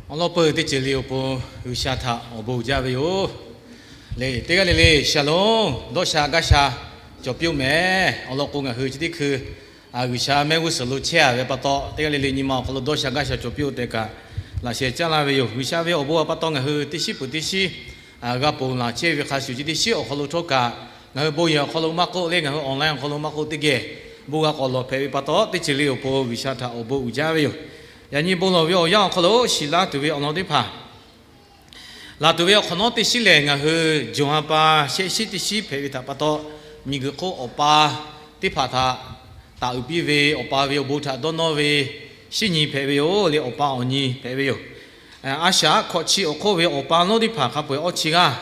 Awˬ lawn peuˬ teˇ ceuˬ le awˬ pon G'uiˬsha htaꞈ awˬ bon uiˍ jaˇ ve yoˬ. Le teˇ g'aˇ le le shalom, dawˇ sha gaˇ sha cawˬ piˇ-oˆ mehˍ. Awˬ lawn k'o, ngaˬ hui chi teˇ hkui G'uiˬsha mehˆ g'uˇ suhˍ lo chehˇ-a ve pa taw, teˇ g'aˇ le le nyi ma awˬ hk'aw lo dawˇ sha gaˇ sha cawˬ piˇ-oˆ tehꞈ kaꞈ laꞈ sheh caˇ laˇ ve yoˬ. G'uiˬsha ve awˬ bon pa taw ngaˬ hui teˇ shiˉ peuˬ teˇ shiˉ g'a ponˬ laˬ chehˇ ve hk'a shuˍ, chi teˇ shiˉ awˬ hk'aw lo htawˇ kaꞈ ngaˬ hui bon yehˬ awˬ hk'aw lo maˇ k'oˆ le, ngaˬ hui online awˬ hk'aw lo maˇ k'oˆ, teˇ geh bon g'a k'awꞈ lawˬ hpehꞈ ve pa taw, teˇ ceuˬ le awˬ pon G'uiˬsha htaꞈ awˬ bon uiˍ jaˇ ve yoˬ. Yaꞈ nyi bon lawˬ ve awˬ yanˇ awˬ hk'aw lo shiˍ laˇ tuˬ ve awˬ lawn teˇ hpaˍ laˬ tuˬ ve awˬ hk'awꞈ nawˉ teˇ shiˉ lehˬ, ngaˬ hui jawˬ ha pa shehˆ shiˉ teˇ shiˉ hpehꞈ ve htaꞈ pa taw, miˬguiˬ hk'oˆ awˬ pa teˇ hpaˍ htaꞈ taˍ uiˍ piˇ ve awˬ pa ve awˬ bon htaꞈ dawˇ nawˇ ve shinˉ nyi hpehꞈ ve yoˬ le, awˬ pa awˬ nyi hpehꞈ ve yoˬ. A shaꞈ hkawꞈ chi awˬ hk'oˆ ve awˬ pa lonˉ teˇ hpaˍ hk'a peu-eˬ awˇ chi g'aˇ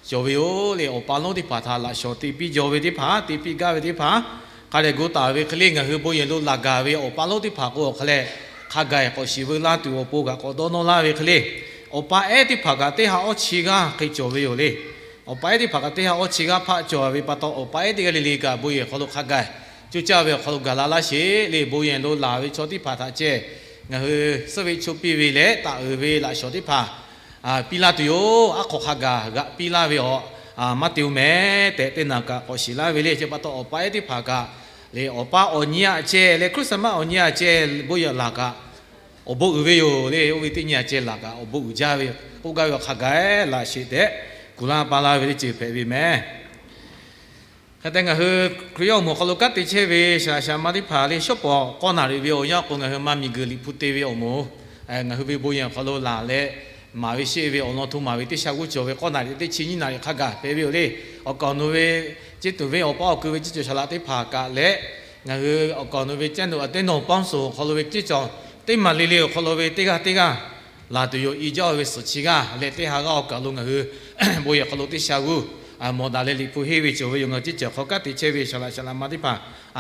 cawˬ ve yoˬ le, awˬ pa lonˉ teˇ hpaˍ htaꞈ laꞈ shawˍ te piˇ jaw ve teˇ hpaˍ, te piˇ gaˇ ve teˇ hpaˍ hk'a dehꞈ gu taˍ ve hk'e le, ngaˬ hui bon yehˬ lo laˬ gaˬ ve awˬ pa lonˉ teˇ hpaˍ k'o awˬ hk'a lehˬ, hk'a gaˬ k'awꞈ shiˍ veu laˇ tuˬ awˬ pon kaꞈ k'awꞈ dawˇ nawˇ laˇ ve hk'e le, awˬ pa ehˉ teˇ hpaˍ kaꞈ teˇ ha awˇ chi g'aˇ hk'e cawˬ ve yoˬ le. Awˬ pa ehˉ teˇ hpaˍ kaꞈ teˇ ha awˇ chi g'aˇ hpaˆ cawˬ ve pa taw, awˬ pa ehˉ teˇ g'aˇ le le kaꞈ bon yehˬ hk'aw lo hk'a gaˬ coˇ caˇ ve awˬ hk'aw lo gaˬ la laˇ sheˍ le. Bon yehˬ lo laˬ ve chaw teˇ hpaˍ htaꞈ ceh ngaˬ hui suhˉ ve choˇ piˇ ve leh taˍ uiˍ ve laꞈ shawˍ teˇ hpaˍ piˇ laˇ tuˬ yoˬ. Aˉ hk'aw hk'a gaˬ g'aꞈ piˇ laˇ ve awˬ maˇ te-o mehˍ tehꞈ teˇ naˬ kaꞈ k'awꞈ shiˍ laˇ ve le. Chi pa taw awˬ pa ehˉ teˇ hpaˍ kaꞈ le, awˬ pa awˬ nyi aꞈ ceh leh Christmas awˬ nyi aꞈ ceh bon yehˬ laˬ kaꞈ awˬ bon uiˍ ve yoˬ le. Oˇ ve teˇ nyi aꞈ ceh laˬ kaꞈ awˬ bon uiˍ jaˇ ve k'oˆ gaˇ ve awˬ hk'a gaˬ laꞈ sheˍ tehꞈ kuˬ laˇ pa laˇ ve teˇ ceuˬ hpehꞈ ve mehˍ. Hk'e te ngaˬ hui Hkriꞈ yaˇ awˬ moˍ awˬ hk'aw lo kanˉ te chehˇ ve shaˍ laꞈ shaˍ ma teˇ hpaˍ le, shawˉ pawˍ k'awˇ naˍ riꞈ ve awˬ yanˇ k'o, ngaˬ hui ma miˬguiˬ Liꞈ hpu te ve awˬ moˍ ngaˬ hui ve bon yehˬ awˬ hk'aw lo laˬ leh maˍ ve sheˆ ve awˬ lawn hto maˍ ve teˇ sha g'uˇ cawˬ ve k'awˇ naˍ riꞈ teˇ chi nyiˇ naˍ riꞈ hk'a gaˬ hpehꞈ ve yoˬ le. Awˬ kaˍ awˬ nu ve ceˇ tuˬ ve awˬ pa awˬ kui ve ceˇ cawˬ shaˍ laꞈ teˇ hpaˍ kaꞈ leh, ngaˬ hui awˬ kaˍ awˬ nu ve caˇ nu aꞈ teˇ nawˬ paw suhˍ awˬ hk'aw lo ve ceˇ cawˬ teˇ maˬ le le awˬ hk'aw lo ve teˇ g'aˇ teˇ g'aˇ laˬ tuˬ yoˬ. I jaˇ ve suhˍ chi g'aˇ leh teˇ ha g'aˇ awˬ kaˍ lo ngaˬ hui bon yehˬ hk'aw lo teˇ sha g'uˇ mawˬ daꞈ leh Liꞈ hpu henˇ ve cawˬ ve yoˬ. Ngaˬ hui ceˇ cawˬ hk'aw kanˉ te chehˇ ve shaˍ laꞈ shaˍ laꞈ ma teˇ hpaˍ,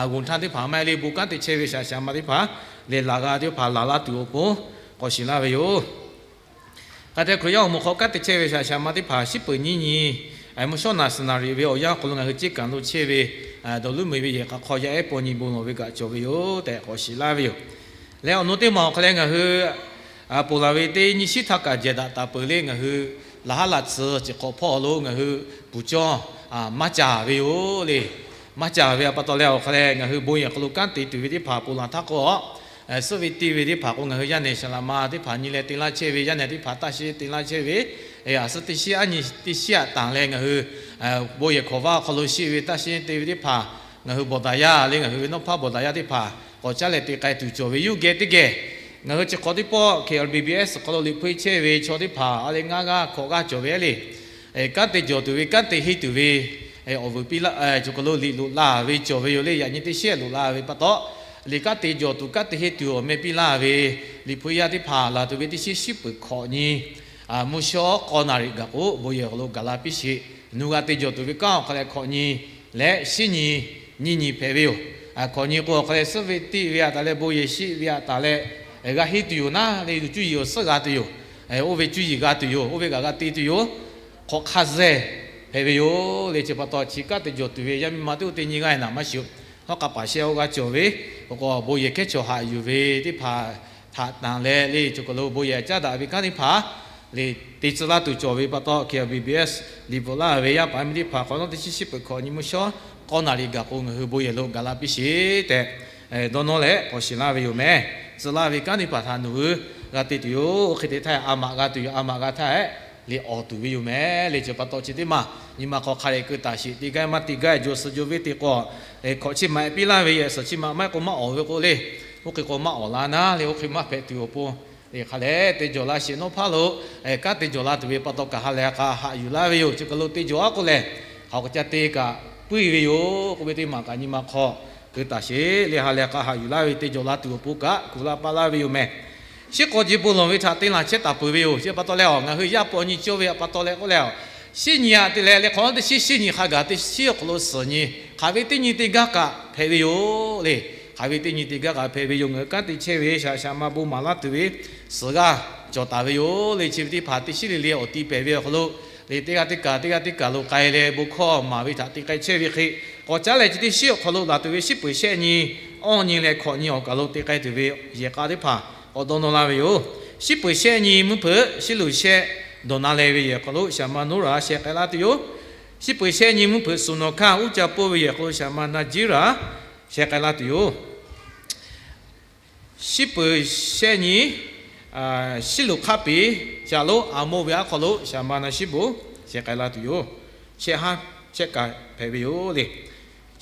g'oˬ htaˇ teˇ hpaˍ maˇ heˆ le, bon kanˉ te chehˇ ve shaˍ laꞈ shaˍ ma teˇ hpaˍ lehˬ, laˬ g'a teˇ hpaˍ laˬ laˇ tuˬ awˬ pon k'awꞈ shiˍ laˇ ve yoˬ. Hk'e te Hkriꞈ yaˇ awˬ moˍ hk'aw kanˉ te chehˇ ve shaˍ laꞈ shaˍ ma teˇ hpaˍ shiˉ peuˬ nyiˇ nyi mvuhˇ shawˉ naˍ suhˍ naˍ riꞈ ve awˬ yanˇ awˬ hk'aw lo ngaˬ hui ceˇ kaˬ lo chehˇ ve dawˬ luˉ meꞈ ve yehˬ k'a hk'aw yaˇ ehˉ paw nyi bon lawˬ ve kaꞈ cawˬ ve yoˬ tehꞈ k'awꞈ shiˍ laˇ ve yoˬ. Leh awˬ nu teˇ maˬ awˬ hk'aw leh ngaˬ hui ponˬ laˬ ve teˇ nyi shiˉ htaˇ kaꞈ jehˬ daꞈ taˍ peuˬ le, ngaˬ hui laˬ haˉ laˬ tcuh ceˬ hk'awꞈ hpawˇ lo ngaˬ hui puˍ cawˇ maˇ caˍ ve yoˬ le. Maˇ caˍ ve pa taw leh awˬ hk'aw leh ngaˬ hui bon yehˬ hk'aw lo kanˉ te tuˬ ve teˇ hpaˍ ponˬ laˬ htaˇ k'o, suhˉ ve teˇ ve teˇ hpaˍ k'o ngaˬ hui yaˇ nehˬ shaˍ laꞈ ma teˇ hpaˍ nyi leh te laˇ chehˇ ve, yaˇ nehˬ teˇ hpaˍ taˇ shiˉ te laˇ chehˇ ve, a suhˉ teˇ shiˉ aˉ nyi teˇ shiˉ aꞈ tanˍ leh ngaˬ hui bon yehˬ hkawˍ vaˇ awˬ hk'aw lo shiˆ ve taˇ shiˉ te ve teˇ hpaˍ, ngaˬ hui bawˬ daꞈ yaˇ le, ngaˬ hui ve nawˉ hpaˇ bawˬ daꞈ yaˇ teˇ hpaˍ k'awꞈ caˉ leh te k'ai tuˬ cawˬ ve yoˬ. Geh teˇ geh ngaˬ hui chi hk'awꞈ teˇ pawˆ K L B B S awˬ hk'aw lo Liꞈ hpu henˇ chehˇ ve chaw teˇ hpaˍ a leh ngaˇ g'aˇ hkawꞈ g'aˇ cawˬ ve le. Kanˉ te jawˬ tuˬ ve kanˉ te henˇ tuˬ ve awˬ vuiˬ piˇ laˇ, cawˬ kaˬ lo liꞈ loꞈ la ve cawˬ ve yoˬ le. Yaꞈ nyi teˇ shiˉ loꞈ la ve pa taw, liꞈ kanˉ te jawˬ tuˬ kanˉ te henˇ tuˬ awˬ meh piˇ laˇ ve Liꞈ hpu yaˇ teˇ hpaˍ laˬ tuˬ ve teˇ shiˉ shiˉ peuˬ hkawꞈ nyi mvuhˇ shawˉ k'awˇ naˍ riꞈ gaˬ k'o bon yehˬ awˬ hk'aw lo gaˬ la piˇ sheˍ. Nu g'a te jawˬ tuˬ ve kanˉ awˬ hk'aw leh hkawꞈ nyi leh shiˉ nyi nyiˇ nyi hpehꞈ ve yoˬ. Hkawꞈ nyi k'o awˬ hk'aw leh suhˉ ve teˇ ve aꞈ tanˍ leh bon yehˬ shiˆ ve aꞈ tanˍ leh g'a henˇ tuˬ yoˬ naˉ le, cuˇ yiˍ awˬ suhˉ g'a tuˬ yoˬ. Oˇ ve cuˇ yiˍ g'a tuˬ yoˬ, oˇ ve kaꞈ g'a te tuˬ yoˬ. Hk'awꞈ hk'a zehˬ hpehꞈ ve yoˬ le. Chi pa taw chi kanˉ te jawˬ tuˬ ve yaˇ miˇ ma teˇ oˇ teˇ nyi g'aˇ naˍ maˇ shiˍ-oˬ. Hawˉ k'a paˍ shehˆ oˇ g'a cawˬ ve, awˬ k'o bon yehˬ hkehˉ chaw haꞈ yuˬ ve teˇ hpaˍ htaꞈ tanˍ leh le, cawˬ kaˬ lo bon yehˬ caˉ daꞈ ve kanˉ teˇ hpaˍ le, te tcuh laˇ tuˬ cawˬ ve pa taw K L B B S liꞈ bvuhꞈ laˇ ve yaˇ paˍ yaˇ miˇ teˇ hpaˍ hk'awꞈ nawˉ teˇ shiˉ shiˉ peuˬ hkawꞈ nyi mvuhˇ shawˉ k'awˇ naˍ riꞈ gaˬ k'o ngaˬ hui bon yehˬ lo gaˬ la piˇ sheˍ tehꞈ dawˇ nawˇ leh k'awꞈ shiˍ laˇ ve yoˬ mehˍ. Tcuh laˇ ve kanˉ teˇ hpaˍ htaꞈ nawˬ hui g'a te tuˬ yoˬ. Oˇ hk'e te htaˇ a maꞈ g'a tuˬ yoˬ, a maꞈ g'a htaˇ ehˉ le awˍ tuˬ ve yoˬ mehˍ le. Chi pa taw chi teˇ maˬ nyi ma hk'aw hk'a lehˬ keu taˍ sheˍ, te gaˇ maˇ te gaˇ jawˬ suhˍ jawˬ ve te k'o, hkawꞈ chi maꞈ piˇ laˇ ve yehˬ suhˍ chi maꞈ maˇ k'o maˇ awˍ ve k'o le, oˇ hk'e k'o maˇ awˍ la naˉ le, oˇ hk'e maˇ hpehꞈ tuˬ awˬ pon le hk'a lehˬ te jawˬ la sheˍ. Nawˉ hpaˇ lo kanˉ te jawˬ la tuˬ ve pa taw kaꞈ ha lehˬ k'a haꞈ yuˬ laˇ ve yoˬ. Chi kaˬ lo te jawˬ a k'o lehˬ, hk'aˬ k'aw ca te kaꞈ puiˇ ve yoˬ k'oˆ ve teˇ maˬ kaꞈ nyi ma hk'aw keu taˍ sheˍ le. Ha lehˬ k'a haꞈ yuˬ laˇ ve te jawˬ la tuˬ awˬ pon kaꞈ kuˬ la pa laˇ ve yoˬ mehˍ. Shiˉ k'aw jeˇ bon lawˬ ve htaꞈ te laˬ chehˇ taˍ peuˬ ve yoˬ. Chi pa taw leh a ngaˬ hui yaˇ paw nyi cawˇ ve pa taw leh k'oˆ leh a, shiˉ nyi aꞈ te leh leh hk'awꞈ nawˉ teˇ shiˉ shiˉ nyi hk'a gaˬ teˇ shiˉ awˬ hk'aw lo suhˍ nyi hk'aˬ ve teˇ nyi te gaˇ kaꞈ hpehꞈ ve yoˬ le. Hk'aˬ ve teˇ nyi te gaˇ kaꞈ hpehꞈ ve yoˬ. Ngaˬ hui kanˉ te chehˇ ve shaˍ laꞈ shaˍ ma bon maˍ laˇ tuˬ ve suhˍ g'aˇ cawˬ taˍ ve yoˬ le. Chi ve teˇ hpaˍ teˇ shiˉ le le awˬ ti pehˬ ve awˬ hk'aw lo le teˇ g'aˇ teˇ kaˬ teˇ g'aˇ teˇ kaˬ lo k'ai leh bon hkawˇ maˍ ve htaꞈ te k'ai chehˇ ve hk'e, k'awꞈ caˉ leh chi teˇ shiˉ awˬ hk'aw lo laˬ tuˬ ve shiˉ peuˬ shehˆ nyi awˇ nyi leh hkawꞈ nyi awˬ kaˬ lo te k'ai tuˬ ve yehˬ k'a teˇ hpaˍ k'awꞈ dawˇ nawˇ laˇ ve yoˬ. Shiˉ peuˬ shehˆ nyi mvuhˇ hpeuꞈ Shiˉluꞈ shehˆ dawˬ na leh ve yehˬ hk'aw lo shaˍ ma Noˉraꞈ sheh k'ai laˇ tuˬ yoˬ. Shiˉ peuˬ shehˆ nyi mvuhˇ hpeuꞈ Suˍ nawˬ hkanˇ uˉ ca poˆ ve yehˬ hk'aw lo shaˍ ma Naˍjiˉraꞈ sheh k'ai laˇ tuˬ yoˬ. Shiˉ peuˬ shehˆ nyi Shiˉluꞈ hk'aˆ peˍ shaˍ lonˉ aˬ moˇ ve aˉ hk'aw lo shaˍ ma Naˍshiˉbonˍ sheh k'ai laˇ tuˬ yoˬ. Shehˆ haˉ shehˆ kaꞈ hpehꞈ ve yoˬ le.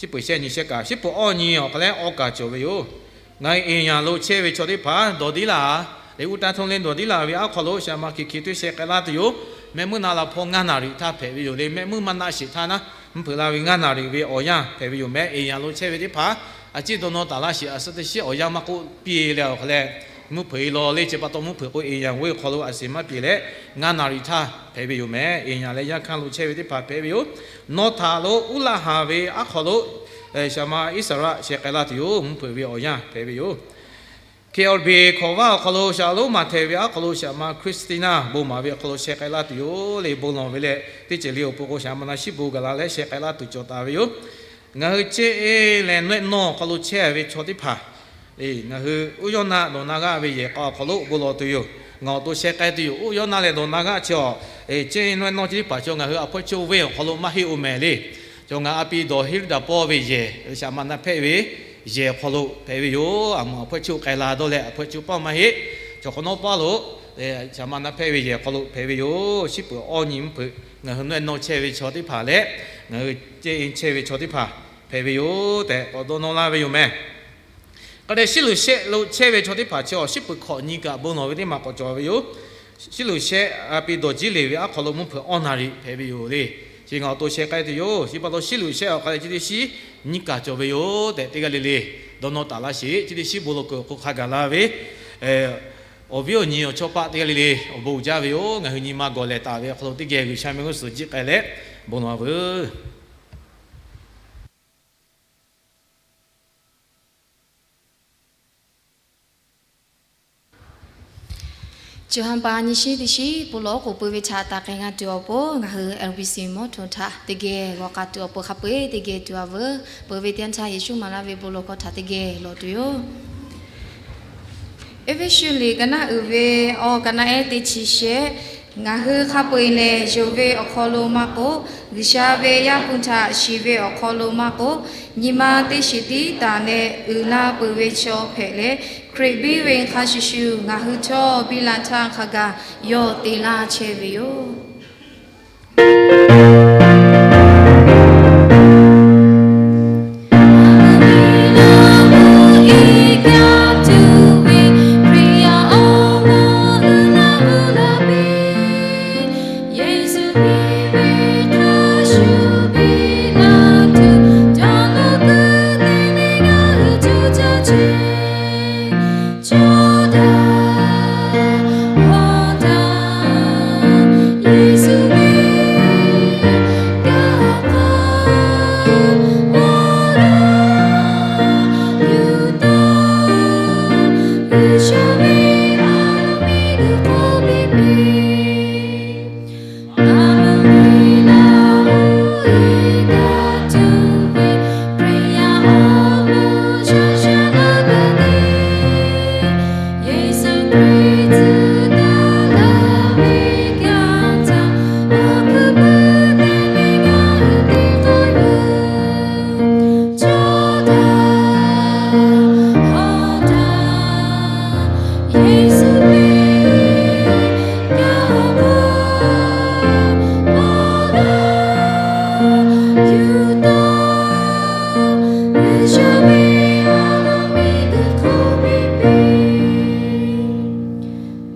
Shiˉ peuˬ shehˆ nyi shehˆ kaꞈ, shiˉ peuˬ awˇ nyi awˬ hk'aw leh awˇ kaꞈ cawˬ ve yoˬ. Ngaˬ hui eˍ yanˍ lo chehˇ ve chaw teˇ hpaˍ dawˬ diˉ laˇ le, uˉ taˇ htoˇ leh dawˬ diˉ laˇ ve aˉ hk'aw lo shaˍ ma hkiˬ hkiˬ tuˬ sheh k'ai laˇ tuˬ yoˬ. Mehˆ muiˉ na la hpawˇ ngaˇ naˍriˍ htaˇ hpehꞈ ve yoˬ le. Mehˆ muiˉ maˇ naˆ sheˍ htaˇ naˉ mvuhˇ hpeuꞈ la ve ngaˇ naˍriˍ ve awˬ yanˇ hpehꞈ ve yoˬ meh. Eˍ yanˍ lo chehˇ ve teˇ hpaˍ a ciˉ dawˇ nawˇ taˍ laˇ sheˍ. A suhˉ teˇ shiˉ awˬ yanˇ maˇ k'oˆ piˇ leh awˬ hk'aw leh mvuhˇ hpeuꞈ e law le, chi pa taw mvuhˇ hpeuꞈ k'o eˍ yanˍ g'oˇ ve hk'aw lo a seˍ maˇ piˇ leh ngaˇ naˍriˍ htaˇ hpehꞈ ve yoˬ meh. Eˍ yanˍ leh yaˇ hkanˇ lo chehˇ ve teˇ hpaˍ hpehꞈ ve yoˬ. Nawˬ htaꞈ lo uˉ laˇ haˍ ve aˉ hk'aw lo shaˍ ma Iˉsaˍreˍlaˆ sheh k'ai laˇ tuˬ yoˬ. Mvuhˇ hpeuꞈ ve awˬ yanˇ hpehꞈ ve yoˬ. Hkeˍawˍdeˍ hkawˍ vaˇ awˬ hk'aw lo shaˍ lonˉ maˍ htehˍ ve aˉ hk'aw lo shaˍ ma Hkriꞈ Stiˆnaˇ bon maˍ ve awˬ hk'aw lo sheh k'ai laˇ tuˬ yoˬ le. Bon lawˬ ve leh teˇ ceuˬ le awˬ pon k'o shaˍ ma Naˍshiˉbonˍ gaˬ la leh sheh k'ai laˇ tuˬ cawˬ taˍ ve yoˬ. Ngaˬ hui ceˇ e leh nawehˆ nawˇ awˬ hk'aw lo chehˇ ve chaw teˇ hpaˍ ngaˬ hui uˉ yawˇ naˆ dawˬ na g'aˇ ve yehˬ k'a awˬ hk'aw lo bon lawˬ tuˬ yoˬ. Ngaˬ awˬ to sheh k'ai tuˬ yoˬ. Uˉ yawˇ naˆ leh dawˬ na g'aˇ chi awˬ ceˇ e nawehˆ nawˇ chi teˇ hpaˍ chaw ngaˬ hui a hpawehˇ choˇ venˇ awˬ hk'aw lo maˇ heˆ oˬ mehˍ le. Chaw ngaˬ a pi dawˬ hiˉ daꞈ pawˇ ve yehˬ shaˍ ma naˆ hpehˇ ve yehˬ awˬ hk'aw lo hpehꞈ ve yoˬ. A mvuhˇ a hpawehˇ choˇ k'ai la dawˇ leh a hpawehˇ choˇ pawˇ maˇ heˆ. Chaw hk'awꞈ nawˉ paˇ lo shaˍ ma naˆ hpehˇ ve yehˬ awˬ hk'aw lo hpehꞈ ve yoˬ. Shiˉ peuˬ awˇ nyi mvuhˇ hpeuꞈ ngaˬ hui nawehˆ nawˇ chehˇ ve chaw teˇ hpaˍ leh ngaˬ hui ceˇ e chehˇ ve chaw teˇ hpaˍ hpehꞈ ve yoˬ tehꞈ k'awꞈ dawˇ nawˇ laˇ ve yoˬ meh. Hk'a dehꞈ Shiˉluꞈ shehˆ lo chehˇ ve chaw teˇ hpaˍ chi awˬ shiˉ peuˬ hkawꞈ nyi kaꞈ bon lawˬ ve teˇ maˬ k'awꞈ cawˬ ve yoˬ. Shiˉluꞈ shehˆ a pi dawˬ jiˇ leˬ ve aˉ hk'aw lo mvuhˇ hpeuꞈ awˇ naˍriˍ hpehꞈ ve yoˬ le. Chi ngaˬ awˬ to sheh k'ai tuˬ yoˬ. Chi pa taw Shiˉluꞈ shehˆ awˬ hk'a leh chi teˇ shiˉ nyi kaꞈ cawˬ ve yoˬ tehꞈ teˇ g'aˇ le le dawˇ nawˇ taˍ laˇ sheˍ. Chi teˇ shiˉ bon lawˬ kuiˬ awˬ hk'aw hk'a gaˬ la ve awˬ viˉ awˬ nyi awˬ chawˇ paˆ teˇ g'aˇ le le awˬ bon uiˍ jaˇ ve yoˬ. Ngaˬ hui nyi ma gawˬ lehˬ taˍ ve awˬ hk'aw lo teˇ geh G'uiˬsha mehˆ g'uˇ suhˍ jiˆ k'ai leh bon lawˬ a veuˬ. Coˬ ha pa nyi shiˉ teˇ shiˉ bon lawˬ oˉ k'oˍ pui ve htaꞈ taˍ k'ai g'a tuˬ awˬ pon ngaˬ hui L B C mawˇ hto htaꞈ teˇ geh g'aw k'a tuˬ awˬ pon hk'a peu-eˬ teˇ geh tuˬ a veuˬ. Peuˬ ve teˇ yanˇ htaˇ Yeˍsuˆ maˍ laˇ ve bon lawˬ hkawˇ htaꞈ teˇ geh lawˬ tuˬ yoˬ. Eˇfeˇsuꞈ liꞈ ka naˆ uiˍ ve awˬ ka naˆ ehˉ teˇ chi shehˆ. Ngaˬ hui hk'a peu-eˬ lehˬ, yonˍ ve awˬ hk'aw lo maˇ k'oˆ, G'uiˬsha ve Yaˇ hpu htaꞈ shiˍ ve awˬ hk'aw lo maˇ k'oˆ, nyi ma teˇ shiˍ tiˉ taˍ leh uiˍ la peuˬ ve chaw hpehꞈ leh, Hkriꞈ biˇ ve hk'a shuˍ shuˍ ngaˬ hui htawˇ biˇ la htaˇ hk'a gaˬ yawˇ te laˇ chehˇ ve yoˬ.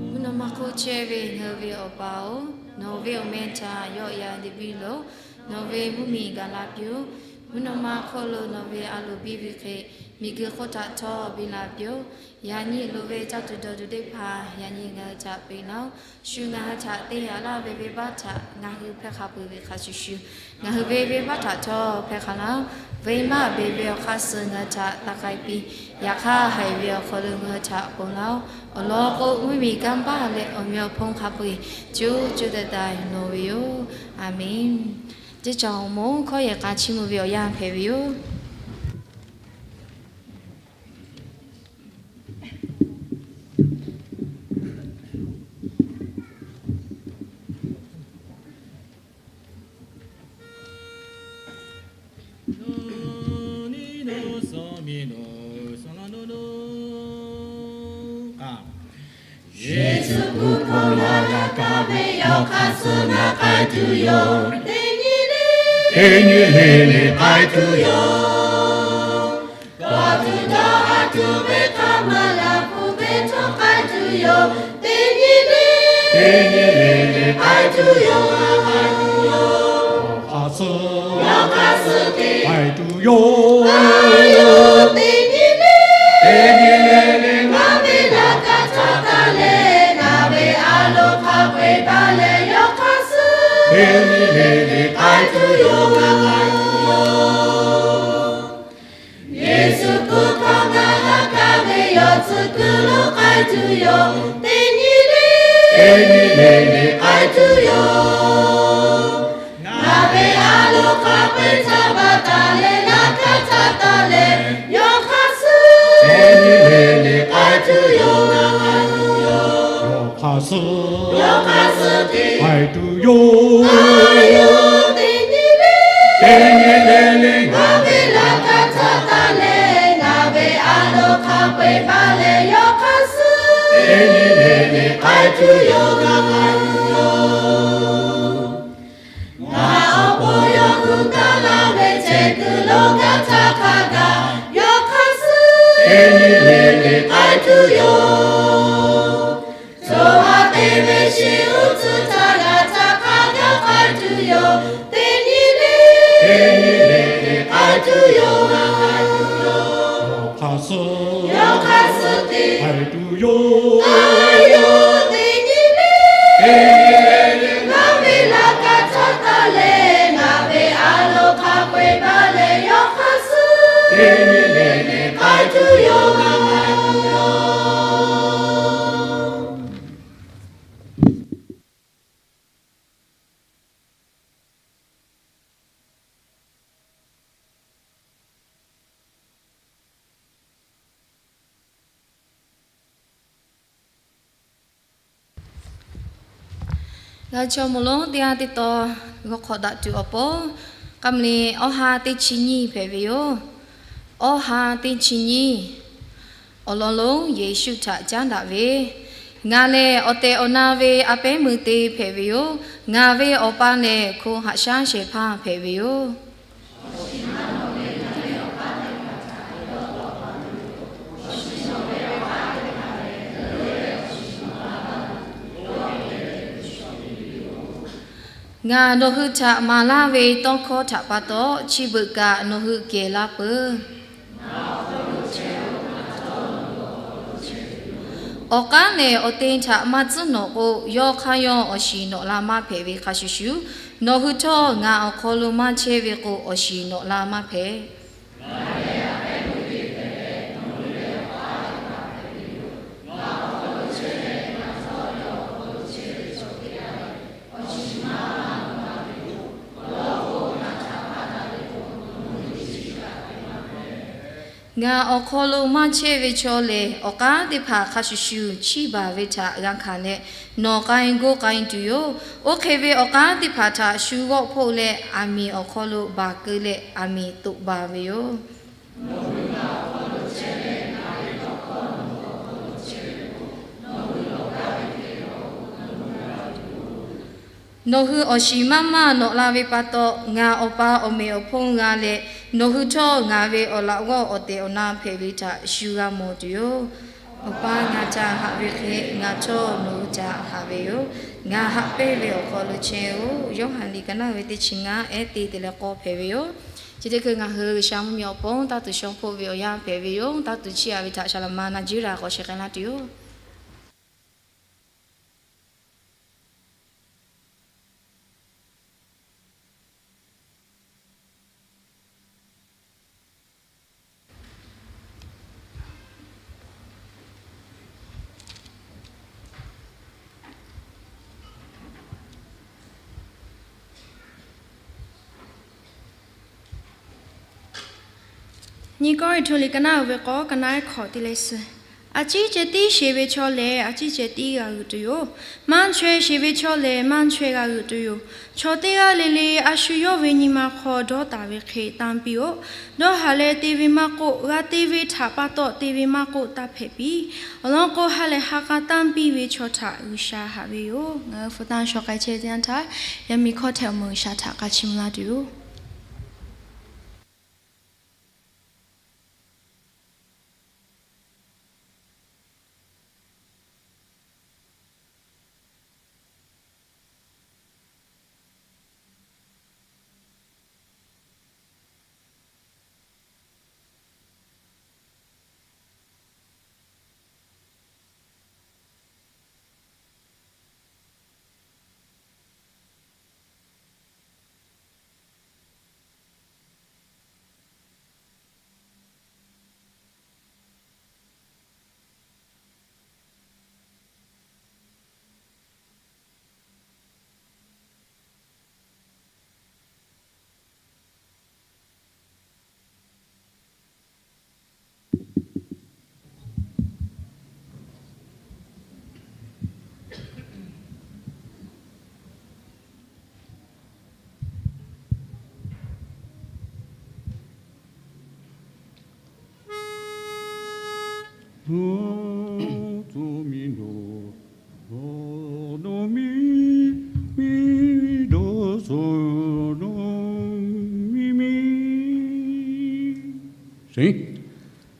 Mvuhˇ naw ma hk'oˆ chehˇ ve ngaˬ hui ve Awˬ pa-oˬ, nawˬ ve awˬ meh htaꞈ yawˆ yan te piˇ loˬ. Nawˬ ve mvuhˇmiˬ gaˬ la piˇ-oˆ. Mvuhˇ naw ma hk'oˆ lo nawˬ ve a loˍ biˇ ve hk'e, miˬguiˬ hk'oˆ htaꞈ htawˇ biˇ la piˇ-oˆ. Yaꞈ nyi loˍ ve caˇ tuˬ dawˬ tuˬ teˇ hpaˍ yaꞈ nyi ngaˬ hui htaꞈ peꞈ laˇ-oˆ. Shu ngaˬ hui htaꞈ te yaꞈ laˇ ve venˇbaˆ htaꞈ ngaˬ hui hpehˇ hk'a peuˬ ve hk'a shuˍ shuˍ, ngaˬ hui ve venˇbaˆ htaꞈ htawˇ hpehˇ hk'a laˇ-oˆ. Venˇbaˆ beˬ ve awˬ hk'aˇ suh ngaˬ hui htaꞈ taˇ k'ai piˇ. Yaꞈ hk'aˇ, haiˬ ve awˬ hk'aw lo ngaˬ hui htaꞈ ponˬ laˇ-oˆ. Awˬ lawn k'o, mvuhˇmiˬ kanˇ paˆ leh awˬ meꞈ awˬ hponˇ hk'a peu-eˬ co co taiˍ taiˍ nawˬ ve yoˬ. Aˍmenˍ. Teˇ caˬ awˬ moˍ hkawˇ yehˬ k'a chiˇ mvuh ve awˬ yanˇ hpehꞈ ve yoˬ. Miˬ loˬ, suhˍ law nuˇ nuˇ k'a. Yeˍsuˆ hpu hkawˇ ngaˬ g'a kaˇ ve, yawˇ hk'aˇ suh ngaˬ k'ai tuˬ yoˬ. Teˇ nyi le, teˇ nyi le le k'ai tuˬ yoˬ. Kawˆ tuˬ dawˇ haˍ tuˬ ve hk'a, maˍ laˬ hpu ve htawˇ k'ai tuˬ yoˬ. Teˇ nyi le, teˇ nyi le le k'ai tuˬ yoˬ. Yawˇ hk'aˇ suh, yawˇ hk'aˇ suh teˇ k'ai tuˬ yoˬ. Teˇ nyi le, teˇ nyi le le ngaˬ ve laꞈ ka htaꞈ taˇ leh, ngaˬ ve a loˍ hk'a peu-eˬ baˬ leh yawˇ hk'aˇ suh, teˇ nyi le le k'ai tuˬ yoˬ. Yeˍsuˆ hpu hkawˇ ngaˬ g'a kaˇ ve, yawˇ tcuh kuiˬ lo k'ai tuˬ yoˬ. Teˇ nyi le, teˇ nyi le le k'ai tuˬ yoˬ. Ngaˬ ve a loˍ hk'a peu-eˬ htaꞈ baˬ taˍ leh, laꞈ ka htaꞈ taˇ leh, yawˇ hk'aˇ suh, teˇ nyi le le k'ai tuˬ yoˬ. Yawˇ hk'aˇ suh, yawˇ hk'aˇ suh teˇ k'ai tuˬ yoˬ. Teˇ nyi le, teˇ nyi le le ngaˬ ve laꞈ ka htaꞈ taˇ leh, ngaˬ ve a loˍ hk'a peu-eˬ baˬ leh yawˇ hk'aˇ suh, teˇ nyi le le k'ai tuˬ yoˬ. Ngaˬ awˬ pon yawˇ hui taˇ laˇ ve ceh kuiˬ lo gaˬ htaˇ hk'a gaˬ, yawˇ hk'aˇ suh, teˇ nyi le le k'ai tuˬ yoˬ. Coˬ ha te ve shiˍ uˉ tcuhˇ htaˇ g'a htaˇ hk'a gaˬ k'ai tuˬ yoˬ. Teˇ nyi le, teˇ nyi le le k'ai tuˬ yoˬ. Yawˇ hk'aˇ suh, yawˇ hk'aˇ suh teˇ k'ai tuˬ yoˬ. Teˇ nyi le, teˇ nyi le le ngaˬ ve laꞈ ka htaꞈ taˇ leh, ngaˬ ve a loˍ hk'a peu-eˬ baˬ leh yawˇ hk'aˇ suh, teˇ nyi le le k'ai tuˬ yoˬ. G'a chaw moˍ lonˉ teˇ g'aˇ teˇ taw g'aw hk'awꞈ daꞈ tuˬ awˬ pon, k'a mli awˇ ha teˇ chi nyiˇ hpehꞈ ve yoˬ. Awˇ ha teˇ chi nyiˇ, awˬ lawn lonˉ Yeˍsuˆ htaꞈ caˉ daꞈ ve, Ngaˬ lehˬ awˬ tehˬ awˬ na ve a pehˉ meuˇ te hpehꞈ ve yoˬ. Ngaˬ ve Awˬ pa lehˬ hko haꞈ shaˉ shehˍ hpaˇ hpehꞈ ve yoˬ. Ngaˬ nawˬ hui htaꞈ maˍ laˇ ve tawˇ hkawˇ htaꞈ pa taw, chi beuꞈ kaꞈ nawˬ hui kehˬ la peuˬ. Awˬ k'aˉ lehˬ awˬ te htaꞈ maˇ tcuhˉ nawꞈ k'o, yawˇ hk'aˇ yawˇ awˬ shiˍ nawꞈ la maˇ hpehꞈ ve hk'a shuˍ shuˍ, nawˬ hui htawˇ ngaˬ awˬ hk'aw lo maˇ chehˇ ve k'o, awˬ shiˍ nawꞈ la maˇ hpehꞈ. Ngaˬ awˬ hk'aw lo maˇ chehˇ ve chaw lehˬ, awˬ k'aˉ teˇ hpaˍ hk'a shuˍ shuˍ chiˇ baˬ ve htaꞈ g'a hkanˍ leh, nawˬ k'ai goˇ k'ai tuˬ yoˬ. Oˇ hk'e ve awˬ k'aˉ teˇ hpaˍ htaꞈ shu g'awˆ hpoˆ leh, aˬ miˍ awˬ hk'aw lo baˬ keu leh aˬ miˍ toꞈ baˬ ve yoˬ. Nawˬ hui awˬ shiˍ maˇ maˇ nawꞈ la ve pa taw, ngaˬ Awˬ pa awˬ meꞈ awˬ hponˇ g'a leh, nawˬ hui htawˇ ngaˬ ve awˬ laꞈ g'awˇ awˬ tehˬ awˬ na hpehꞈ ve htaꞈ shu g'a mawˬ tuˬ yoˬ. Awˬ pa ngaˬ htaꞈ haꞈ ve hk'e, ngaˬ htawˇ nawˬ hui htaꞈ haꞈ ve yoˬ. Ngaˬ haꞈ pehnˇ ve awˬ hk'aw lo chehˇ-oˆ. Yoˇhanˬ liꞈ ka naˉ ve teˇ chi ngaˇ ehˉ te te leh k'awˇ hpehꞈ ve yoˬ. Chi teˇ hkui ngaˬ hui G'uiˬsha mvuhˇmiˬ awˬ pon taˇ tuˬ shaw hpoˆ ve awˬ yanˇ hpehꞈ ve yoˬ. Taˇ tuˬ chiˇ aꞈ ve htaꞈ shaˍ laꞈ ma na jiˇ raˬ k'awꞈ shehˍ k'ai laˇ tuˬ yoˬ. Nyi Kawˇrenˍhtuˆ liꞈ ka naˉ uiˍ ve k'awˇ ka naˉ ehˉ hkawꞈ te leh suh. A ciˉ ceh tiˉ sheˍ ve chaw lehˬ, a ciˉ ceh tiˉ g'a g'euꞈ tuˬ yoˬ. Maˇ chaweh sheˍ ve chaw lehˬ, maˇ chaweh g'a g'euꞈ tuˬ yoˬ. Chaw teˇ g'aˇ le le a shu yawˇ ve nyi ma hk'aw dawˇ taˍ ve hk'e tanˇ piˇ-oˆ. Dawˇ haˍ leh te ve maˇ k'oˆ, g'a te ve htaꞈ pa taw te ve maˇ k'oˆ, taˇ hpehꞈ piˇ. Awˬ lawn k'o, ha lehˬ ha k'a tanˇ piˇ ve chaw htaꞈ G'uiˬsha haꞈ ve yoˬ. Ngaˬ hui hpu tanˇ shawˍ k'ai chehˇ ve teˇ yanˇ htaˇ, yaˇ miˇ hkawˇ htehꞈ awˬ moˍ G'uiˬsha htaꞈ k'a chiˇ mvuh laˇ tuˬ yoˬ.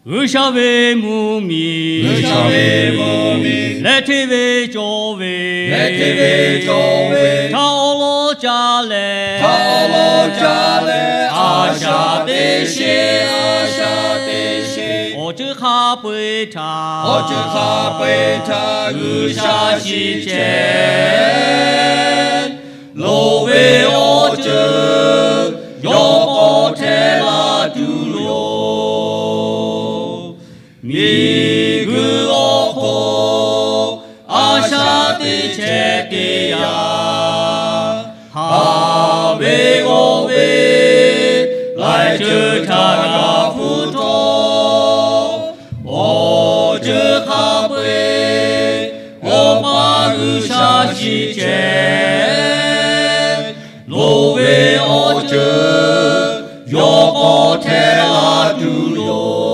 G'uiˬsha ve mvuhˇmiˬ, G'uiˬsha ve mvuhˇmiˬ, leh hteˇ ve cawˬ ve, leh hteˇ ve cawˬ ve, htaˇ awˉ lawˉ caˇ leh, htaˇ awˉ lawˉ caˇ leh, a shaꞈ teꞈ sheˍ, a shaꞈ teꞈ sheˍ. Awˬ ceuˬ hk'a peu-eˬ htaꞈ, awˬ ceuˬ hk'a peu-eˬ htaꞈ G'uiˬsha shiˍ chehˇ. Loˍ ve awˬ ceuˬ yawˇ k'awꞈ htehꞈ la tuˬ yoˬ. Miˬguiˬ awˬ hk'oˆ a shaꞈ teꞈ chehˇ te yaˇ, haˍ ve g'awˇ ve laiˬ ceuˬ htaꞈ g'a hpfuhˇ htawˇ, awˬ ceuˬ hk'a peu-eˬ Awˬ pa G'uiˬsha shiˍ chehˇ. Loˍ ve awˬ ceuˬ yawˇ k'awꞈ htehꞈ la tuˬ yoˬ.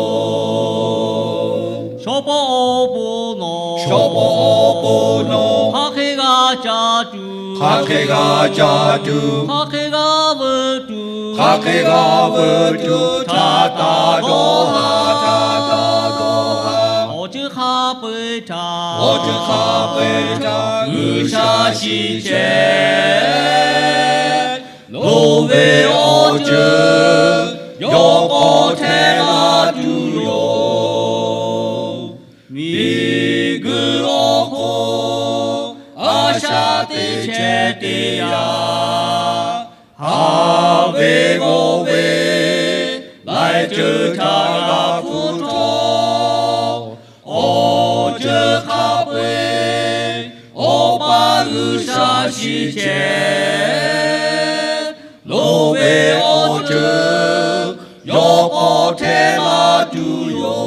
Shawˉ pawˆ awˬ pon nawˬ, shawˉ pawˆ awˬ pon nawˬ, hk'aˬ hk'e g'a ca tuˬ, hk'aˬ hk'e g'a ca tuˬ, hk'aˬ hk'e g'a veuꞈ tuˬ, hk'aˬ hk'e g'a veuꞈ tuˬ htaꞈ taˍ dawˇ haˍ, htaꞈ taˍ dawˇ haˍ. Awˬ ceuˬ hk'a peu-eˬ htaꞈ, awˬ ceuˬ hk'a peu-eˬ htaꞈ G'uiˬsha shiˍ chehˇ. Loˍ ve awˬ ceuˬ yawˇ k'awꞈ htehꞈ la tuˬ yoˬ. Miˬguiˬ awˬ hk'oˆ a shaꞈ teꞈ chehˇ te yaˇ, haˍ ve g'awˇ ve laiˬ ceuˬ htaꞈ g'a hpfuhˇ htawˇ, awˬ ceuˬ hk'a peu-eˬ Awˬ pa G'uiˬsha shiˍ chehˇ. Loˍ ve awˬ ceuˬ yawˇ k'awꞈ htehꞈ la tuˬ yoˬ.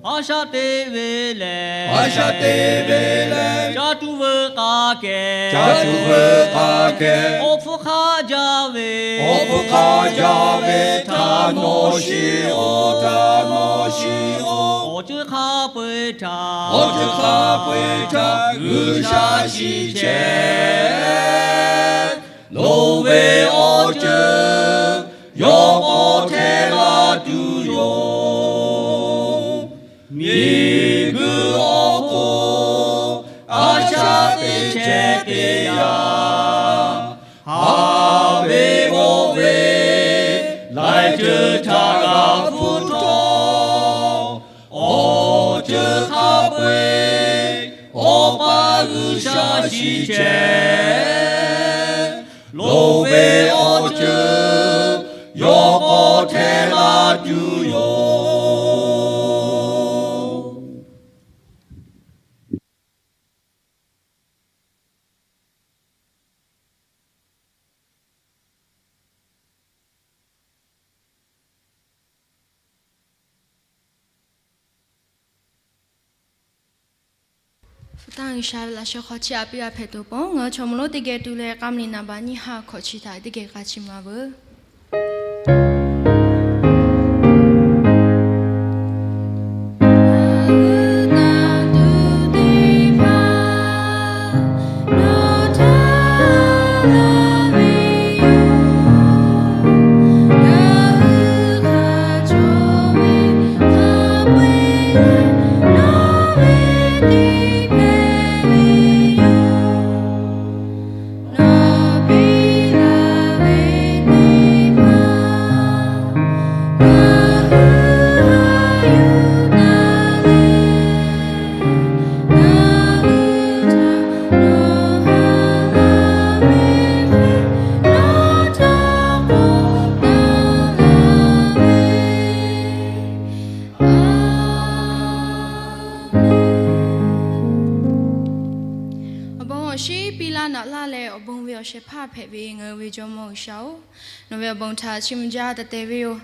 A shaꞈ teꞈ ve lehˬ, a shaꞈ teꞈ ve lehˬ, caˇ tuˬ veuꞈ k'a kehˬ, caˇ tuˬ veuꞈ k'a kehˬ, awˬ hpfuhˇ hk'aˇ jaˇ ve, awˬ hpfuhˇ hk'aˇ jaˇ ve htaꞈ nawˬ shiˍ-oˬ, htaꞈ nawˬ shiˍ-oˬ. Awˬ ceuˬ hk'a peu-eˬ htaꞈ, awˬ ceuˬ hk'a peu-eˬ htaꞈ G'uiˬsha shiˍ chehˇ. Loˍ ve awˬ ceuˬ yawˇ k'awꞈ htehꞈ la tuˬ yoˬ. Miˬguiˬ awˬ hk'oˆ a shaꞈ teꞈ chehˇ te yaˇ, haˍ ve g'awˇ ve laiˬ ceuˬ htaꞈ g'a hpfuhˇ htawˇ, awˬ ceuˬ hk'a peu-eˬ Awˬ pa G'uiˬsha shiˍ chehˇ. Loˍ ve awˬ ceuˬ yawˇ k'awꞈ htehꞈ la tuˬ yoˬ. Hpu tanˇ G'uiˬsha ve laꞈ sheh hk'aw chiˇ aꞈ piˇ g'a hpehꞈ tuˬ awˬ pon, ngaˬ hui chaw mawˇ lonˉ teˇ geh tu leh k'am liꞈ naˍ baꞈ nyiˇ ha hkawꞈ chi htaꞈ teˇ geh k'a chiˇ mvuh a veuˬ. Awˬ bon awˬ shinˉ piˇ laˇ naꞈ laˇ leh, awˬ bon ve awˬ shehˍ hpaˇ hpehꞈ ve ngaˬ hui ve Jawˇmawˇ G'uiˬsha-oˬ, nawˬ ve awˬ bon htaꞈ chiˇ mvuh jaˇ tehꞈ te ve yoˬ.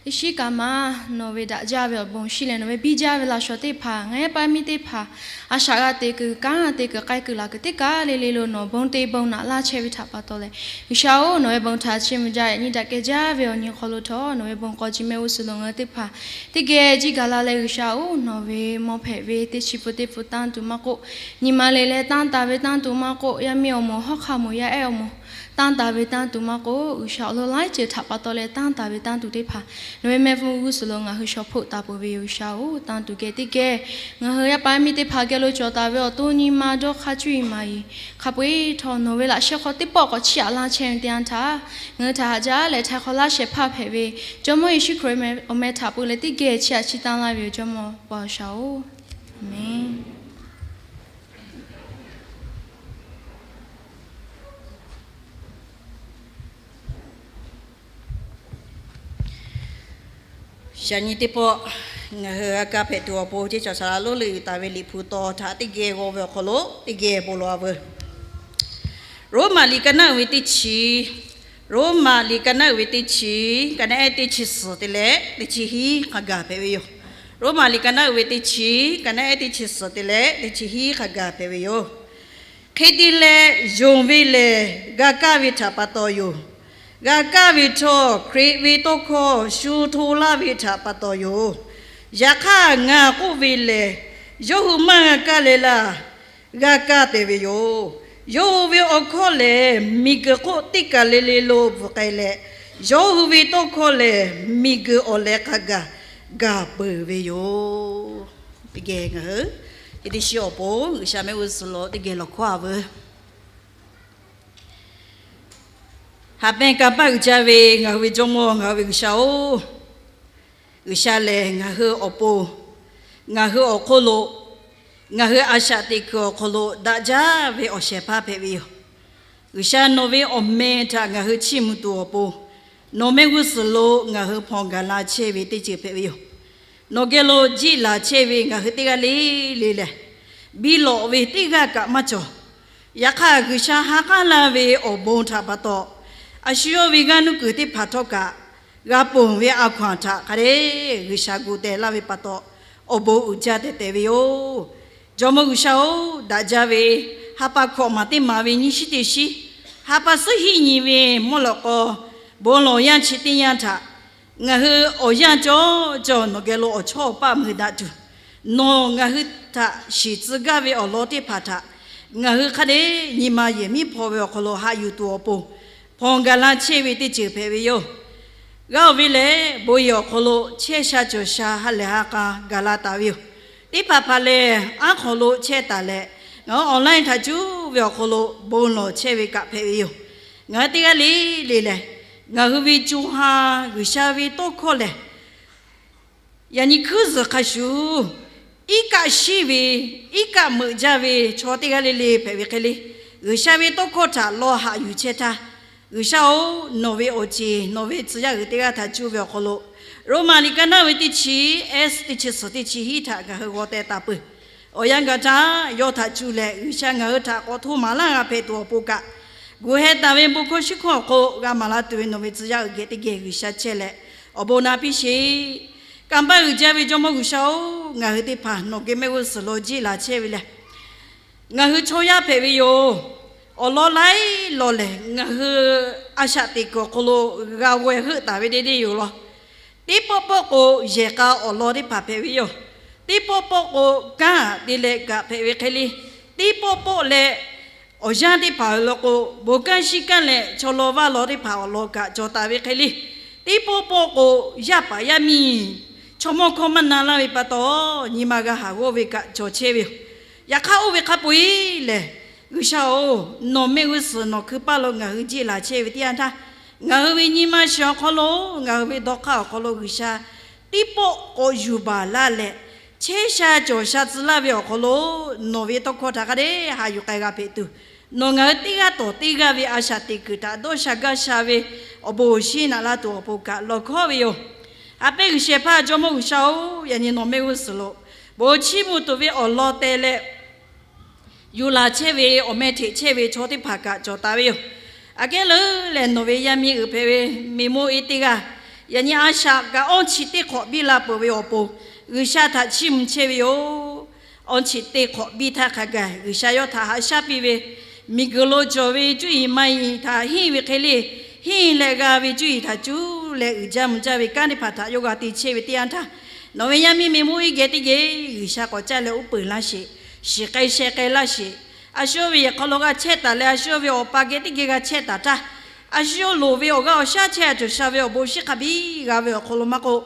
Teˇ shiˉ kaꞈ ma, nawˬ ve daꞈ jaˇ ve awˬ bon shinˉ leh nawˬ ve biˇ jaˇ ve laꞈ shawˍ teˇ hpaˍ, ngaˬ yaˇ paˍ miˇ teˇ hpaˍ a shaꞈ g'a te kuiˬ, kanˉ te kuiˬ, k'ai kuiˬ laˬ kuiˬ teˇ kaˬ le le lo nawˬ bon te bon naꞈ laˇ chehˇ ve htaꞈ pa taw leh, G'uiˬsha-oˬ, nawˬ ve bon htaꞈ chiˇ mvuh jaˇ. Yaꞈ nyi daꞈ kehˬ jaˇ ve awˬ nyi hk'aw lo htawˇ, nawˬ ve bon k'aw ji mehˆ g'uˇ suhˍ lo ngaˬ hui teˇ hpaˍ teˇ geh jiˇ gaˬ la leh, G'uiˬsha-oˬ, nawˬ ve mawˇ hpehꞈ ve teˇ chi pun teˇ pun tanˇ tuˬ maˇ k'oˆ, nyi ma le leh tanˇ taˍ ve tanˇ tuˬ maˇ k'oˆ, yaˇ miˇ awˬ moˍ, hawˉ hk'aˇ moˍ, yaˇ ehˉ awˬ moˍ tanˇ taˍ ve tanˇ tuˬ maˇ k'oˆ, G'uiˬsha awˬ lawn laiˉ ceuˬ htaꞈ pa taw leh tanˇ taˍ ve tanˇ tuˬ teˇ hpaˍ nawˬ ve mehˆ g'uˇ suhˍ lo ngaˬ hui shaw hpoˆ taˍ peuˬ ve yoˬ. G'uiˬsha-oˬ, tanˇ tuˬ geh teˇ geh ngaˬ hui yaˇ paˍ miˇ teˇ hpaˍ geh lo cawˬ taˍ ve awˬ to nyi ma dawˇ hk'aˇ cuˇ yiˍ maˍ yiˍ hk'a peu-eˬ htawˇ, nawˬ ve laꞈ sheh hk'aw teˇ pawˆ k'awꞈ chiˇ aꞈ laˇ chehˇ ve teˇ yanˇ htaˇ, ngaˬ hui htaꞈ haꞈ jaˇ leh htaiˍ hk'awꞈ laˇ shehˍ hpaˇ hpehꞈ ve Jawˇmawˇ Yeˍsuˆ Hkriꞈ awˬ meh htaꞈ pui leh teˇ geh chiˇ aꞈ chiˇ tanˇ laˇ ve yoˬ. Jawˇmawˇ pa G'uiˬsha-oˬ, Aˍmenˇ. Shaˍ nyi teˇ pawˆ ngaˬ hui g'a kaˇ hpehꞈ tuˬ awˬ pon, teˇ caˬ saˍ laꞈ lonˉ leuˆ yuˬ taˍ ve Liꞈ hpu taw htaꞈ teˇ geh g'aw ve awˬ hk'aw lo teˇ geh bon lawˬ a veuˬ. Roˉmaꞈ liꞈ ka naˆ uiˍ ve teˇ chi, Roˉmaꞈ liꞈ ka naˆ uiˍ ve teˇ chi, ka naˆ ehˉ teˇ chi suhˍ te leh teˇ chi hiˉ hk'a gaˬ hpehꞈ ve yoˬ. Roˉmaꞈ liꞈ ka naˆ uiˍ ve teˇ chi, ka naˆ ehˉ teˇ chi suhˍ te leh teˇ chi hiˉ hk'a gaˬ hpehꞈ ve yoˬ. Hk'e te leh, yonˍ ve lehˬ g'a kaˇ ve htaꞈ pa taw yoˬ. G'a kaˇ ve htawˇ, Hkriꞈ ve tawˇ hkawˇ shu hto laˇ ve htaꞈ pa taw yoˬ. Yaꞈ hk'aˇ, ngaˬ k'oˆ ve lehˬ, yawˇ hui maˇ g'a kaˇ leh laˇ. G'a kaˇ te ve yoˬ. Yawˇ hui ve awˬ hkawˇ lehˬ, miˬguiˬ hk'oˆ teˇ kaˬ le le lo bvuhꞈ k'ai leh, yawˇ hui ve tawˇ hkawˇ lehˬ, miˬguiˬ awˬ leh hk'a gaˬ gaˬ peuˬ ve yoˬ. Teˇ geh ngaˬ hui teˇ teˇ shiˉ awˬ pon G'uiˬsha mehˆ g'uˇ suhˍ lo teˇ geh lawˬ hkawˇ a veuˬ. Haꞈ pehnˇ kanˇ paˆ uiˍ jaˇ ve ngaˬ hui ve Jawˇmawˇ, ngaˬ hui ve G'uiˬsha-oˬ, G'uiˬsha lehˬ ngaˬ hui awˬ pon, ngaˬ hui awˬ hk'oˆ lo, ngaˬ hui a shaꞈ teꞈ kuiˬ awˬ hk'aw lo daꞈ jaˇ ve awˬ shehˍ hpaˇ hpehꞈ ve yoˬ. G'uiˬsha nawˬ ve awˬ meh htaꞈ ngaˬ hui chiˇ mvuh tuˬ awˬ pon, nawˬ mehˆ g'uˇ suhˍ lo ngaˬ hui hpawnˬ gaˬ la chehˇ ve teˇ ceuˬ hpehꞈ ve yoˬ. Nawˬ geh lo jiˆ laˬ chehˇ ve ngaˬ hui teˇ g'aˇ le le lehˬ, biˇ lawꞈ ve teˇ g'aˇ kaꞈ maˇ cawˬ. Yaꞈ hk'aˇ, G'uiˬsha ha k'aˉ laˇ ve awˬ bon htaꞈ pa taw, a shu yawˇ ve g'aˇ nuˇ kuiˬ teˇ hpaˍ htawˇ kaꞈ g'a ponˬ ve a hkaw-anˬ htaꞈ hk'a dehꞈ G'uiˬsha gu teh laˇ ve pa taw, awˬ bon uiˍ jaˇ tehꞈ tehꞈ ve yoˬ. Jawˇmawˇ G'uiˬsha-oˬ, daꞈ jaˇ ve ha pa hkawꞈ maˬ teˇ maˬ ve nyiˇ shiˉ teˇ shiˉ, ha pa suhˉ hiˆ nyi ve mawˇ lawꞈ k'aw bon lawˬ yanˇ chi teˇ yanˇ htaꞈ ngaˬ hui awˬ yanˇ cawˬ cawˬ nawˬ geh lo awˬ chawˇ awˬ paˆ mui daꞈ tuˬ, nawˬ ngaˬ hui htaꞈ shiˍ tcuh gaˇ ve awˬ lawn teˇ hpaˍ htaꞈ ngaˬ hui hk'a dehꞈ nyi ma yehˬ miˉ hpaw ve awˬ hk'aw lo haꞈ yuˬ tuˬ awˬ pon, hpawnˬ gaˬ la chehˇ ve teˇ ceuˬ hpehꞈ ve yoˬ. G'aˇ awˬ ve lehˬ, bon yehˬ awˬ hk'aw lo chehˇ sha cawˬ sha ha lehˬ ha k'a gaˬ la taˍ ve yoˬ. Teˇ hpaˍ hpaˍ lehˬ, aˉ hk'aw lo chehˇ taˍ leh, ngaˬ hui online htaꞈ cuˇ ve awˬ hk'aw lo bon lawˬ chehˇ ve kaꞈ hpehꞈ ve yoˬ. Ngaˬ hui teˇ g'aˇ le le lehˬ, ngaˬ hui ve co ha G'uiˬsha ve tawˇ hkawˇ lehˬ, yaꞈ nyi hkuiˉ zuhˬ hk'a shuˍ, iˉ kaˆ shiˉ ve, iˉ kaˆ meuꞈ jaˇ ve chaw teˇ g'aˇ le le hpehꞈ ve hk'e le, G'uiˬsha ve tawˇ hkawˇ htaꞈ law haꞈ yuˬ chehˇ htaˇ, G'uiˬsha-oˬ, nawˬ ve awˬ ceˬ nawˬ ve tcuh yaˇ g'uiˬ teˇ g'aˇ htaꞈ cuˇ ve awˬ hk'aw lo, Roˉmaꞈ liꞈ ka naˆ ve teˇ chi, S teˇ chi suhˍ teˇ chi hiˉ htaꞈ ngaˬ hui g'aw teh taˍ peuˬ. Awˬ yanˇ gaˬ htaˇ yawˇ htaꞈ cuˇ leh G'uiˬsha ngaˬ hui htaꞈ k'awꞈ hto maˍ laˇ g'a hpehꞈ tuˬ awˬ pon kaꞈ, gu heh taˍ ve bon hkawˇ shinˉ hkawˇ awˬ hk'oˆ g'a maˍ laˇ tuˬ ve nawˬ ve tcuh yaˇ g'uiˬ geh teˇ geh G'uiˬsha chehˇ leh, awˬ bon na piˇ sheˍ. Kanˇ paˆ uiˍ jaˇ ve Jawˇmawˇ G'uiˬsha-oˬ, ngaˬ hui teˇ hpaˍ nawˬ geh mehˆ g'uˇ suhˍ lo jiˆ laˬ chehˇ ve lehˬ, Ngaˬ hui chaw yaˇ hpehꞈ ve yoˬ. Awˬ lawn laiˉ lawn lehˬ, ngaˬ hui a shaꞈ teꞈ kuiˬ awˬ hk'aw lo g'a g'aweh heuˆ taˍ ve deˇ deˇ yoˬ law. Teˇ pawˆ pawˆ k'o, yehˬ k'a awˬ lawn teˇ hpaˍ hpehꞈ ve yoˬ. Teˇ pawˆ pawˆ k'o, kanˉ te leh kaꞈ hpehꞈ ve hk'e le. Teˇ pawˆ pawˆ leh awˬ yanˇ teˇ hpaˍ awˬ lawn k'o, bon kanˉ shinˉ kanˉ leh chaw law vaˇ law teˇ hpaˍ awˬ lawn kaꞈ cawˬ taˍ ve hk'e le. Teˇ pawˆ pawˆ k'o, yaˇ paˍ yaˇ miˇ chaw mawˇ hkawˇ maˇ na laˇ ve pa taw, nyi ma g'a haˍ g'awˇ ve kaꞈ cawˬ chehˇ ve yoˬ. Yaꞈ hk'aˇ, oˇ ve hk'a peu-eˬ lehˬ, G'uiˬsha-oˬ, nawˬ mehˆ g'uˇ suhˍ nawˬ hkui paˇ lo ngaˬ hui jiˆ laˬ chehˇ ve teˇ yanˇ htaˇ, ngaˬ hui ve nyi ma shiˍ awˬ hk'aw lo, ngaˬ hui ve dawˇ hk'aˇ awˬ hk'aw lo G'uiˬsha teˇ pawˆ k'awꞈ yuˬ baˬ laˇ leh, chehˇ sha cawˬ sha tcuh laˇ ve awˬ hk'aw lo, nawˬ ve tawˇ hkawˇ htaꞈ hk'a dehꞈ haꞈ yuˬ k'ai g'a hpehꞈ tuˬ, nawˬ ngaˬ hui teˇ g'aˇ tawˍ teˇ g'aˇ ve a shaꞈ teꞈ kuiˬ htaꞈ dawˇ sha gaˇ sha ve awˬ bon awˬ shinˉ naꞈ la tuˬ awˬ pon kaꞈ lawˬ hkawˉ ve yoˬ. Haꞈ pehnˇ G'uiˬsha hpaˇ Jawˇmawˇ G'uiˬsha-oˬ, yaꞈ nyi nawˬ mehˆ g'uˇ suhˍ lo bon chiˇ mvuh tuˬ ve awˬ lawn teh leh yuˬ laˬ chehˇ ve, awˬ meh hteꞈ chehˇ ve chaw teˇ hpaˍ kaꞈ cawˬ taˍ ve yoˬ. Aꞈ kehˉ leuˉ lehˬ, nawˬ ve yaˇ miˇ uiˍ hpehꞈ ve miˬ moˇ-e teˇ g'aˇ, yaꞈ nyi a shaꞈ kaꞈ awˇ chi teˇ hk'awꞈ biˇ la peuˬ ve awˬ pon, G'uiˬsha htaꞈ chiˇ mvuh chehˇ ve yoˬ. Awˇ chi teˇ hk'awꞈ biˇ htaˇ hk'a gaˬ G'uiˬsha yawˇ htaꞈ haꞈ shaˉ piˇ ve, miˬguiˬ lo cawˬ ve cuˇ yiˍ maˇ yiˍ htaꞈ henˇ ve hk'e le, henˇ leh g'a ve cuˇ yiˍ htaꞈ cuˇ leh uiˍ jaˇ mvuh jaˇ ve kanˉ teˇ hpaˍ htaꞈ yawˇ g'a te chehˇ ve teˇ yanˇ htaˇ, nawˬ ve yaˇ miˇ miˬ moˇ-e geh teˇ geh G'uiˬsha k'awꞈ caˇ leh uˉ peunˍ laˇ sheˍ. Shiˍ k'ai sheh k'ai laˇ sheˍ. A shu ve yehˬ hk'aw lo g'a chehˇ taˍ leh, a shu ve awˬ pa geh teˇ geh g'a chehˇ taˍ htaˇ, a shu loˍ ve awˬ g'aˇ awˬ shaˉ chehˇ a cawˬ sha ve awˬ bon shinˉ hk'a biˇ g'a ve awˬ hk'aw lo maˇ k'oˆ,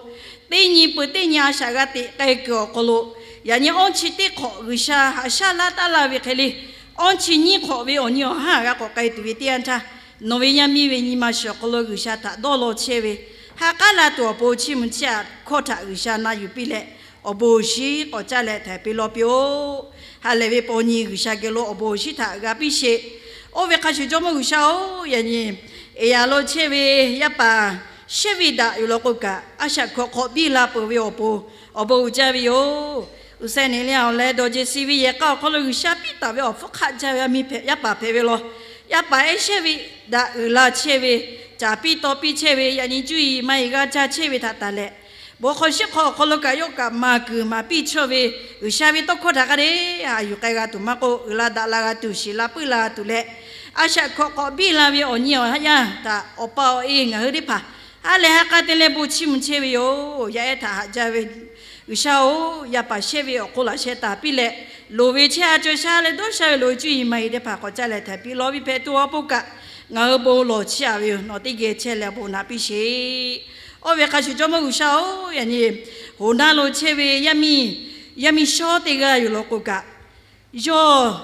teˇ nyi peuˬ teˇ nyi a shaꞈ g'a teꞈ k'ai kuiˬ awˬ hk'aw lo, yaꞈ nyi awˇ chi teˇ hk'awꞈ G'uiˬsha haꞈ shaˉ laˇ taˉ laˇ ve hk'e le, awˇ chi nyiˇ hk'awꞈ ve awˬ nyi awˬ haˉ g'a k'awꞈ k'ai tuˬ ve teˇ yanˇ htaˇ, nawˬ ve yaˇ miˇ ve nyi ma shiˍ awˬ hk'aw lo G'uiˬsha htaꞈ dawˇ law chehˇ ve, ha k'aˉ la tuˬ awˬ pon chiˇ mvuh chiˇ aꞈ hkawˇ htaꞈ G'uiˬsha na yuˬ piˇ leh, awˬ bon awˬ shinˉ k'awꞈ caˇ leh htaiˍ piˇ lawˇ piˇ-oˆ. Ha lehˬ ve paw nyi G'uiˬsha geh lo awˬ bon awˬ shinˉ htaꞈ g'a piˇ sheˍ. Oˇ ve hk'a shuˍ Jawˇmawˇ G'uiˬsha-oˬ, yaꞈ nyi eˍ yaˍ lo chehˇ ve yaˇ paˍ shehˇ ve daꞈ yoˬ law k'o kaꞈ, a shaꞈ hkawꞈ k'awꞈ biˇ la peuˬ ve awˬ pon, awˬ bon uiˍ jaˇ ve yoˬ. Uˬ seh neˍ le awˬ leh dawˬ jeˬ si ve yehˬ k'a awˬ hk'aw lo G'uiˬsha piˇ taˍ ve awˬ hpfuhˇ hk'aˆ jaˇ ve yaˇ paˍ hpehꞈ ve law. Yaˇ paˍ ehˉ shehˇ ve daꞈ uiˍ la chehˇ ve, caˍ piˇ taw piˇ chehˇ ve, yaꞈ nyi cuˇ yiˍ maˇ yiˍ g'a caˇ chehˇ ve htaꞈ taˍ leh, bon hk'aw shiˉ hk'aw awˬ hk'aw lo kaꞈ yawˇ kaꞈ maˍ kuiˬ maˍ piˇ chawˇ ve, G'uiˬsha ve tawˇ hkawˇ htaꞈ hk'a dehꞈ haꞈ yuˬ k'ai g'a tuˬ maˇ k'oˆ, uiˍ la daꞈ la g'a tuˬ, shiˍ la puiˉ la tuˬ leh, a shaꞈ hkawꞈ k'awꞈ biˇ la ve awˬ nyi awˬ haˉ yaˇ htaꞈ awˬ pa awˬ e ngaˬ hui teˇ hpaˍ ha lehˬ ha k'a te leh bon chiˇ mvuh chehˇ ve yoˬ. Yaˇ ehˉ htaꞈ haꞈ jaˇ ve G'uiˬsha-oˬ, yaˇ paˍ shehˇ ve awˬ hk'oˆ laꞈ sheh taˍ piˇ leh, loˍ ve chehˇ a cawˬ sha leh dawˇ sha ve loˍ ve cuˇ yiˍ maˇ yiˍ teˇ hpaˍ k'awꞈ caˇ leh htaiˍ piˇ lawˇ piˇ hpehꞈ tuˬ awˬ pon kaꞈ, ngaˬ hui bon lawˬ chiˇ aꞈ ve yoˬ. Nawˬ teˇ geh chehˇ leh awˬ bon naꞈ piˇ sheˍ. Oˇ ve hk'a shuˍ Jawˇmawˇ G'uiˬsha-oˬ, yaꞈ nyi hoꞈ naˉ lo chehˇ ve yaˇ miˇ, yaˇ miˇ shawˉ teˇ g'aˇ yoˬ law k'o kaꞈ, yawˇ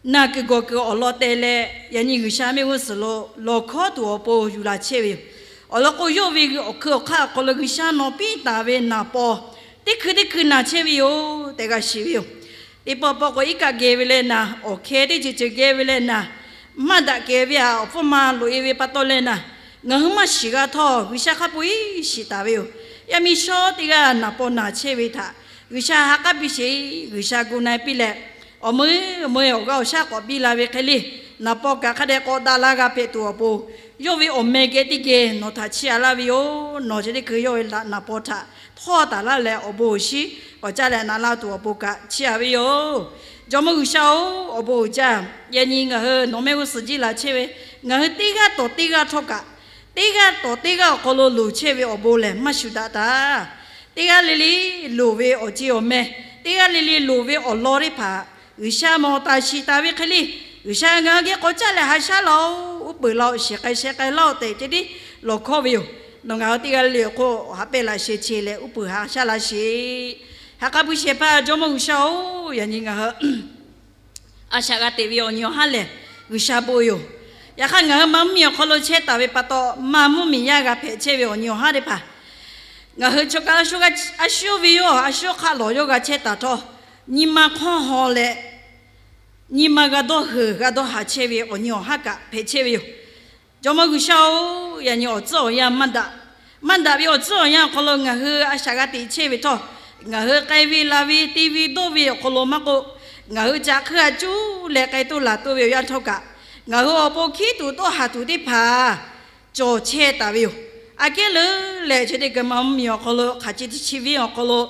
naˬ kuiˬ gawˬ kuiˬ awˬ lawn teh leh, yaꞈ nyi G'uiˬsha mehˆ g'uˇ suhˍ lo lawˬ hkawˉ tuˬ awˬ pon yuˬ la chehˇ ve yoˬ. Awˬ lawn k'o, yawˇ ve awˬ hkui awˬ hk'aˇ awˬ hk'aw lo G'uiˬsha nawˬ piˇ taˍ ve naˍ paw teˇ hkui teˇ hkui naˬ chehˇ ve yoˬ tehꞈ g'a shiˍ ve yoˬ. Teˇ pawˆ pawˆ k'o, iˉ kaˆ geh ve leh naˬ, awˬ hkeh teˇ ceuˬ ceuˬ geh ve leh naˬ, maˇ daꞈ kehˬ ve htaꞈ awˬ hpfuhˇ ma loꞈ e ve pa taw leh naˬ, ngaˬ hui maˇ shiˍ g'a htawˇ, G'uiˬsha hk'a peu-eˬ shiˍ taˍ ve yoˬ. Yaˇ miˇ shawˉ teˇ g'aˇ naˍ paw naˬ chehˇ ve htaꞈ G'uiˬsha ha k'aˉ piˇ sheˍ. G'uiˬsha gu na-e piˇ leh, awˬ meuˇ meuˇ awˬ g'aˇ awˬ shaˉ k'awꞈ biˇ la ve hk'e le, naˍ paw kaꞈ hk'a dehꞈ k'awꞈ daꞈ la g'a hpehꞈ tuˬ awˬ pon, yawˇ ve awˬ meh geh teˇ geh nawˬ htaꞈ chiˇ aꞈ laˇ ve yoˬ. Nawˬ chi teˇ hkui yawˇ ve naˍ paw htaꞈ htawˇ taˍ laˇ leh, awˬ bon awˬ shinˉ k'awꞈ caˇ leh naꞈ laˇ tuˬ awˬ pon kaꞈ chiˇ aꞈ ve yoˬ. Jawˇmawˇ G'uiˬsha-oˬ, awˬ bon uiˍ jaˇ. Yaꞈ nyi ngaˬ hui nawˬ mehˆ g'uˇ suhˍ jiˇ la chehˇ ve, ngaˬ hui teˇ g'aˇ tawˍ teˇ g'aˇ htawˇ kaꞈ, teˇ g'aˇ tawˍ teˇ g'aˇ awˬ hk'aw lo loˍ chehˇ ve awˬ bon lehˬ, maˇ shuˍ daꞈ taˍ. Teˇ g'aˇ le le loˍ ve awˬ ceˬ awˬ meh, teˇ g'aˇ le le loˍ ve awˬ lawn teˇ hpaˍ, G'uiˬsha mawˬ taˍ shiˍ taˍ ve hk'e le, G'uiˬsha ngaˬ hui geh k'awꞈ caˇ leh haꞈ shaˉ laˇ-oˬ, uˉ peunˍ laˇ-oˬ, shiˍ k'ai sheh k'ai laˇ-oˬ tehꞈ ceh tiˉ lawˬ hkawˉ ve yoˬ. Nawˬ ngaˬ hui teˇ g'aˇ le le awˬ hk'oˆ haꞈ pehnˇ laꞈ sheh che leh uˉ peunˍ haꞈ shaˉ laˇ sheˍ. Ha k'a pu shehˍ hpaˇ Jawˇmawˇ G'uiˬsha-oˬ, yaꞈ nyi ngaˬ hui a shaꞈ g'a teꞈ ve awˬ nyi awˬ haˉ lehˬ, G'uiˬsha bon yoˬ. Yaꞈ hk'aˇ, ngaˬ hui maˇ mvuhˇmiˬ awˬ hk'aw lo chehˇ taˍ ve pa taw, maˇ mvuhˇmiˬ yaˇ g'a hpehꞈ chehˇ ve awˬ nyi awˬ haˉ teˇ hpaˍ, ngaˬ hui chaw kaꞈ a shu ve yoˬ, a shu hk'aˆ lawˬ yawˇ g'a chehˇ taˍ htawˇ, nyi ma hk'awˇ haw leh nyi ma g'a dawˇ heuˬ g'a dawˇ haˍ chehˇ ve awˬ nyi awˬ haˉ kaꞈ hpehꞈ chehˇ ve yoˬ. Jawˇmawˇ G'uiˬsha-oˬ, yaꞈ nyi awˬ tcuhˉ awˬ yanˇ maˇ daꞈ. Maˇ daꞈ ve awˬ tcuhˉ awˬ yanˇ awˬ hk'aw lo ngaˬ hui a shaꞈ g'a teꞈ chehˇ ve htawˇ, ngaˬ hui k'ai ve la ve te ve dawˇ ve awˬ hk'aw lo maˇ k'oˆ, ngaˬ hui caꞈ hk'eˇ a cuˉ leh k'ai toˇ laˬ toˇ ve awˬ yanˇ htawˇ kaꞈ, ngaˬ hui awˬ pon hkiˉ tuˬ dawˇ haˍ tuˬ teˇ hpaˍ cawˬ chehˇ taˍ ve yoˬ. Aꞈ kehˉ leuˉ leh, chi teˇ kaˬ maˇ mvuhˇmiˬ awˬ hk'aw lo hk'aˬ chi teˇ chi venˇ awˬ hk'aw lo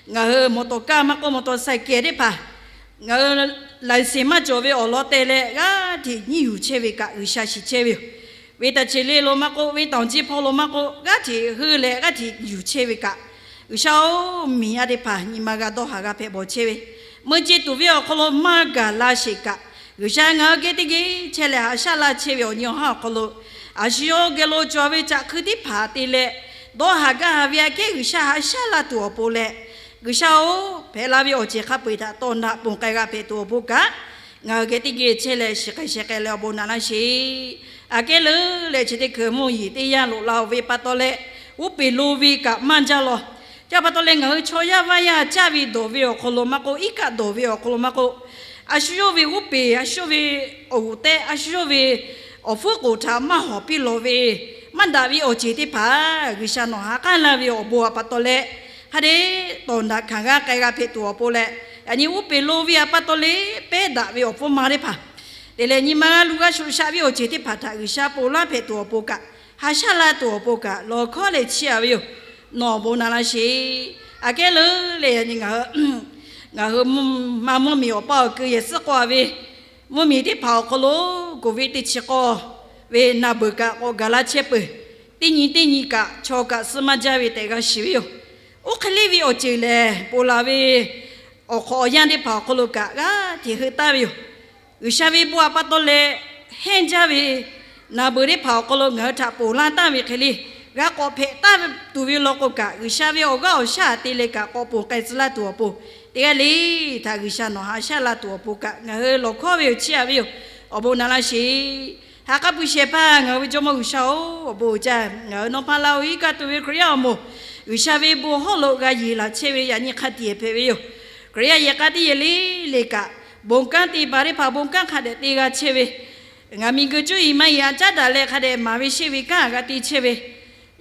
ngaˬ hui mawˬ tawˍ kaˇ maˇ k'oˆ mawˬ tawˍ saiˍ kehˬ teˇ hpaˍ, ngaˬ hui laiˍ seˍ maˇ cawˬ ve awˬ lawn te leh g'aˇ hteꞈ nyiˇ yuˬ chehˇ ve kaꞈ G'uiˬsha shiˍ chehˇ ve yoˬ. Ve taˍ ceˬ le lo maˇ k'oˆ, ve taˍ ceˬ hpawˇ lo maˇ k'oˆ, g'aˇ hteꞈ heuˆ leh g'aˇ hteꞈ yuˬ chehˇ ve kaꞈ, G'uiˬsha-oˬ, miˬ yaˇ teˇ hpaˍ nyi ma g'a dawˇ haˍ g'a hpehꞈ bawˬ chehˇ ve, meuˇ ceˇ tuˬ ve awˬ hk'aw lo maˇ gaˬ la sheˍ kaꞈ, G'uiˬsha ngaˬ hui geh teˇ geh chehˇ leh haꞈ shaˉ laˇ chehˇ ve awˬ nyi awˬ haˉ awˬ hk'aw lo, a shu yawˇ geh lo cawˬ ve caꞈ hkui teˇ hpaˍ te leh, dawˇ haˍ gaˇ haˍ ve aꞈ kehˉ G'uiˬsha haꞈ shaˉ laˇ tuˬ awˬ pon leh, G'uiˬsha-oˬ, hpehꞈ la ve awˬ ceuˬ hk'a peu-eˬ htaꞈ tawˇ naꞈ ponˬ k'ai g'a hpehꞈ tuˬ awˬ pon kaꞈ, ngaˬ hui geh teˇ geh chehˇ leh shiˍ k'ai sheh k'ai leh awˬ bon naꞈ laˇ sheˍ. Aꞈ kehˉ leuˉ leh chi teˇ hkui mvuhˇ yeˬ teˇ yanˇ loꞈ la-oˬ ve pa taw leh, uˉ peˍ lo ve kaꞈ maˇ jaˇ law. Chi pa taw leh ngaˬ hui chaw yaˇ vaˇ yaˇ caˇ ve dawˬ ve awˬ hk'aw lo maˇ k'oˆ, iˉ kaˆ dawˬ ve awˬ hk'aw lo maˇ k'oˆ, a shu yawˇ ve uˉ peˍ, a shu yawˇ ve awˬ g'uˬ tehꞈ, a shu yawˇ ve awˬ hpfuhˇ k'oˍ htaꞈ maˇ hawˍ piˇ lawˬ ve, maˇ daꞈ ve awˬ ceuˬ teˇ hpaˍ G'uiˬsha nawˬ ha k'aˉ laˇ ve awˬ bon aꞈ pa taw leh, hk'a dehꞈ tawˍ naꞈ hkanˍ g'a k'ai g'a hpehꞈ tuˬ awˬ pon leh, yaꞈ nyi uˉ peˍ lo ve aꞈ pa taw leh pehˉ daꞈ ve awˬ pfuhˇ ma teˇ hpaˍ te leh nyi ma g'a luˬ g'a shoꞈ shaꞈ ve awˬ ceuˬ teˇ hpaˍ htaꞈ G'uiˬsha ponˬ laˇ hpehꞈ tuˬ awˬ pon kaꞈ, haꞈ shaˉ laˇ tuˬ awˬ pon kaꞈ lawˬ hkawˉ leh chiˇ aꞈ ve yoˬ. Nawˬ awˬ bon naꞈ laˇ sheˍ. Aꞈ kehˉ leuˉ leh yaꞈ nyi ngaˬ hui, ngaˬ hui maˇ mvuhˇ miˬ awˬ pa awˬ keu yehˬ suhˉ k'aw ve mvuhˇ miˬ teˇ hpaˍ awˬ hk'aw lo Covid teˇ chi k'awˇ ve naˬ beuˬ kaꞈ k'awꞈ gaˬ laˇ chehˇ peuˬ. Teˇ nyi teˇ nyi kaꞈ chaw kaꞈ suh maˇ jaˇ ve tehꞈ g'a shiˍ ve yoˬ. Oˇ hk'e le ve awˬ ceuˬ lehˬ, ponˬ laˬ ve awˬ hk'awꞈ awˬ yanˇ teˇ hpaˍ awˬ hk'aw lo kaꞈ g'aˇ hteꞈ heuˆ taˍ ve yoˬ. G'uiˬsha ve bon aꞈ pa taw leh hehnˇ jaˇ ve naˬ beuˬ teˇ hpaˍ awˬ hk'aw lo ngaˬ hui htaꞈ ponˬ laˇ taˍ ve hk'e le, g'a k'awꞈ hpehꞈ taˍ tuˬ ve law k'o kaꞈ, G'uiˬsha ve awˬ g'aˇ awˬ shaˉ te leh kaꞈ k'awꞈ ponˬ k'ai tcuh laˇ tuˬ awˬ pon, teˇ g'aˇ le htaꞈ G'uiˬsha nawˬ haꞈ shaˉ laˇ tuˬ awˬ pon kaꞈ ngaˬ hui lawˬ hkawˉ ve yoˬ. Chiˇ aꞈ ve yoˬ. Awˬ bon naꞈ laˇ sheˍ. Ha k'aˉ puiˬ shehˍ hpaˇ ngaˬ hui ve Jawˇmawˇ G'uiˬsha-oˬ, awˬ bon uiˍ jaˇ. Ngaˬ hui nawˇ hpaˇ laˇ-oˬ, iˉ kaˆ tuˬ ve Hkriꞈ yaˇ awˬ moˍ, G'uiˬsha ve bon hawˉ lo g'a yeˬ laˬ chehˇ ve yaꞈ nyi hk'a tiꞈ hpehꞈ ve yoˬ. Hkriꞈ yaˇ yehˬ k'a teˇ yehˬ le le kaꞈ, bon kanˉ te paˍ teˇ hpaˍ bon kanˉ hk'a dehꞈ te g'a chehˇ ve, ngaˬ miˬguiˬ cuˇ yiˍ maˇ yiˍ aꞈ caˉ daꞈ leh hk'a dehꞈ maˍ ve sheˆ ve kanˉ g'a te chehˇ ve,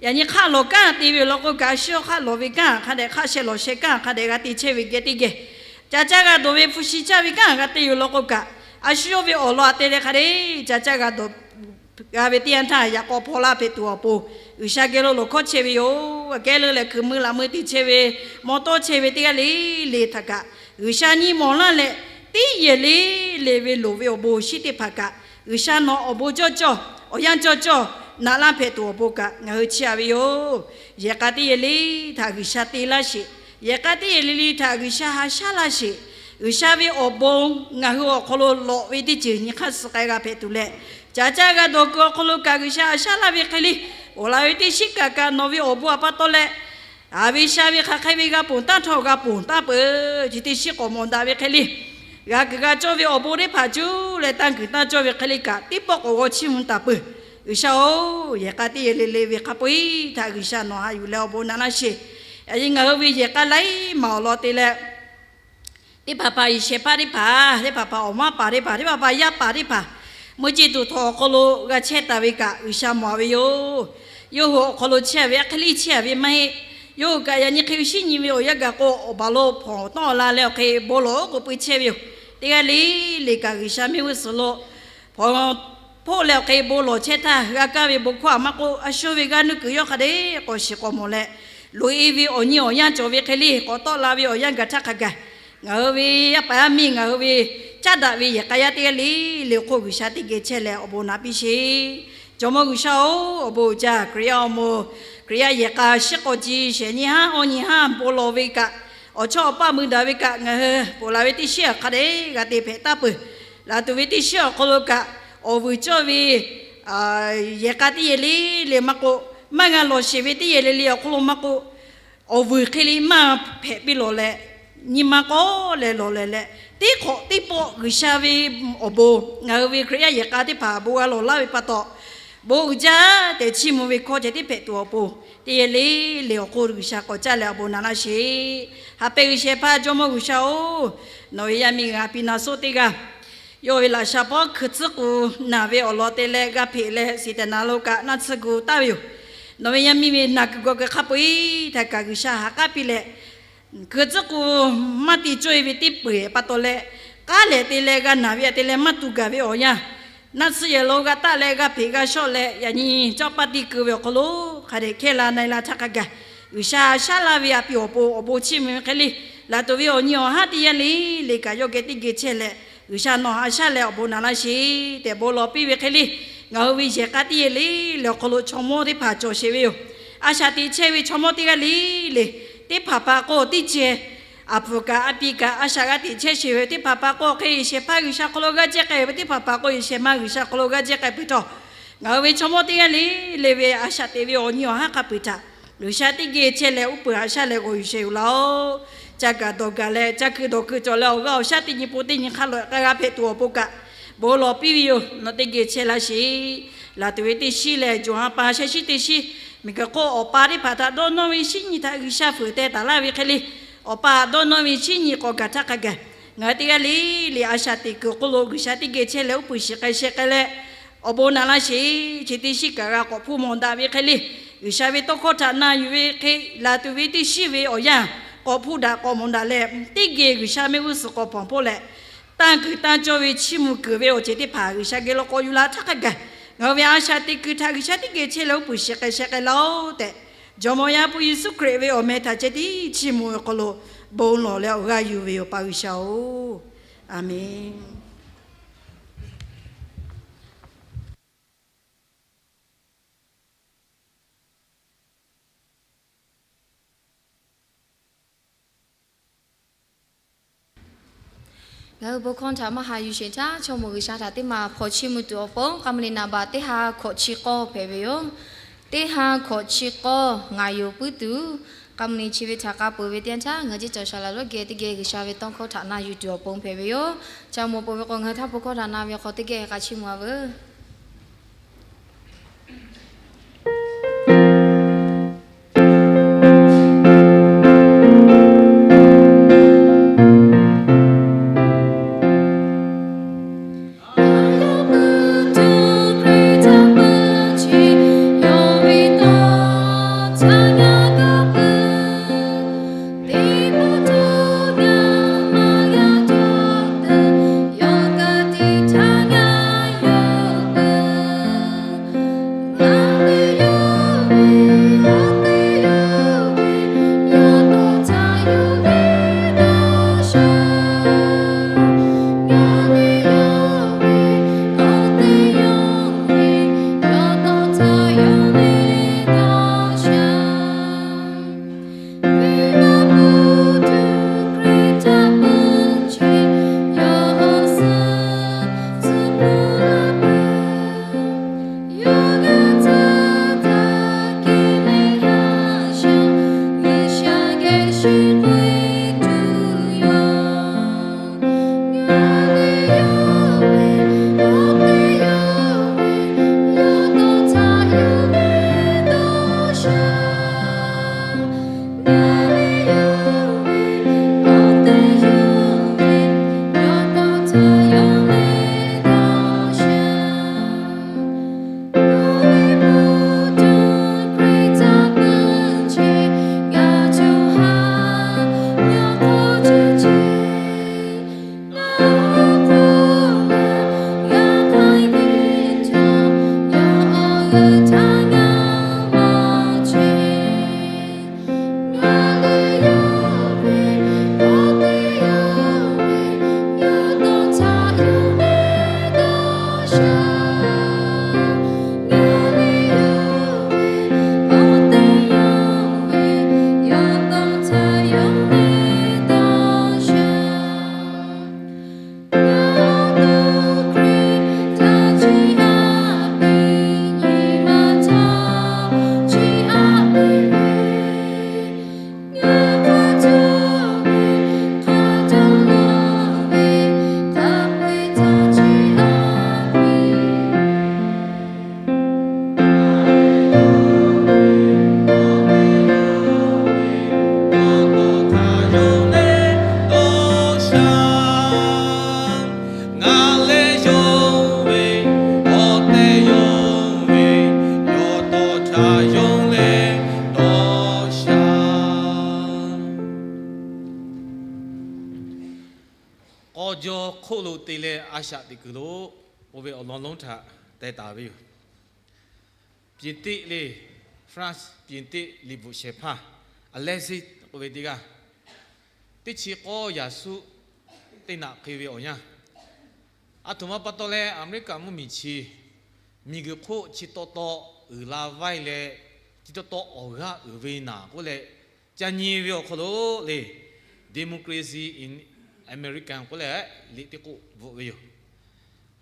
yaꞈ nyi hk'aˆ lawˬ kanˉ te ve law k'o kaꞈ, a shu yawˇ hk'aˆ lawˬ ve kanˉ hk'a dehꞈ, hk'aˆ sheh lawˬ sheh kanˉ hk'a dehꞈ g'a te chehˇ ve geh teˇ geh, ca caˇ g'a dawˬ ve hpu shi caˇ ve kanˉ g'a te ve law k'o kaꞈ, a shu yawˇ ve awˬ lawn aꞈ te leh hk'a dehꞈ ca caˇ g'a dawˬ g'a ve teˇ yanˇ htaˇ yaꞈ k'aw hpaw laˇ hpehꞈ tuˬ awˬ pon, G'uiˬsha geh lo lawˬ hkawˉ chehˇ ve yoˬ. Aꞈ kehˉ leuˉ leh hkui mui laꞈ mui te chehˇ ve, mawˇ tawˇ chehˇ ve teˇ g'aˇ le le htaꞈ kaꞈ G'uiˬsha nyi mawˬ laˇ leh, teˇ yehˬ le le ve loˍ ve awˬ bon awˬ shinˉ teˇ hpaˍ kaꞈ, G'uiˬsha nawˬ awˬ bon cawˇ cawˇ, awˬ yanˇ cawˇ cawˇ naꞈ laˇ hpehꞈ tuˬ awˬ pon kaꞈ ngaˬ hui chiˇ aꞈ ve yoˬ. Yehˬ k'a teˇ yehˬ le htaꞈ G'uiˬsha te laˇ sheˍ. Yehˬ k'a teˇ yehˬ le le htaꞈ G'uiˬsha haꞈ shaˉ laˇ sheˍ. G'uiˬsha ve awˬ bon ngaˬ hui awˬ hk'aw lo lawꞈ ve teˇ ceuˬ nyi hk'aˇ suh k'ai g'a hpehꞈ tuˬ leh, ca caˇ g'a dawˬ kuiˬ awˬ hk'aw lo kaꞈ G'uiˬsha haꞈ shaˉ laˇ ve hk'e le, awˬ laˬ ve teˇ shinˉ kaꞈ kaꞈ nawˬ ve awˬ bon aꞈ pa taw leh, a ve sha ve hk'aˬ hk'e ve g'a ponˬ taˍ htawˇ g'a ponˬ taˍ peuˬ. Chi teˇ shinˉ k'awꞈ mawˬ daꞈ ve hk'e le, g'a kuiˬ g'a cawˇ ve awˬ bon teˇ hpaˍ cuˇ leh tanˇ kuiˬ tanˇ cawˇ ve hk'e le kaꞈ, teˇ pawˆ k'awꞈ g'aw chiˇ mvuh taˍ peuˬ. G'uiˬsha-oˬ, yehˬ k'a teˇ yehˬ le le ve hk'a peu-eˬ htaꞈ G'uiˬsha nawˬ haꞈ yuˬ leh awˬ bon naꞈ laˇ sheˍ. Yaꞈ nyi ngaˬ hui ve yehˬ k'a laiˉ maˬ awˬ lawn te leh, teˇ hpaˍ hpaˍ yehˬ shehˍ hpaˇ teˇ hpaˍ, teˇ hpaˍ hpaˍ awˬ maˇ paˍ teˇ hpaˍ, teˇ hpaˍ hpaˍ yaˇ paˍ teˇ hpaˍ, meuˇ ceˇ tuˬ htawnˍ awˬ hk'aw lo g'a chehˇ taˍ ve kaꞈ G'uiˬsha mawˬ ve yoˬ. Yawˇ hui awˬ hk'aw lo chehˇ ve aꞈ hk'e le chehˇ ve maˇ heˆ. Yawˇ hui kaꞈ yaꞈ nyi hk'e shinˉ nyi ve awˬ yanˇ gaˬ k'o, awˬ baˬ lo hpawnˬ tawˆ la leh awˬ hk'e bon lawˬ k'oˆ pui chehˇ ve yoˬ. Teˇ g'aˇ le le kaꞈ G'uiˬsha mehˆ g'uˇ suhˍ lo hpawnˬ hpoˆ leh awˬ hk'e bon lawˬ chehˇ htaˇ, g'a kaˇ ve bon hkawˇ aꞈ maˇ k'oˆ, a shu ve g'aˇ nuˇ kuiˬ yawˇ hk'a dehꞈ k'awꞈ shiˍ k'awꞈ mawˬ leh, loꞈ-e ve awˬ nyi awˬ yanˇ cawˬ ve hk'e le k'awꞈ tawˆ la ve awˬ yanˇ gaˬ htaˇ hk'a gaˬ, ngaˬ hui ve yaˇ paˍ yaˇ miˇ, ngaˬ hui ve caˉ daꞈ ve yehˬ k'a yaˇ teˇ g'aˇ le le awˬ hk'oˆ G'uiˬsha teˇ geh chehˇ leh awˬ bon naꞈ piˇ sheˍ. Jawˇmawˇ G'uiˬsha-oˬ, awˬ bon uiˍ jaˇ. Hkriꞈ yaˇ awˬ moˍ, Hkriꞈ yaˇ yehˬ k'a shiˉ k'awꞈ ji shehˍ nyi haˉ awˬ nyi haˉ bon lawˬ ve kaꞈ, awˬ chawˇ awˬ paˇ mui daꞈ ve kaꞈ ngaˬ hui ponˬ laˬ ve teˇ shinˉ aꞈ hk'a dehꞈ g'a te hpehꞈ taˍ peuˬ. Laˬ tuˬ ve teˇ shinˉ awˬ hk'aw lo kaꞈ, awˬ vuiˬ cawˇ ve yehˬ k'a teˇ yehˬ le le maˇ k'oˆ, maˇ g'a lawˬ sheˍ ve teˇ yehˬ le le awˬ hk'aw lo maˇ k'oˆ, awˬ vuiˬ hk'e le maˇ hpehꞈ piˇ lawˬ leh, nyi ma k'awˆ leh lawˬ leh leh, teˇ hk'awꞈ teˇ pawˆ G'uiˬsha ve awˬ bon ngaˬ hui ve Hkriꞈ yaˇ yehˬ k'a teˇ hpaˍ bon g'a lawˬ laˇ ve pa taw, bon uiˍ jaˇ tehꞈ chiˇ mvuh ve hkawˇ ceh tiˉ hpehꞈ tuˬ awˬ pon, teˇ yehˬ le le awˬ hk'oˆ G'uiˬsha k'awꞈ caˇ leh awˬ bon naꞈ laˇ sheˍ. Ha pehˇ G'uiˬsha hpaˇ Jawˇmawˇ G'uiˬsha-oˬ, nawˬ ve yaˇ miˇ g'a piˇ na soˆ teˇ g'aˇ, yawˇ ve laꞈ sha pawˆ hkui tcuhˉ k'u naˬ ve awˬ lawn te leh g'a hpeꞈ leh siˍ tehˬ naˍ lo kaꞈ naˆ tsuhˇ gu taˍ ve yoˬ. Nawˬ ve yaˇ miˇ ve naˬ kuiˬ gawˬ kuiˬ hk'a peu-eˬ htaꞈ kaꞈ G'uiˬsha ha k'aˉ piˇ leh, hkui tcuhˉ k'u maˇ te cawˇ-e ve teˇ peu-eˬ pa taw leh, k'aˉ lehˬ te leh g'a naˬ ve aꞈ te leh maˇ tu gaˬ ve awˬ yanˇ, naˆ tsuhˇ yehˬ lo g'a taˆ leh g'a hpeꞈ g'a shawˆ leh yaꞈ nyi cawˇ paˇ tiˇ keu ve awˬ hk'aw lo hk'a dehꞈ hkehˇ la na-e la htaˇ hk'a gaˬ, G'uiˬsha haꞈ shaˉ laˇ ve aꞈ piˇ awˬ pon awˬ bon chiˇ mvuh ve hk'e le, laˬ tuˬ ve awˬ nyi awˬ haˉ teˇ yanˇ le le kaꞈ yawˇ geh teˇ geh chehˇ leh, G'uiˬsha nawˬ haꞈ shaˉ leh awˬ bon naꞈ laˇ sheˍ tehꞈ bon lawˬ piˇ ve hk'e le, ngaˬ hui ve yehˬ k'a teˇ yehˬ le le awˬ hk'aw lo chaw mawˇ teˇ hpaˍ cawˬ sheˍ ve yoˬ. A shaꞈ teꞈ chehˇ ve chaw mawˇ teˇ g'aˇ le le, teˇ hpaˍ pa k'o teˇ ceh, aˬ pfuhˍ kaꞈ a pi kaꞈ a shaꞈ g'a teꞈ chehˇ sheˍ ve teˇ hpaˍ pa k'o hk'e, yehˬ shehˍ hpaˇ G'uiˬsha hk'aw lo g'aˇ jehˇ k'ai ve teˇ hpaˍ pa k'o, yehˬ shehˍ ma G'uiˬsha hk'aw lo g'aˇ jehˇ k'ai peuˬ htawˇ, ngaˬ hui ve chaw mawˇ teˇ g'aˇ le le ve a shaꞈ teꞈ ve awˬ nyi awˬ haˉ hk'a peu-eˬ htaꞈ G'uiˬsha teˇ geh chehˇ leh uˉ peunˍ haꞈ shaˉ leh g'awˬ yuˬ shehˍ yoˬ laˇ-oˆ. Ca gaˬ dawˬ gaˬ leh ca kuiˬ dawˬ kuiˬ cawˬ leh awˬ g'aˇ awˬ shaˉ teˇ nyi po teˇ nyi hk'a lawꞈ k'ai g'a hpehꞈ tuˬ awˬ pon kaꞈ bon lawˬ piˇ ve yoˬ. Nawˬ teˇ geh chehˇ laˇ sheˍ. Laˬ tuˬ ve teˇ shiˉ leh Jawˬ ha pa sheh shiˉ teˇ shiˉ, miˬguiˬ hk'oˆ awˬ pa teˇ hpaˍ htaꞈ dawˇ nawˇ ve shinˉ nyi htaꞈ G'uiˬsha fuiˍ teh taˍ laˇ ve hk'e le, awˬ pa dawˇ nawˇ ve shinˉ nyi k'awꞈ gaˬ htaˇ hk'a gaˬ, ngaˬ hui teˇ g'aˇ le le a shaꞈ teꞈ kuiˬ hk'oˆ lo G'uiˬsha teˇ geh chehˇ leh uˉ peunˍ shiˍ k'ai sheh k'ai leh, awˬ bon naꞈ laˇ sheˍ. Chi teˇ shiˉ kaꞈ g'a k'awꞈ hpuˇ mawˬ daꞈ ve hk'e le, G'uiˬsha ve tawˇ hkawˇ htaꞈ na yuˬ ve hk'e, laˬ tuˬ ve teˇ shiˉ ve awˬ yanˇ k'awꞈ hpuˇ daꞈ k'awꞈ mawˬ daꞈ leh, teˇ geh G'uiˬsha mehˆ g'uˇ suhˍ k'awꞈ hpawnˬ hpoˆ leh, tanˇ kuiˬ tanˇ cawˇ ve chiˇ mvuh kuiˬ ve awˬ ceuˬ teˇ hpaˍ G'uiˬsha geh lo k'awꞈ yuˬ la htaˇ hk'a gaˬ, ngaˬ hui ve a shaꞈ teꞈ kuiˬ htaꞈ G'uiˬsha teˇ geh chehˇ leh uˉ peunˍ shiˍ k'ai sheh k'ai laˇ-oˆ tehꞈ, Jawˇmawˇ Yaˇ hpu Yeˍsuˆ Hkriꞈ ve awˬ meh htaꞈ ceh tiˉ chiˇ mvuh ve hk'aw lo bon lawˬ leh awˬ g'aˇ yuˬ ve yoˬ, pa G'uiˬsha-oˬ. A menˬ. Ngaˬ hui bon hkawˇ htaꞈ maˇ haꞈ yuˬ sheˍ htaˇ, chaw mawˇ G'uiˬsha htaꞈ teˇ maˬ hpawnˬ chiˇ mvuh tuˬ awˬ pon k'a mvuh ni naˍ baꞈ teˇ ha hkawꞈ chi k'awˇ hpehꞈ ve yoˬ. Teˇ ha hkawꞈ chi k'awˇ ngaˬ yonˍ puiˉ tuˬ, k'a mvuh ni chi ve htaꞈ k'a peuˬ ve teˇ yanˇ htaˇ, ngaˬ hui ceˇ cawˬ shaˍ laꞈ lonˉ geh teˇ geh G'uiˬsha ve tawˇ hkawˇ htaꞈ na yuˬ tuˬ awˬ pon hpehꞈ ve yoˬ. Ca mawˬ peuˬ ve k'o, ngaˬ hui htaˇ bon hkawˇ htaꞈ na ve awˬ hk'aw teˇ geh k'a chiˇ mvuh-a veuˬ. K'aw jaw hk'oˆ lo te leh a shaꞈ teꞈ kuiˬ lo oˇ ve awˬ lawn lonˉ htaꞈ teh taˍ ve yoˬ. Pyeˍteˆ le, France Pyeˍteˆ liꞈ bvuhꞈ shehˍ hpaˇ Alexis k'oˆ ve teˇ g'aˇ, teˇ chi k'awˇ yaꞈ suhˉ teˇ naꞈ hk'e ve awˬ yanˇ, Aˬ htoꞈ ma pa taw leh Aˍmeˍriˆkaˍ mvuhˇmiˬ chi miˬguiˬ hk'oˆ chi taw taw uiˍ la vaiˇ leh, chi taw taw awˬ g'aˇ uiˍ ve naˍ k'oˆ leh, ca nyi ve awˬ hk'aw lo le, Democracy in America k'oˆ leh liꞈ teˇ k'oˆ bvuhꞈ ve yoˬ.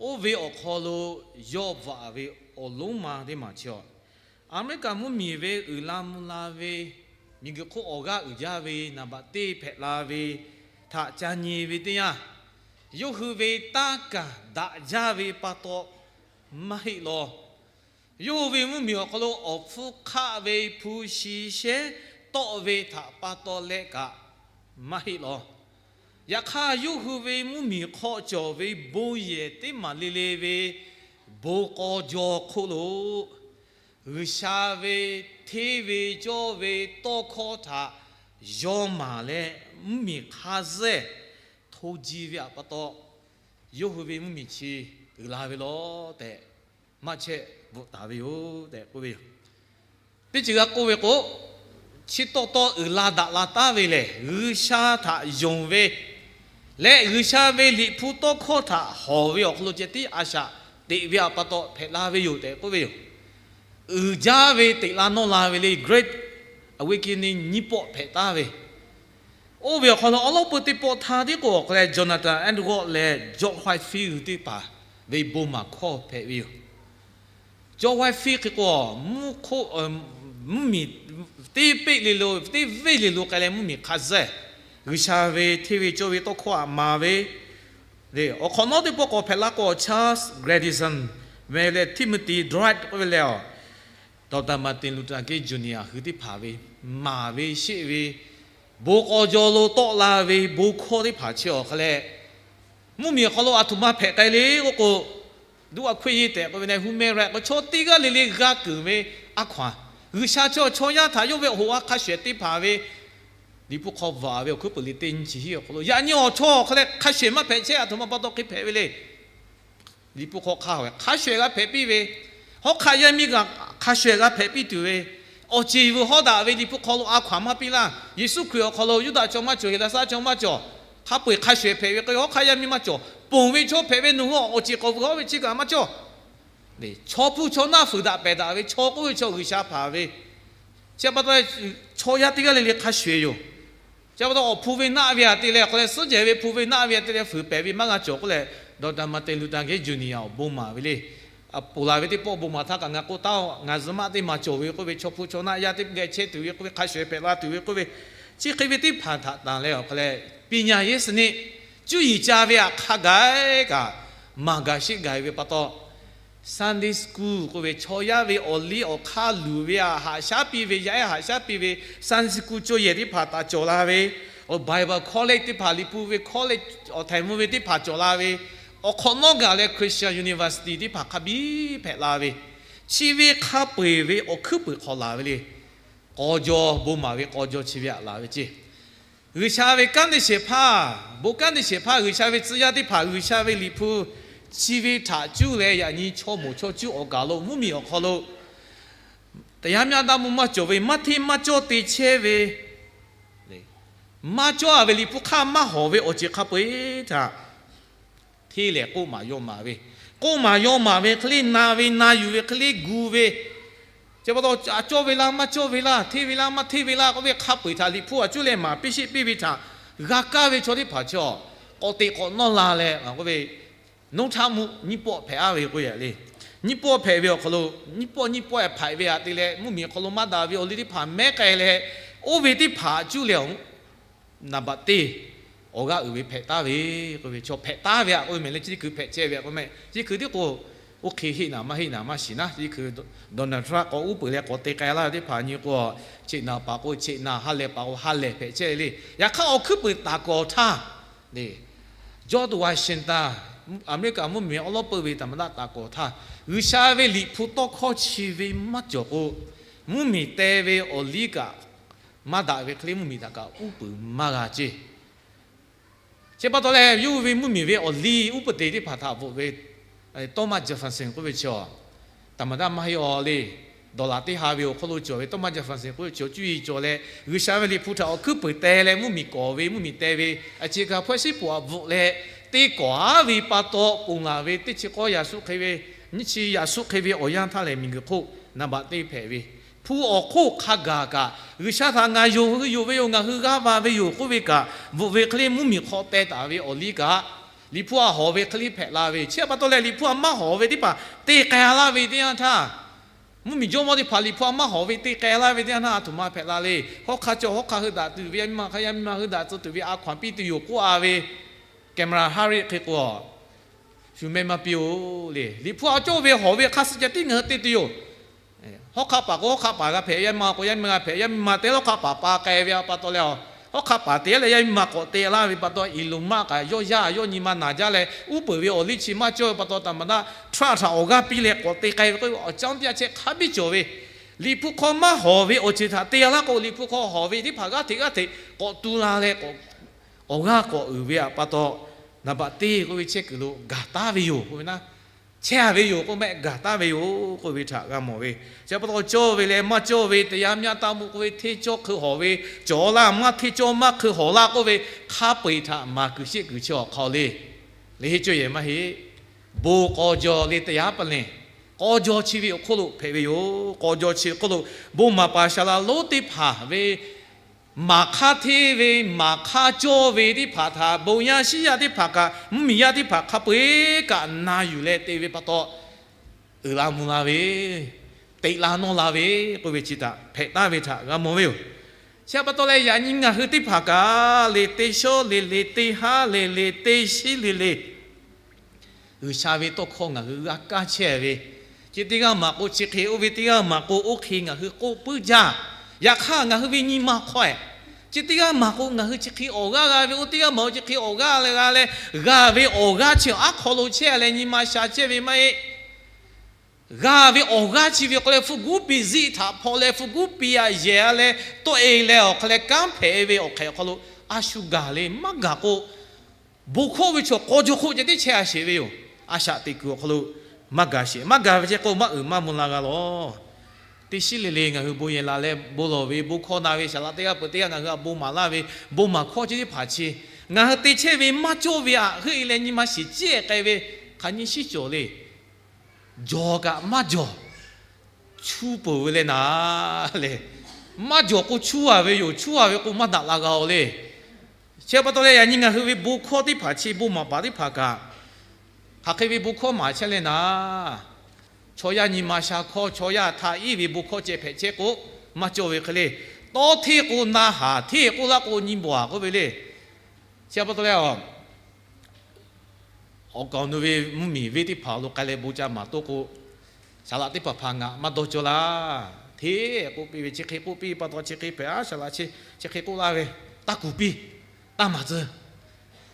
Oˇ ve awˬ hk'aw lo yawˇ bvuhꞈ ve awˬ lonˉ ma teˇ maˬ chi a, Aˍmeˍriˆkaˍ mvuhˇmiˬ ve uiˍ la mvuh la ve, miˬguiˬ hk'oˆ awˬ g'aˇ uiˍ jaˇ ve, naˍ baꞈ teˇ hpehꞈ la ve htaꞈ ca nyi ve teˇ yanˇ, yawˇ hui ve tanˇ kaˬ daꞈ jaˇ ve pa taw maˇ heˆ law. Yawˇ hui ve mvuhˇmiˬ awˬ hk'aw lo awˬ hpfuhˇ hk'aˆ ve hpu shi shehˉ tawˆ ve htaꞈ pa taw leh kaꞈ maˇ heˆ law. Yaꞈ hk'aˇ, yawˇ hui ve mvuhˇmiˬ hk'aw cawˬ ve bon yehˬ teˇ maˬ le le ve bon k'aw jaw hk'oˆ lo G'uiˬsha ve hteˇ ve cawˇ ve tawˇ hkawˇ htaꞈ yaw maˍ leh, mvuhˇmiˬ hk'a zehˇ hto ji ve htaꞈ pa taw, yawˇ hui ve mvuhˇmiˬ chi uiˍ la ve law tehꞈ, maˇ chehˇ bvuhꞈ taˍ ve yoˬ tehꞈ k'oˆ ve yoˬ. Teˇ ceuˬ g'a k'oˆ ve k'o, chi taw taw uiˍ la daꞈ la taˉ ve lehˬ, G'uiˬsha htaꞈ yonˍ ve leh G'uiˬsha ve liꞈ hpu tawˇ hkawˇ htaꞈ hawˍ ve awˬ hk'aw lo ceh tiˉ a shaꞈ teꞈ ve htaꞈ pa taw hpehꞈ la ve yoˬ tehꞈ k'oˆ ve yoˬ. Uiˍ jaˇ ve teꞈ la nawˇ la ve le, Great Awakening nyiˇ pawˆ hpehꞈ taˉ ve. Oˇ ve awˬ hk'aw lo awˉ lawˉ peu teˇ pawˆ htaˇ tiˉ k'o, awˬ hk'aw leh Jonathan Edwards leh George Whitefield teˇ hpaˍ ve bon maˍ hkawˇ hpehꞈ ve yoˬ. George Whitefield hk'e k'o, mvuhˇ hk'oˆ, mvuhˇmiˬ teˇ peˆ le lo, teˇ venˇ le lo k'ai leh mvuhˇmiˬ hk'a zehˇ, G'uiˬsha ve hteˇ ve cawˇ ve tawˇ hkawˇ htaꞈ maˍ ve, awˬ hk'awꞈ nawˉ teˇ pawˆ k'awꞈ hpehꞈ la k'o, Charles Grandison ve leh Timothy Dwight k'oˆ ve leh, Doctor Martin Luther King Junior hui teˇ hpaˍ ve maˍ ve sheˆ ve bon k'aw jaw lo tawˆ la ve bon hkawˇ teˇ hpaˍ chi awˬ hk'a leh, mvuhˇmiˬ awˬ hk'aw lo aˬ htoꞈ ma hpehꞈ k'ai le k'oˆ k'o, လူ့အခွင့်အရေး tehꞈ k'oˆ ve leh human rights k'o, chaw teˇ g'aˇ le le g'a keunˍ ve a hkaw-anˬ, G'uiˬsha chaw chaw yaˇ htaꞈ yawˇ ve awˬ hoꞈ a hk'a shuˍ ehˍ teˇ hpaˍ ve Liꞈ hpu hk'aw bvuhꞈ ve awˬ hkuiˉ peuˬ liꞈ teˇ nyi chi hiˆ awˬ hk'aw lo, yaꞈ nyi awˬ chawˇ awˬ hk'a leh hk'a shuˍ ehˍ maˇ hpehꞈ chehˇ, aˬ htoꞈ ma pa taw hk'e hpehꞈ ve le. Liꞈ hpu hk'aw hk'a hk'a shuˍ ehˍ g'a hpehꞈ piˇ ve, hawˉ hk'aˆ yaˇ miˇ g'a hk'a shuˍ ehˍ g'a hpehꞈ piˇ tuˬ ve, awˬ ceˬ vuˬ hawˉ daꞈ ve Liꞈ hpu hk'aw lo a hkaw-anˬ maˇ piˇ laˇ. Yeˍsuˆ Hkriꞈ awˬ hk'aw lo Yuˇdaꞈ chaw maˇ cawˬ, Heˍlaˍsaˆ chaw maˇ cawˬ, hk'a peu-eˬ hk'a shuˍ ehˍ hpehꞈ ve k'o, hawˉ hk'aˆ yaˇ miˇ maˇ cawˬ, ponˬ ve chaw hpehꞈ ve nawˬ hui awˬ ceˬ k'awꞈ vuˬ hawˉ ve chi kaꞈ maˇ cawˬ. Chaw hpu chaw naˆ fuiˍ daꞈ pehˬ daꞈ ve chaw k'oˆ ve chaw G'uiˬsha hpanˍ ve, chi pa taw chaw yaˇ teˇ g'aˇ le le hk'a shuˍ ehˍ yoˬ. Chi pa taw awˬ hpu ve naˆ ve htaꞈ te leh, awˬ hk'aw leh suhˉ jehˬ ve hpu ve naˆ ve htaꞈ te leh fuiˍ pehˍ ve maˇ g'a cawˬ k'oˆ leh, Doctor Martin Luther King Junior awˬ bon maˍ ve le. Aˬ, ponˬ laˬ ve teˇ pawˆ bon maˍ htaˇ kaꞈ ngaˬ k'oˆ taˉ-oˬ, ngaˬ zuhꞈ maˆ teˇ maˬ cawˬ ve k'oˆ ve, chaw hpu chaw naˆ yaˇ teˇ geh chehˇ tuˬ ve k'oˆ ve, hk'a shuˍ ehˍ hpehꞈ la tuˬ ve k'oˆ ve, chi hk'e ve teˇ hpaˍ htaꞈ tanˬ leh awˬ hk'a leh, ပညာရေးစနစ် cuˇ yiˍ ca ve htaꞈ hk'a gaˬ kaꞈ maˍ gaˬ sheˆ gaˬ ve pa taw, Sunday school k'oˆ ve chaw yaˇ ve awˬ liˇ awˬ hk'aˇ luˬ ve htaꞈ haꞈ shaˉ piˇ ve, yaˇ ehˉ haꞈ shaˉ piˇ ve Sunday school cawˇ yehˬ teˇ hpaˍ htaꞈ cawˬ la ve, awˬ Bible college teˇ hpaˍ, Liꞈ hpu ve college awˬ htaiˍ mvuh ve teˇ hpaˍ cawˬ la ve, awˬ hk'awꞈ nawˉ gaˬ leh Christian university teˇ hpaˍ hk'a biˇ hpehꞈ la ve, chi ve hk'a peu-eˬ ve awˬ hkuiˉ puiˍ hk'aw laˬ ve le. K'aw jaw bon maˍ ve k'aw jaw chi ve htaꞈ laˬ ve ceˇ. G'uiˬsha ve kanˉ te shehˍ hpaˇ, bon kanˉ te shehˍ hpaˇ, G'uiˬsha ve tcuh yaˇ teˇ hpaˍ, G'uiˬsha ve Liꞈ hpu chi ve htaꞈ cuˇ leh yaꞈ nyi chaw moˍ chaw cuˇ awˬ gaˬ lo mvuhˇmiˬ awˬ hk'aw lo တရားမျှတမှု maˇ cawˬ ve, maˇ hteˇ maˇ cawˇ te chehˇ ve, maˇ cawˇ a ve Liꞈ hpu hk'aˇ maˇ hawˍ ve awˬ ceuˬ hk'a peu-eˬ htaꞈ hteˇ lehˬ k'oˆ maˍ yaw maˍ ve, k'oˆ maˍ yaw maˍ ve hk'e le, na ve na yuˬ ve hk'e le, gu ve, chi pa taw a cawˇ ve laˇ maˇ cawˇ ve laˇ, hteˇ ve laˇ maˇ hteˇ ve laˇ k'oˆ ve hk'a peu-eˬ htaꞈ Liꞈ hpu a cuˇ leh maˍ piˇ sheˆ piˇ ve htaꞈ g'a kaˇ ve chaw teˇ hpaˍ chi awˬ k'awꞈ teꞈ k'awꞈ nawˇ la leh k'oˆ ve, နုတ်ထွက်မှု nyiˇ pawˆ hpehꞈ a ve k'oˆ ve le. Nyiˇ pawˆ hpehꞈ ve awˬ hk'aw lo, nyiˇ pawˆ nyiˇ pawˆ ehˍ hpehꞈ ve htaꞈ te leh mvuhˇmiˬ awˬ hk'aw lo maˇ daꞈ ve awˬ liˇ teˇ hpaˍ mehˉ k'ai leh, oˇ ve teˇ hpaˍ a cuˇ leh awˬ naˍ baꞈ teˇ awˬ g'aˇ uiˍ ve hpehꞈ taˉ ve k'oˆ ve, chaw hpehꞈ taˉ ve htaꞈ k'oˆ ve mehˍ leh, chi teˇ hkui hpehꞈ chehˇ ve htaꞈ k'oˆ mehˍ. Chi teˇ hkui tiˉ k'o, oˇ hk'e heˆ naˍ maˇ heˆ naˍ maˇ shiˍ naˉ, chi teˇ hkui Donald Trump k'awꞈ uˉ peunˍ leh k'awꞈ te k'ai laˇ ve teˇ hpaˍ nyi k'o, cheꞈ naˍ paˍ k'o cheꞈ naˍ, ha lehˬ paˍ k'o ha lehˬ hpehꞈ chehˇ le. Yaꞈ hk'aˇ awˬ hkuiˉ puiˍ taˍ kawˍ htaˇ le, George Washington, Aˍmeˍriˆkaˍ mvuhˇmiˬ awˉ lawˉ peuˇ ve သမ္မတ taˍ kawˍ htaˇ, G'uiˬsha ve Liꞈ hpu tawˇ hkawˇ chi ve maˇ cawˬ k'o, mvuhˇmiˬ teh ve awˬ liˇ kaꞈ maˇ daꞈ ve hk'e le mvuhˇmiˬ htaꞈ kaꞈ uˉ peunˍ maˇ g'a ceˇ. Chi pa taw leh, yawˇ hui ve mvuhˇmiˬ ve awˬ liˇ uˉ peunˍ te teˇ hpaˍ htaꞈ bvuhꞈ ve Thomas Jefferson k'oˆ ve chi awˬ, သမ္မတ maˇ heˆ awˬ le, dawˬ laˬ teˇ ha ve awˬ hk'aw lo cawˬ ve Thomas Jefferson k'oˆ ve chi awˬ cuˇ yiˍ cawˬ leh, G'uiˬsha ve Liꞈ hpu htaꞈ awˬ hkuiˉ puiˍ teh leh mvuhˇmiˬ kawˍ ve mvuhˇmiˬ teh ve a ciˉ kaꞈ ဖွဲ့စည်းပုံ aꞈ bvuhꞈ leh, te kawˍ-a ve pa taw ponˬ laˬ ve teˇ chi k'awˇ yaꞈ suhˉ hk'e ve, nyiˇ chi yaꞈ suhˉ hk'e ve awˬ yanˇ htaˇ lehˬ, miˬguiˬ hk'oˆ naˍ baꞈ teˇ hpehꞈ ve, hpu awˬ hk'oˆ hk'a gaˬ kaꞈ G'uiˬsha htaꞈ ngaˬ yonˍ hui yoˬ ve yoˬ, ngaˬ hui g'aˇ va ve yoˬ k'oˆ ve kaꞈ, bvuhꞈ ve hk'e le mvuhˇmiˬ hk'aw teh taˍ ve awˬ liˇ kaꞈ, Liꞈ hpu a hawˍ ve hk'e le hpehꞈ la ve, chi pa taw leh Liꞈ hpu a maˇ hawˍ ve teˇ hpaˍ te k'ai laˇ ve teˇ yanˇ htaˇ, mvuhˇmiˬ jawˇmawˇ teˇ hpaˍ Liꞈ hpu a maˇ hawˍ ve te k'ai laˇ ve teˇ yanˇ htaˇ, a htoꞈ ma hpehꞈ la le. Hawˉ hk'aˇ cawˬ hawˉ hk'aˇ heuˆ daꞈ tuˬ ve, yaˇ miˇ ma hk'aˇ yaˇ miˇ ma heuˆ daꞈ tcuh tuˬ ve a hkaw anˬ piˇ tuˬ yoˬ k'oˆ-a ve, camera haˉ riˆ hk'e k'o, shu mehˆ maˇ piˇ-oˬ le. Liꞈ hpu a cawˇ ve hawˍ ve hk'aˇ suh ca tiˉ ngaˬ hui te tuˬ yoˬ. Hawˉ hk'aˇ paˍ k'o hawˉ hk'aˇ paˍ g'a hpehꞈ, yaˇ miˇ ma k'o yaˇ miˇ ma g'a hpehꞈ, yaˇ miˇ ma te lawˉ hk'aˇ paˍ pa k'ai ve a pa taw leh, hawˉ hk'aˇ paˍ te leh yaˇ miˇ ma k'awꞈ te laˇ ve pa taw, Elon Musk kaꞈ yawˇ yaˇ yawˇ nyi ma naˍ jaˇ leh, uˉ peunˍ ve awˬ liˇ chi maˇ cawˇ ve pa taw, taˍ maˍ daꞈ Trump htaꞈ awˬ g'aˇ piˇ leh k'awꞈ te k'ai ve k'o, awˬ caˇ teˇ yanˇ chehˇ hk'a biˇ cawˬ ve, Liꞈ hpu hk'aw maˇ hawˍ ve awˬ ceuˬ htaꞈ te laˇ k'o, Liꞈ hpu hk'aw hawˍ ve teˇ hpaˍ g'aˇ hteꞈ g'aˇ hteꞈ k'awꞈ tu la leh, awˬ g'aˇ k'awꞈ uiˍ ve a pa taw, naˍ baꞈ teˇ k'oˆ ve chehˇ kuiˬ lo gaˬ taˉ ve yoˬ k'oˆ ve naˉ, chehˇ ve yoˬ k'oˆ mehˆ gaˬ taˉ ve yoˬ k'oˆ ve htaꞈ g'a mawˬ ve. Chi pa taw cawˇ ve leh maˇ cawˇ ve တရားမျှတမှု k'oˆ ve hteˇ cawˇ hk'eun hawˍ ve, cawˬ laˇ maˇ hteˇ cawˇ maˇ hk'eun hawˍ laˇ k'oˆ ve, hk'a peu-eˬ htaꞈ maˍ kuiˬ sheˆ kuiˬ chi awˬ hk'aw le. Leˬ heˆ cawˇ yehˬ maˇ heˆ. Bon k'aw jaw le တရား pa lehˬ, k'aw jaw chi ve awˬ hk'oˆ lo hpehꞈ ve yoˬ. K'aw jaw chi awˬ hk'oˆ lo bon maˍ paˍ saˍ laꞈ lonˉ teˇ hpaˍ ve maˍ hk'aˇ hteˇ ve maˍ hk'aˇ cawˇ ve teˇ hpaˍ htaꞈ bon yaˇ shiˉ yaˇ teˇ hpaˍ kaꞈ mvuhˇmiˬ yaˇ teˇ hpaˍ hk'a peu-eˬ kaꞈ na yuˬ leh te ve pa taw, uiˍ la mvuh la ve, teꞈ la nawˇ la ve k'oˆ ve chi htaꞈ hpehꞈ taˍ ve htaꞈ g'a mawˬ ve yoˬ. Chi pa taw leh yaꞈ nyi ngaˬ hui teˇ hpaˍ kaꞈ le teˇ shawˉ le le teˇ haˉ le le teˇ shiˉ le le G'uiˬsha ve tawˇ hkawˇ ngaˬ hui g'a kaˇ chehˇ ve, chi teˇ g'aˇ maˬ k'o chi hk'e, oˇ ve teˇ g'aˇ maˬ k'o oˇ hk'e ngaˬ hui k'oˆ puiˉ jaˇ. Yaꞈ hk'aˇ ngaˬ hui ve nyi ma hk'aw-eh, chi teˇ g'aˇ maˬ k'o ngaˬ hui chi hk'e awˬ g'aˇ g'a ve, oˇ teˇ g'aˇ maˬ k'o chi hk'e awˬ g'aˇ leh g'a leh g'a ve awˬ g'aˇ chi aˉ hk'aw lo chehˇ leh nyi ma sha chehˇ ve maˇ heˆ. G'a ve awˬ g'aˇ chi ve k'o leh hpu guˉ piˇ ziˆ htaꞈ hpaw leh hpu guˉ piˇ aꞈ yehˬ-a leh tawˆ-e leh awˬ hk'aw leh kanˉ hpehꞈ ve awˬ hk'ehꞈ awˬ hk'aw lo a shu gaˬ le. Maˇ gaˬ k'o, bon hkawˇ ve chaw k'aw jaw hk'oˆ ceh tiˉ chehˇ-a sheˍ ve yoˬ. A shaꞈ teꞈ kuiˬ awˬ hk'aw lo maˇ gaˬ sheˍ. Maˇ gaˬ ve ceh k'o maˇ uiˍ maˇ mvuh la g'a lawˬ. Teˇ shiˉ le le ngaˬ hui bon yehˬ laˬ leh bon lawˬ ve, bon hkawˇ na ve, saˍ laꞈ teˇ g'aˇ peuˬ teˇ g'aˇ ngaˬ hui a bon maˍ laˇ ve, bon maˍ hkawˇ chi teˇ hpaˍ chi ngaˬ hui te chehˇ ve maˇ cawˇ ve aꞈ heuˆ-e leh nyi ma shiˍ ciˉ-e k'ai ve hk'aˬ nyi shiˉ cawˬ le. Jawˬ kaꞈ maˇ jawˬ, chuˇ peuˬ ve leh naˍ le. Maˇ jawˬ k'o chuˇ-a ve yoˬ. Chuˇ-a ve k'o maˇ daꞈ la g'a-o le. Chi pa taw leh yaꞈ nyi ngaˬ hui ve bon hkawˇ teˇ hpaˍ chi bon maˍ paˍ teˇ hpaˍ kaꞈ, hk'aˬ hk'e ve bon hkawˇ maˍ chehˇ leh naˍ, chaw yaˇ nyi ma sha hkawˇ, chaw yaˇ htaꞈ iˉ ve bon hkawˇ ceh hpehꞈ chehˇ k'o, maˇ cawˇ ve hk'e le. Tawˇ hteˇ k'o na haˍ, hteˇ k'oˆ laˇ k'o nyi bawˬ-a k'oˆ ve le. Chi pa taw leh awˬ kaˍ awˬ nu ve mvuhˇmiˬ venˇ teˇ hpaˍ lo k'ai leh bon ca maˍ toˆ k'o, saˍ laꞈ teˇ hpaˍ hpaˍ ngaˬ maˇ dawˇ cawˇ laˇ. Hteˇ k'oˆ piˇ ve, chi hk'e k'oˆ piˇ pa taw chi hk'e hpehꞈ-a, saˍ laꞈ chi chi hk'e k'oˆ laˇ ve, taˇ kuˬ piˇ, taˇ maˍ tcuh.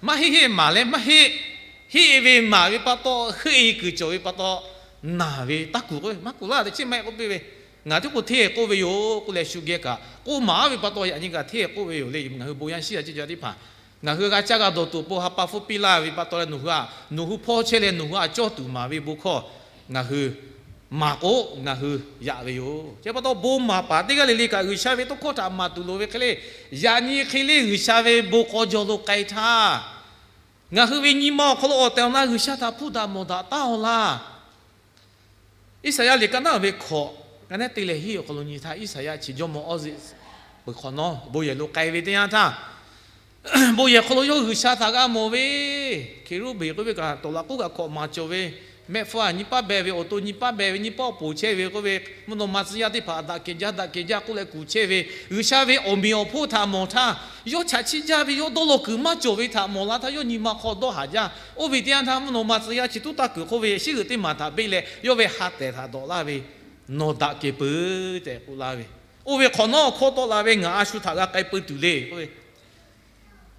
Maˇ heˆ heˆ maˍ leh maˇ heˆ. Heˆ ve maˍ ve pa taw, heuˆ-e kuiˬ cawˬ ve pa taw, naˬ ve taˇ kuˬ k'oˆ ve, maˇ kuˬ laˇ tehꞈ chi maˇ heˆ k'oˆ piˇ ve. Ngaˬ hteˇ k'o hteˇ k'oˆ ve yoˬ k'oˆ leh shu geh kaꞈ k'oˆ maˍ-a ve pa taw yaꞈ nyi kaꞈ hteˇ k'oˆ ve yoˬ le. Ngaˬ hui bon yaˇ shiˉ yaˇ ceh ceh teˇ hpaˍ ngaˬ hui g'a caˇ g'a dawˬ tuˬ awˬ pon ha pa hpfuhˇ piˇ laˇ ve pa taw leh nawˬ hui a, nawˬ hui hpawˇ chehˇ leh nawˬ hui a cawˇ tuˬ maˍ ve bon hkawˇ ngaˬ hui maˍ k'o, ngaˬ hui yaꞈ ve yoˬ. Chi pa taw bon maˍ paˍ teˇ g'aˇ le le kaꞈ G'uiˬsha ve tawˇ hkawˇ htaꞈ maˍ tuˬ loˍ ve hk'e le. Yaꞈ nyi hk'e le G'uiˬsha ve bon k'aw jaw lo k'ai htaˇ, ngaˬ hui ve nyi ma awˬ hk'aw lo awˬ tehˬ awˬ na G'uiˬsha htaꞈ hpuˇ daꞈ mawˬ daꞈ taˉ-aw laˇ. Iˉsaˍyaˆ liꞈ ka naˉ ve hkawꞈ, ka naˉ te leh hiˉ awˬ hk'aw lo nyi htaˇ, Iˉsaˍyaˆ chi jawˇmawˇ Awˇziˆ peuˬ hk'awꞈ nawˉ bon yehˬ lo k'ai ve teˇ yanˇ htaˇ, bon yehˬ hk'aw lo yawˇ G'uiˬsha htaꞈ g'a mawˬ ve, Hkeˍruˆ beˬ k'oˆ ve kaꞈ tawˍ laꞈ k'oˆ kaꞈ hkawꞈ maˍ cawˬ ve, mehˆ hpfuhˇ a nyi paˉ beh ve, awˬ to nyi paˉ beh ve, nyi paˉ awˬ poˍ chehˇ ve k'oˆ ve, mvuhˇ naw ma tcuh yaˇ teˇ hpaˍ daꞈ kehˬ jaˇ daꞈ kehˬ jaˇ k'oˆ leh kuˬ chehˇ ve, G'uiˬsha ve awˬ meꞈ awˬ hponˇ htaꞈ mawˬ htaˇ, yawˇ chaꞈ chiˆ jaˇ ve, yawˇ dawˇ law kuiˬ maˇ cawˬ ve htaꞈ mawˬ la htaˇ, yawˇ nyi ma hk'aw dawˇ haˍ jaˇ. Oˇ ve teˇ yanˇ htaˇ mvuhˇ naw ma tcuh yaˇ chi tuˉ taˇ kuiˬ hk'oˆ ve shiˉ g'uiˬ teˇ maˬ htaꞈ beˆ leh yawˇ ve ha tehˬ htaꞈ dawꞈ laˇ ve, Nawˬ daꞈ kehˬ peuˬ tehꞈ k'oˆ laˇ ve, oˇ ve hk'awꞈ nawˉ awˬ hkawˇ tawˆ la ve, Ngaˬ a shu htaꞈ g'a k'ai peu tuˬ le k'oˆ ve,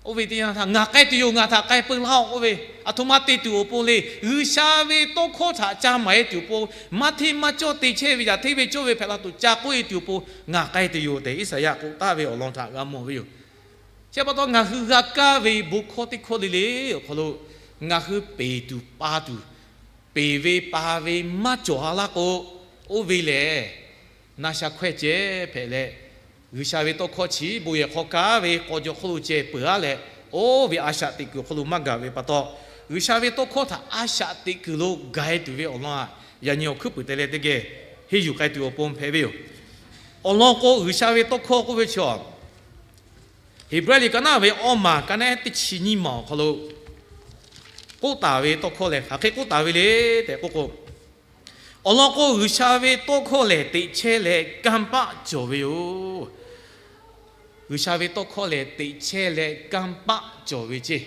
oˇ ve teˇ yanˇ htaˇ ngaˬ k'ai tuˬ yoˬ, ngaˬ htaꞈ k'ai peu laˇ-oˆ k'oˆ ve, aˬ htoꞈ ma te tuˬ awˬ pon le. G'uiˬsha ve tawˇ hkawˇ htaꞈ ca maˍ-e tuˬ awˬ pon, maˇ hteˇ maˇ cawˇ te chehˇ ve yaꞈ hteˇ ve cawˇ ve hpehꞈ la tuˬ ca k'oˆ-e tuˬ awˬ pon ngaˬ k'ai tuˬ yoˬ tehꞈ Iˉsaˍyaˆ k'oˆ taˍ ve awˬ lawn htaꞈ g'a mawˬ ve yoˬ. Chi pa taw ngaˬ hui g'a kaˇ ve bon hkawˇ teˇ hkawˇ le le awˬ hk'aw lo ngaˬ hui peˬ tuˬ pa tuˬ, peˬ ve pa ve maˇ cawˬ-a laˇ k'o, oˇ ve lehˬ na sha hkawehˇ ceh hpehꞈ leh, G'uiˬsha ve tawˇ hkawˇ chi bon yehˬ hk'aw kaˉ ve k'aw jaw hk'oˆ lo ceh peuˬ-a leh, oˇ ve a shaꞈ teꞈ kuiˬ awˬ hk'aw lo maˇ gaˬ ve pa taw, G'uiˬsha ve tawˇ hkawˇ htaꞈ a shaꞈ teꞈ kuiˬ lo ga e tuˬ ve awˬ lawn, yaꞈ nyi awˬ hkuiˉ puiˍ te leh teˇ geh henˇ yuˬ k'ai tuˬ awˬ pon hpehꞈ ve yoˬ. Awˬ lawn k'o, G'uiˬsha ve tawˇ hkawˇ k'oˆ ve chi, Heˍbrehˇ liꞈ ka naˉ ve awˇ maˬ ka naˉ teˇ chi nyiˇ maˬ awˬ hk'aw lo k'oˆ taˍ ve tawˇ hkawˇ lehˬ, hk'aˬ hk'e k'oˆ taˍ ve le tehꞈ k'oˆ k'o, awˬ lawn k'o, G'uiˬsha ve tawˇ hkawˇ lehˬ, teꞈ chehˇ leh kanˇ paˆ cawˬ ve yoˬ. G'uiˬsha ve tawˇ hkawˇ lehˬ, teꞈ chehˇ leh kanˇ paˆ cawˬ ve ceˇ.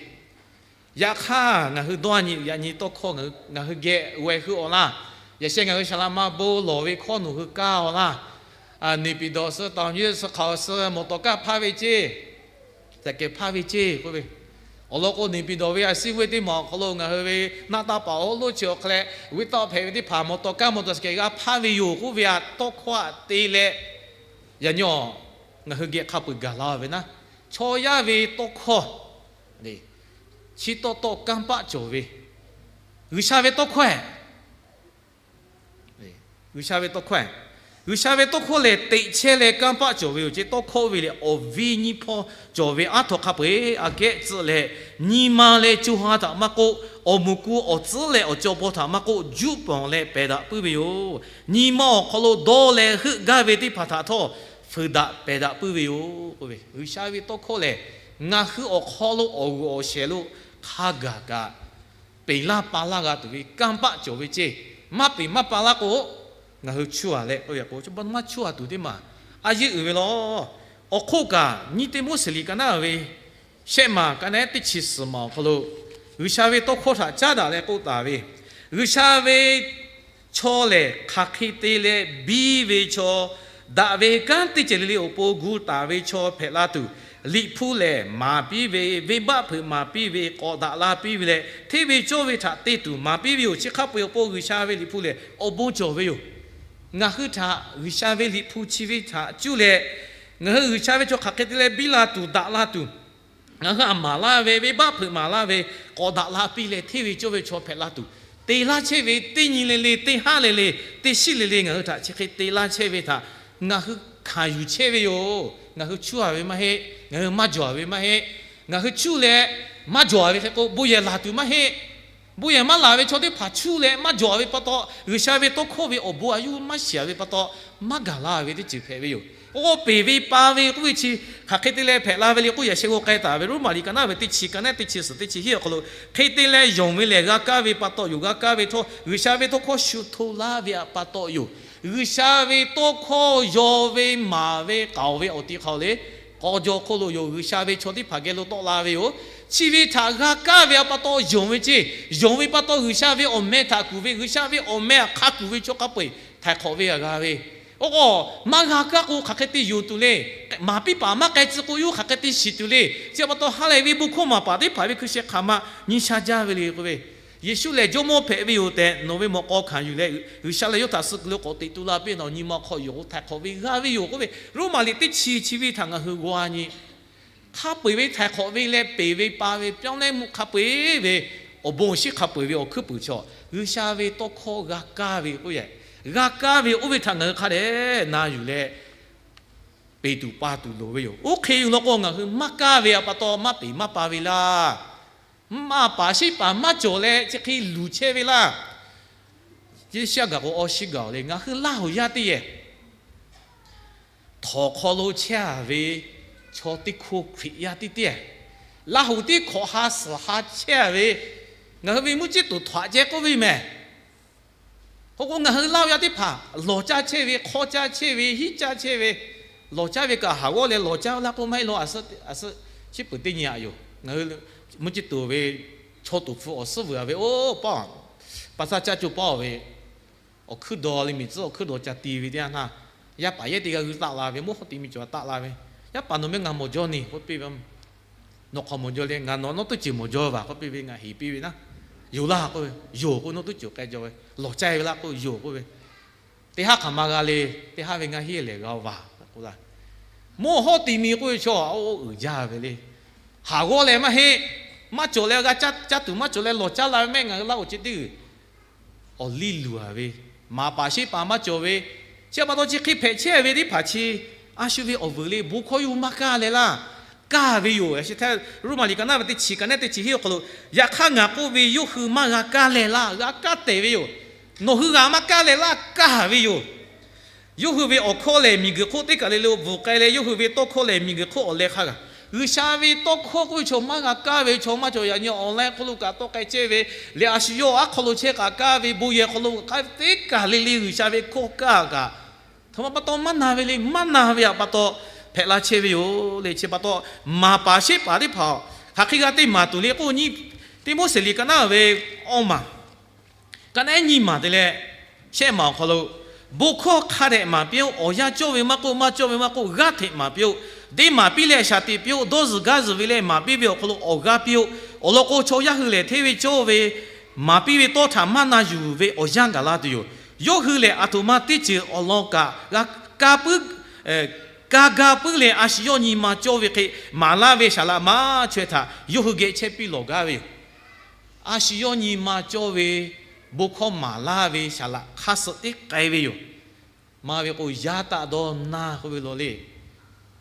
Yaꞈ hk'aˇ, ngaˬ hui dawˇ nyi uiˍ yaꞈ nyi tawˇ hkawˇ ngaˬ hui geh g'aweh heuˆ-aw laˇ. Yaꞈ sheh ngaˬ hui saˍ laꞈ ma bon lawˬ ve hkawˇ nawˬ hui kaˇ-aw laˇ. Neˍ piˍ dawˬ suh tawˍ nyiˇ suh hk'aˬ suh mawˬ tawˍ kaˇ hpaˇ ve ceˇ. Saˍ kehˍ hpaˇ ve ceˇ k'oˆ ve. Awˬ lawn k'o, neˍ piˍ dawˬ ve a suhˉ ve teˇ maˬ awˬ hk'aw lo ngaˬ hui ve naˆ taˇ paˍ awˬ hk'aw lo chi awˬ hk'a leh, venˇ tawˆ hpehꞈ ve teˇ hpaˍ mawˬ tawˍ kaˇ mawˬ tawˍ saˍ kehˍ g'a hpaˇ ve yoˬ k'oˆ ve a tawˇ hkawˇ aꞈ te leh, yaꞈ nyi ngaˬ hui geh hk'a peu-eˬ gaˬ la ve naˉ, chaw yaˇ ve tawˇ hkawˇ chi tawˇ tawˆ kanˇ paˆ cawˬ ve, G'uiˬsha ve tawˇ hkawˇ G'uiˬsha ve tawˇ hkawˇ, G'uiˬsha ve tawˇ hkawˇ lehˬ, teꞈ chehˇ leh kanˇ paˆ cawˬ ve yoˬ ceˇ. Tawˇ hkawˇ ve lehˬ, awˬ viˉ nyiˇ hpawˇ cawˬ ve aˉ htaw hk'a peu-eˬ aꞈ kehˉ tcuhˆ leh, nyi ma leh co ha htaꞈ maˇ k'oˆ, awˬ muˍ ku awˬ tcuhˉ leh awˬ cawˇ paw htaꞈ maˇ k'oˆ, juˆ pawnˍ leh pehˬ daꞈ puiˉ ve yoˬ. Nyi ma awˬ hk'aw lo dawˇ leh heuˆ gaˇ ve teˇ hpaˍ htaꞈ htawˇ, fuiˍ daꞈ pehˬ daꞈ puiˉ ve yoˬ k'oˆ ve. G'uiˬsha ve tawˇ hkawˇ lehˬ, ngaˬ hui awˬ hk'aw lo awˬ g'uiˬ awˬ shehˍ lo hk'a gaˬ kaꞈ, peˬ laˇ pa laˇ g'a tuˬ ve kanˇ paˆ cawˬ ve ceˇ. Maˇ peˬ maˇ pa laˇ k'o, ngaˬ hui chuˇ-a leh k'oˆ ve k'o, maˇ chuˇ-a tuˬ teˇ maˬ a yeˇ uiˍ ve law. Awˬ hk'oˆ kaꞈ, nyiˇ teˇ Moˉseˍ liꞈ ka naˉ ve shehˆ maˬ ka naˉ teˇ chi suhˍ maˬ awˬ hk'aw lo, G'uiˬsha ve tawˇ hkawˇ htaꞈ caˉ daꞈ leh k'oˆ taˍ ve, G'uiˬsha ve chaw lehˬ, hk'aˬ hk'e te leh biˇ ve chaw, daꞈ ve kanˉ teˇ ceuˬ le le awˬ pon gu taˍ ve chaw hpehꞈ la tuˬ, Liꞈ hpu lehˬ maˍ piˇ ve, venˇbaˆ hpeuꞈ maˍ piˇ ve, k'awꞈ daꞈ la piˇ ve leh, hteˇ ve cawˇ ve htaꞈ te tuˬ maˍ piˇ ve yoˬ. Chi hk'a peu-eˬ awˬ pon G'uiˬsha ve Liꞈ hpu lehˬ awˬ bon cawˬ ve yoˬ. Ngaˬ hui htaꞈ G'uiˬsha ve Liꞈ hpu chi ve htaꞈ cuˇ leh, ngaˬ hui G'uiˬsha ve chaw hk'aˬ hk'e te leh biˇ la tuˬ, daꞈ la tuˬ, ngaˬ hui aꞈ maˍ laˇ ve, venˇbaˆ hpeuꞈ maˍ laˇ ve, k'awꞈ daꞈ la piˇ leh, hteˇ ve cawˇ ve chaw hpehꞈ la tuˬ, te laˇ chehˇ ve teˇ nyi le le, teˇ haˉ le le, teˇ shiˉ le le ngaˬ hui htaꞈ chi hk'e te laˇ chehˇ ve htaꞈ ngaˬ hui hkanˍ yuˬ chehˇ ve yoˬ. Ngaˬ hui cuˇ-a ve maˇ heˆ. Ngaˬ hui maˇ jawˬ-a ve maˇ heˆ. Ngaˬ hui cuˇ leh maˇ jawˬ-a ve hk'e k'o, bon yehˬ laˬ tuˬ maˇ heˆ. Bon yehˬ maˇ laˬ ve chaw teˇ hpaˍ cuˇ leh maˇ jawˬ-a ve pa taw, G'uiˬsha ve tawˇ hkawˇ ve awˬ bon a yuˇ maˇ shiˍ-a ve pa taw, maˇ gaˬ la ve teˇ ceuˬ hpehꞈ ve yoˬ. K'o, peˬ ve pa ve k'oˆ ve chi hk'aˬ hk'e te leh hpehꞈ la ve le k'oˆ, yaꞈ sheh g'aw k'ai taˍ ve Roˉmaꞈ liꞈ ka naˉ ve teˇ chi ka naˉ teˇ chi suhˍ teˇ chi hiˉ awˬ hk'aw lo, hk'e te leh yonˍ ve lehˬ g'a kaˇ ve pa taw yoˬ. G'a kaˇ ve htawˇ, G'uiˬsha ve tawˇ hkawˇ shu hto laˇ ve pa taw yoˬ. G'uiˬsha ve tawˇ hkawˇ yaw ve maˍ ve k'aoˍ ve awˬ ti hk'aw le, k'aw jaw hk'oˆ lo yoˬ. G'uiˬsha ve chaw teˇ hpaˍ geh lo tawˆ la ve yoˬ. Chi ve htaꞈ g'a kaˇ ve pa taw yonˍ ve ceˇ. Yonˍ ve pa taw G'uiˬsha ve awˬ meh htaꞈ kuˬ ve, G'uiˬsha ve awˬ meh htaꞈ hk'a kuˬ ve chaw hk'a peu-eˬ htaiˍ hk'awꞈ ve g'a ve. Oˇ k'o, maˇ g'a kaˇ k'o hk'aˬ hk'e te yonˍ tuˬ le. Maˍ piˇ paˍ maˇ k'ai tcuh k'o, yawˇ hk'aˬ hk'e te shiˍ tuˬ le. Chi pa taw ha lehˬ ve bon hkawˇ maˍ paˍ teˇ hpaˍ ve hkui sheh hk'aˬ ma nyi sha jaˇ ve le k'oˆ ve, Yeˍsuˆ lehˬ Jawˇmawˇ hpehꞈ ve yoˬ tehꞈ nawˬ ve mawꞈ k'aw hkanˍ yuˬ leh, G'uiˬsha leh yawˇ htaꞈ suh kuiˬ lo k'awꞈ teꞈ tu la piˇ, nawˬ nyi ma hk'aw yoˬ k'o htaiˍ hk'awꞈ ve g'a ve yoˬ k'oˆ ve, Roˉmaꞈ liꞈ teˇ chi chi ve htaꞈ ngaˬ hui g'aw nyi. Hk'a peu-eˬ ve htaiˍ hk'awꞈ ve leh peˬ ve pa ve ပြောင်းလဲမှု hk'a peu-eˬ ve awˬ bon awˬ shinˉ hk'a peu-eˬ ve awˬ hkuiˉ puiˍ chaw, G'uiˬsha ve tawˇ hkawˇ g'a kaˇ ve k'oˆ yehˬ, g'a kaˇ ve oˇ ve htaꞈ ngaˬ hui hk'a dehꞈ na yuˬ leh peˬ tuˬ pa tuˬ loˍ ve yoˬ. Oˇ hk'e yoˬ law k'o, ngaˬ hui maˇ kaˇ ve pa taw maˇ peˬ maˇ pa ve laˇ. Maˇ paˍ sheˉ paˍ maˇ cawˬ leh chi hk'e luˬ chehˇ ve laˇ. Chi shiˉ gaˬ k'o, awˇ shiˉ gaˬ le, ngaˬ hui Laˇ huˍ yaˇ teˇ yehˬ htawnˍ hk'aw lo chehˇ-a ve chaw teˇ hkoˇ Hkriꞈ yaˇ teˇ teˇ, Laˇ huˍ teˇ hkawꞈ ha suhˍ ha chehˇ-a ve, ngaˬ hui ve mvuhˇ ciˉ tuˬ htaꞈ ceh k'oˆ ve mehˬ. K'o k'o, ngaˬ hui Laˇ huˍ yaˇ teˇ hpaˍ lawˬ caˇ chehˇ ve, hk'awˇ caˇ chehˇ ve, hiˉ caˇ chehˇ ve, lawˬ caˇ ve kaꞈ haˍ g'awˇ leh lawˬ caˇ laˇ k'oˆ maˇ heˆ law. A suhˉ, a suhˉ, chi peuˬ teˇ nyi aꞈ yoˬ. Ngaˬ hui mvuhˇ ciˉ tuˬ ve chaw tuˍ hpfuh awˬ suhˉ vuiˬ-a ve oˇ paˇ, pa saˇ caˇ co paˇ-a ve, awˬ hkuiˉ daw le miˬ tcuhˉ awˬ hkuiˉ daw ca ti ve teˇ yanˇ htaˇ, yaˇ paˍ yehˉ teˇ g'aˇ g'uiˇ taˆ la ve, mvuhˇ hawˉ ti mi cawˬ taˆ la ve, yaˇ paˍ nawˬ meh ngaˬ mawˬ jaw neˬ k'oˆ piˇ ve, nawˬ hk'aw mawˬ jaw le, ngaˬ nawˬ nawˉ teˇ ceuˬ mawˬ jaw vaˬ k'oˆ piˇ ve, ngaˬ heˍ piˇ ve naˉ, yoˬ laˇ k'oˆ ve, yoˬ k'oˆ, nawˉ teˇ ceuˬ k'ai jaw ve, lawˬ caˇ ve laˇ k'oˆ, yoˬ k'oˆ ve, teˇ haˉ hk'aˬ ma g'a le, teˇ haˉ ve ngaˇ hinˉ lehˬ g'a vaˬ k'oˆ laˇ. Mvuhˇ hawˉ ti mi k'oˆ ve chaw oˇ uiˍ jaˇ ve le. Haˍ g'awˇ leh maˇ heˆ, maˇ cawˬ leh g'a caˇ tuˬ maˇ cawˬ leh lawˬ caˇ la ve mehˆ ngaˬ hui Laˇ huˍ ceh teˇ g'uiˬ awˬ liˇ luˬ-a ve, maˍ paˍ sheˉ paˍ maˇ cawˬ ve, chi pa taw chi hk'e hpehꞈ chehˇ ve teˇ hpaˍ chi, a shu ve awˬ vuiˬ le bon hkawˇ yuˇ maˇ kaˇ leh laˇ. kaˇ ve yoˬ. Yaꞈ shi htaˇ Roˉmaꞈ liꞈ kaꞈ naˉ ve teˇ chi kaꞈ naˉ teˇ chi hiˆ awˬ hk'aw lo, yaꞈ hk'aˇ ngaˬ k'oˆ ve, yawˇ hui maˇ g'a kaˇ leh laˇ, g'a kaˇ tehˬ ve yoˬ. Nawˬ hui g'a maˇ kaˇ leh laˇ, kaˇ ve yoˬ. Yawˇ hui ve awˬ hkawˇ lehˬ, miˬguiˬ hk'oˆ teˇ kaˬ le le bvuhˬ k'ai leh, yawˇ hui ve tawˇ hkawˇ lehˬ, miˬguiˬ hk'oˆ awˬ leh hk'a gaˬ. G'uiˬsha ve tawˇ hkawˇ k'oˆ ve chaw maˇ g'a kaˇ ve chaw maˇ cawˬ. Yaꞈ nyi awˬ laˇ hk'oˆ lo kaꞈ tawˇ k'ai chehˇ ve, leh a shu yawˇ aˉ hk'aw lo chehˇ kaꞈ kaˇ ve, bon yehˬ hk'aw lo kaꞈ kaˇ ve, teˇ kaˬ le le G'uiˬsha ve hkawˇ kaˇ kaꞈ, htaꞈ ma pa taw maˇ na ve le, maˇ na ve pa taw hpehꞈ la chehˇ ve yoˬ le. Chi pa taw, maˍ paˍ shehˉ paˍ teˇ hpaˍ hk'aˬ hk'e g'a te maˍ tuˬ le k'o, nyi Tiˆmoˉseˍ liꞈ kaꞈ naˉ ve awˇ maˬ kaꞈ naˉ nyiˇ maˬ te leh shehˆ maˬ awˬ hk'aw lo, bon hkawˇ hk'a dehꞈ maˍ piˇ-oˆ. Awˬ yanˇ cawˇ ve maˇ k'oˆ, maˇ cawˇ ve maˇ k'oˆ, g'aˇ hteꞈ maˍ piˇ-oˆ. Deˇ maˍ piˇ leh shaˍ tiꞈ piˇ-oˆ. Dawˇ zuhˬ gaˇ zuhˬ ve leh maˍ piˇ ve awˬ hk'aw lo awˬ g'aˇ piˇ-oˆ. Awˬ lawn k'o, chaw yaˇ hui lehˬ hteˇ ve cawˇ ve maˍ piˇ ve tawˇ htaꞈ maˇ na yuˬ ve awˬ yanˇ gaˬ la tuˬ yoˬ. Yawˇ hui lehˬ, aˬ htoꞈ ma teˇ ceuˬ awˬ lawn kaꞈ g'a kaˇ puiˉ, kaˇ gaˇ puiˉ leh, a shu yawˇ nyi ma cawˇ ve hk'e maˍ laˇ ve saˍ laꞈ maˇ chaweh htaꞈ yawˇ hui geh chehˇ piˇ lawˬ gaˇ ve yoˬ. A shu yawˇ nyi ma cawˇ ve bon hkawˇ maˍ laˇ ve saˍ laꞈ hk'aˇ suh teˇ k'ai ve yoˬ. Maˇ ve k'o, yaˇ taˆ dawˇ na k'oˆ ve law le.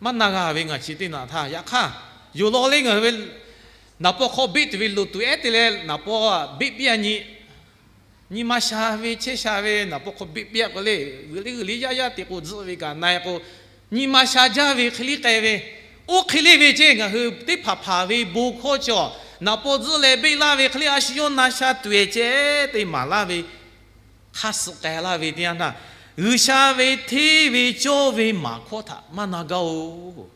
Maˇ na g'a ve ngaˬ chi teˇ naꞈ htaˇ, yaꞈ hk'aˇ, yoˬ law le, ngaˬ hui ve naˍ paw hk'aw beˆ tuˬ ve loˍ tuˬ ehˉ te leh naˍ paw beˆ piˇ-a nyi. Nyi ma sha ve chehˇ sha ve naˍ paw hk'aw beˆ piˇ-a k'o le, g'uiˬ liˇ g'uiˬ liˇ yaˇ yaˇ te k'o tzuhˆ ve kaꞈ na-e k'o, nyi ma sha jaˇ ve hk'e liˇ k'ai ve, oˇ hk'e le ve ceh ngaˬ hui teˇ hpaˍ hpaˍ ve bon hkawˇ cawˬ. Naˍ paw tzuhˆ leh beˆ laˇ ve hk'e le, a shu yawˇ na sha tuˬ-e ceh te maˍ laˇ ve hk'aˇ suh k'ai laˇ ve teˇ yanˇ htaˇ, G'uiˬsha ve hteˇ ve cawˇ ve maˍ hkawˇ htaꞈ maˇ na gaˇ-oˬ.